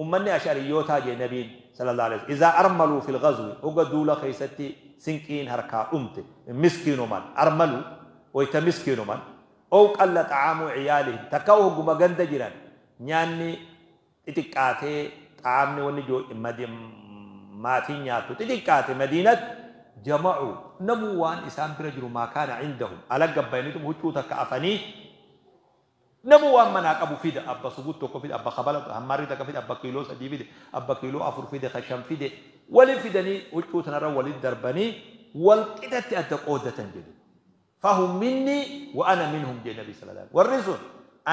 أمني أشعريوتا جي نبي صلى الله عليه وسلم إذا أرملوا في الغزو وقدوا لخيستي سنكين هركا أمتي مسكين من أرملوا ويتمسكين من أو قل طعام عيالهم تكوه قم قند جيران يعني اتقاتي طعامني وني جو maatiin nyaattu xixiqqaate madiinatti jama'u namuu waan isaan bira jiru maa kaana cindahum ala gabbayaniitum huccuu takka afanii namuu waan manaa qabu fida abba sugut tokko fide abba kabala hammaarri takka fide abba kiiloo 3 fide abba kiiloo 4 fide 5 fide walin fidanii huccuu tanarra walin darbanii wal qixatti adda qooddatan jedhu fahum minni wa ana minhum jedhe nabi sallallahu alaihi wasallam warri sun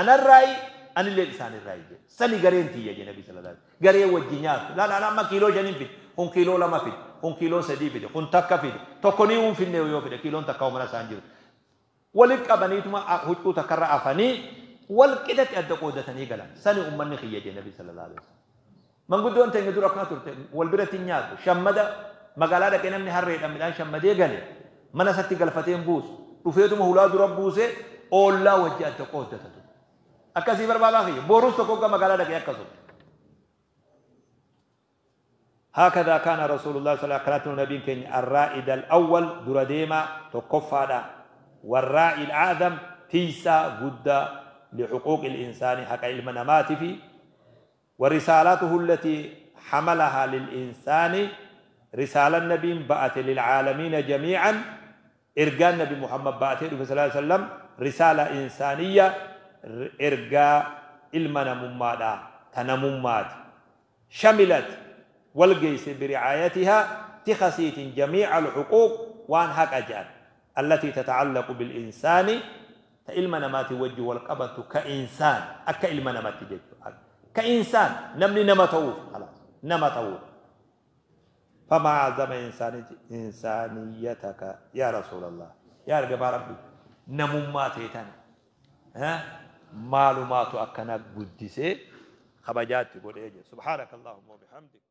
anarraayi anillee isaanirraa jedhe sani gareen tiyya jedhe nabi sallallahu alaihi wasallam garee wajji nyaatu laala ana amma kiiloo 5 fide kun kiiloo 2 fide kun kiiloo 3 fide kun takka fide tokko ni hun finne yoo fide kiiloon takka mana isaan jiru walin qabaniituma huccuu takkarra afanii wal qixatti adda qooddatanii galan sani ummanni kiyya jedhe nabi sallallahu alaihi wasallam manguddoon teenya dura akkana turte wal biratti nyaatu shammada magaalaa dhaqee namni harreedhaan midhaan shammadee gale mana isatti galfatee hin buusu dhufeetuma hulaa dura buusee oollaa wajji adda qooddata akkasii barbaadaa kiyya boruus tokko hogga magaalaa dhaqee akkasuma. هكذا كان رسول الله صلى الله عليه وسلم، نبي كين الرائد الأول درديما تكفادا، والراعي الأعظم تيسا قد لحقوق الإنسان حق علم نمات في، ورسالته التي حملها للإنسان رسالة النبي بأت للعالمين جميعا. إرجاء النبي محمد بأت صلى الله عليه وسلم رسالة إنسانية، إرجاء علم نممادا تنممات شملت والجيس برعايتها تخسيت جميع الحقوق وان حق أجال التي تتعلق بالإنسان. علم نمات وجه والقبض كإنسان، أك علم نمات جد كإنسان نمني نمتوف خلاص نمتوف. فما أعظم إنسانيتك يا رسول الله يا رب ربي نممات ها معلومات أكنا قدسي خبجات. سبحانك اللهم وبحمدك.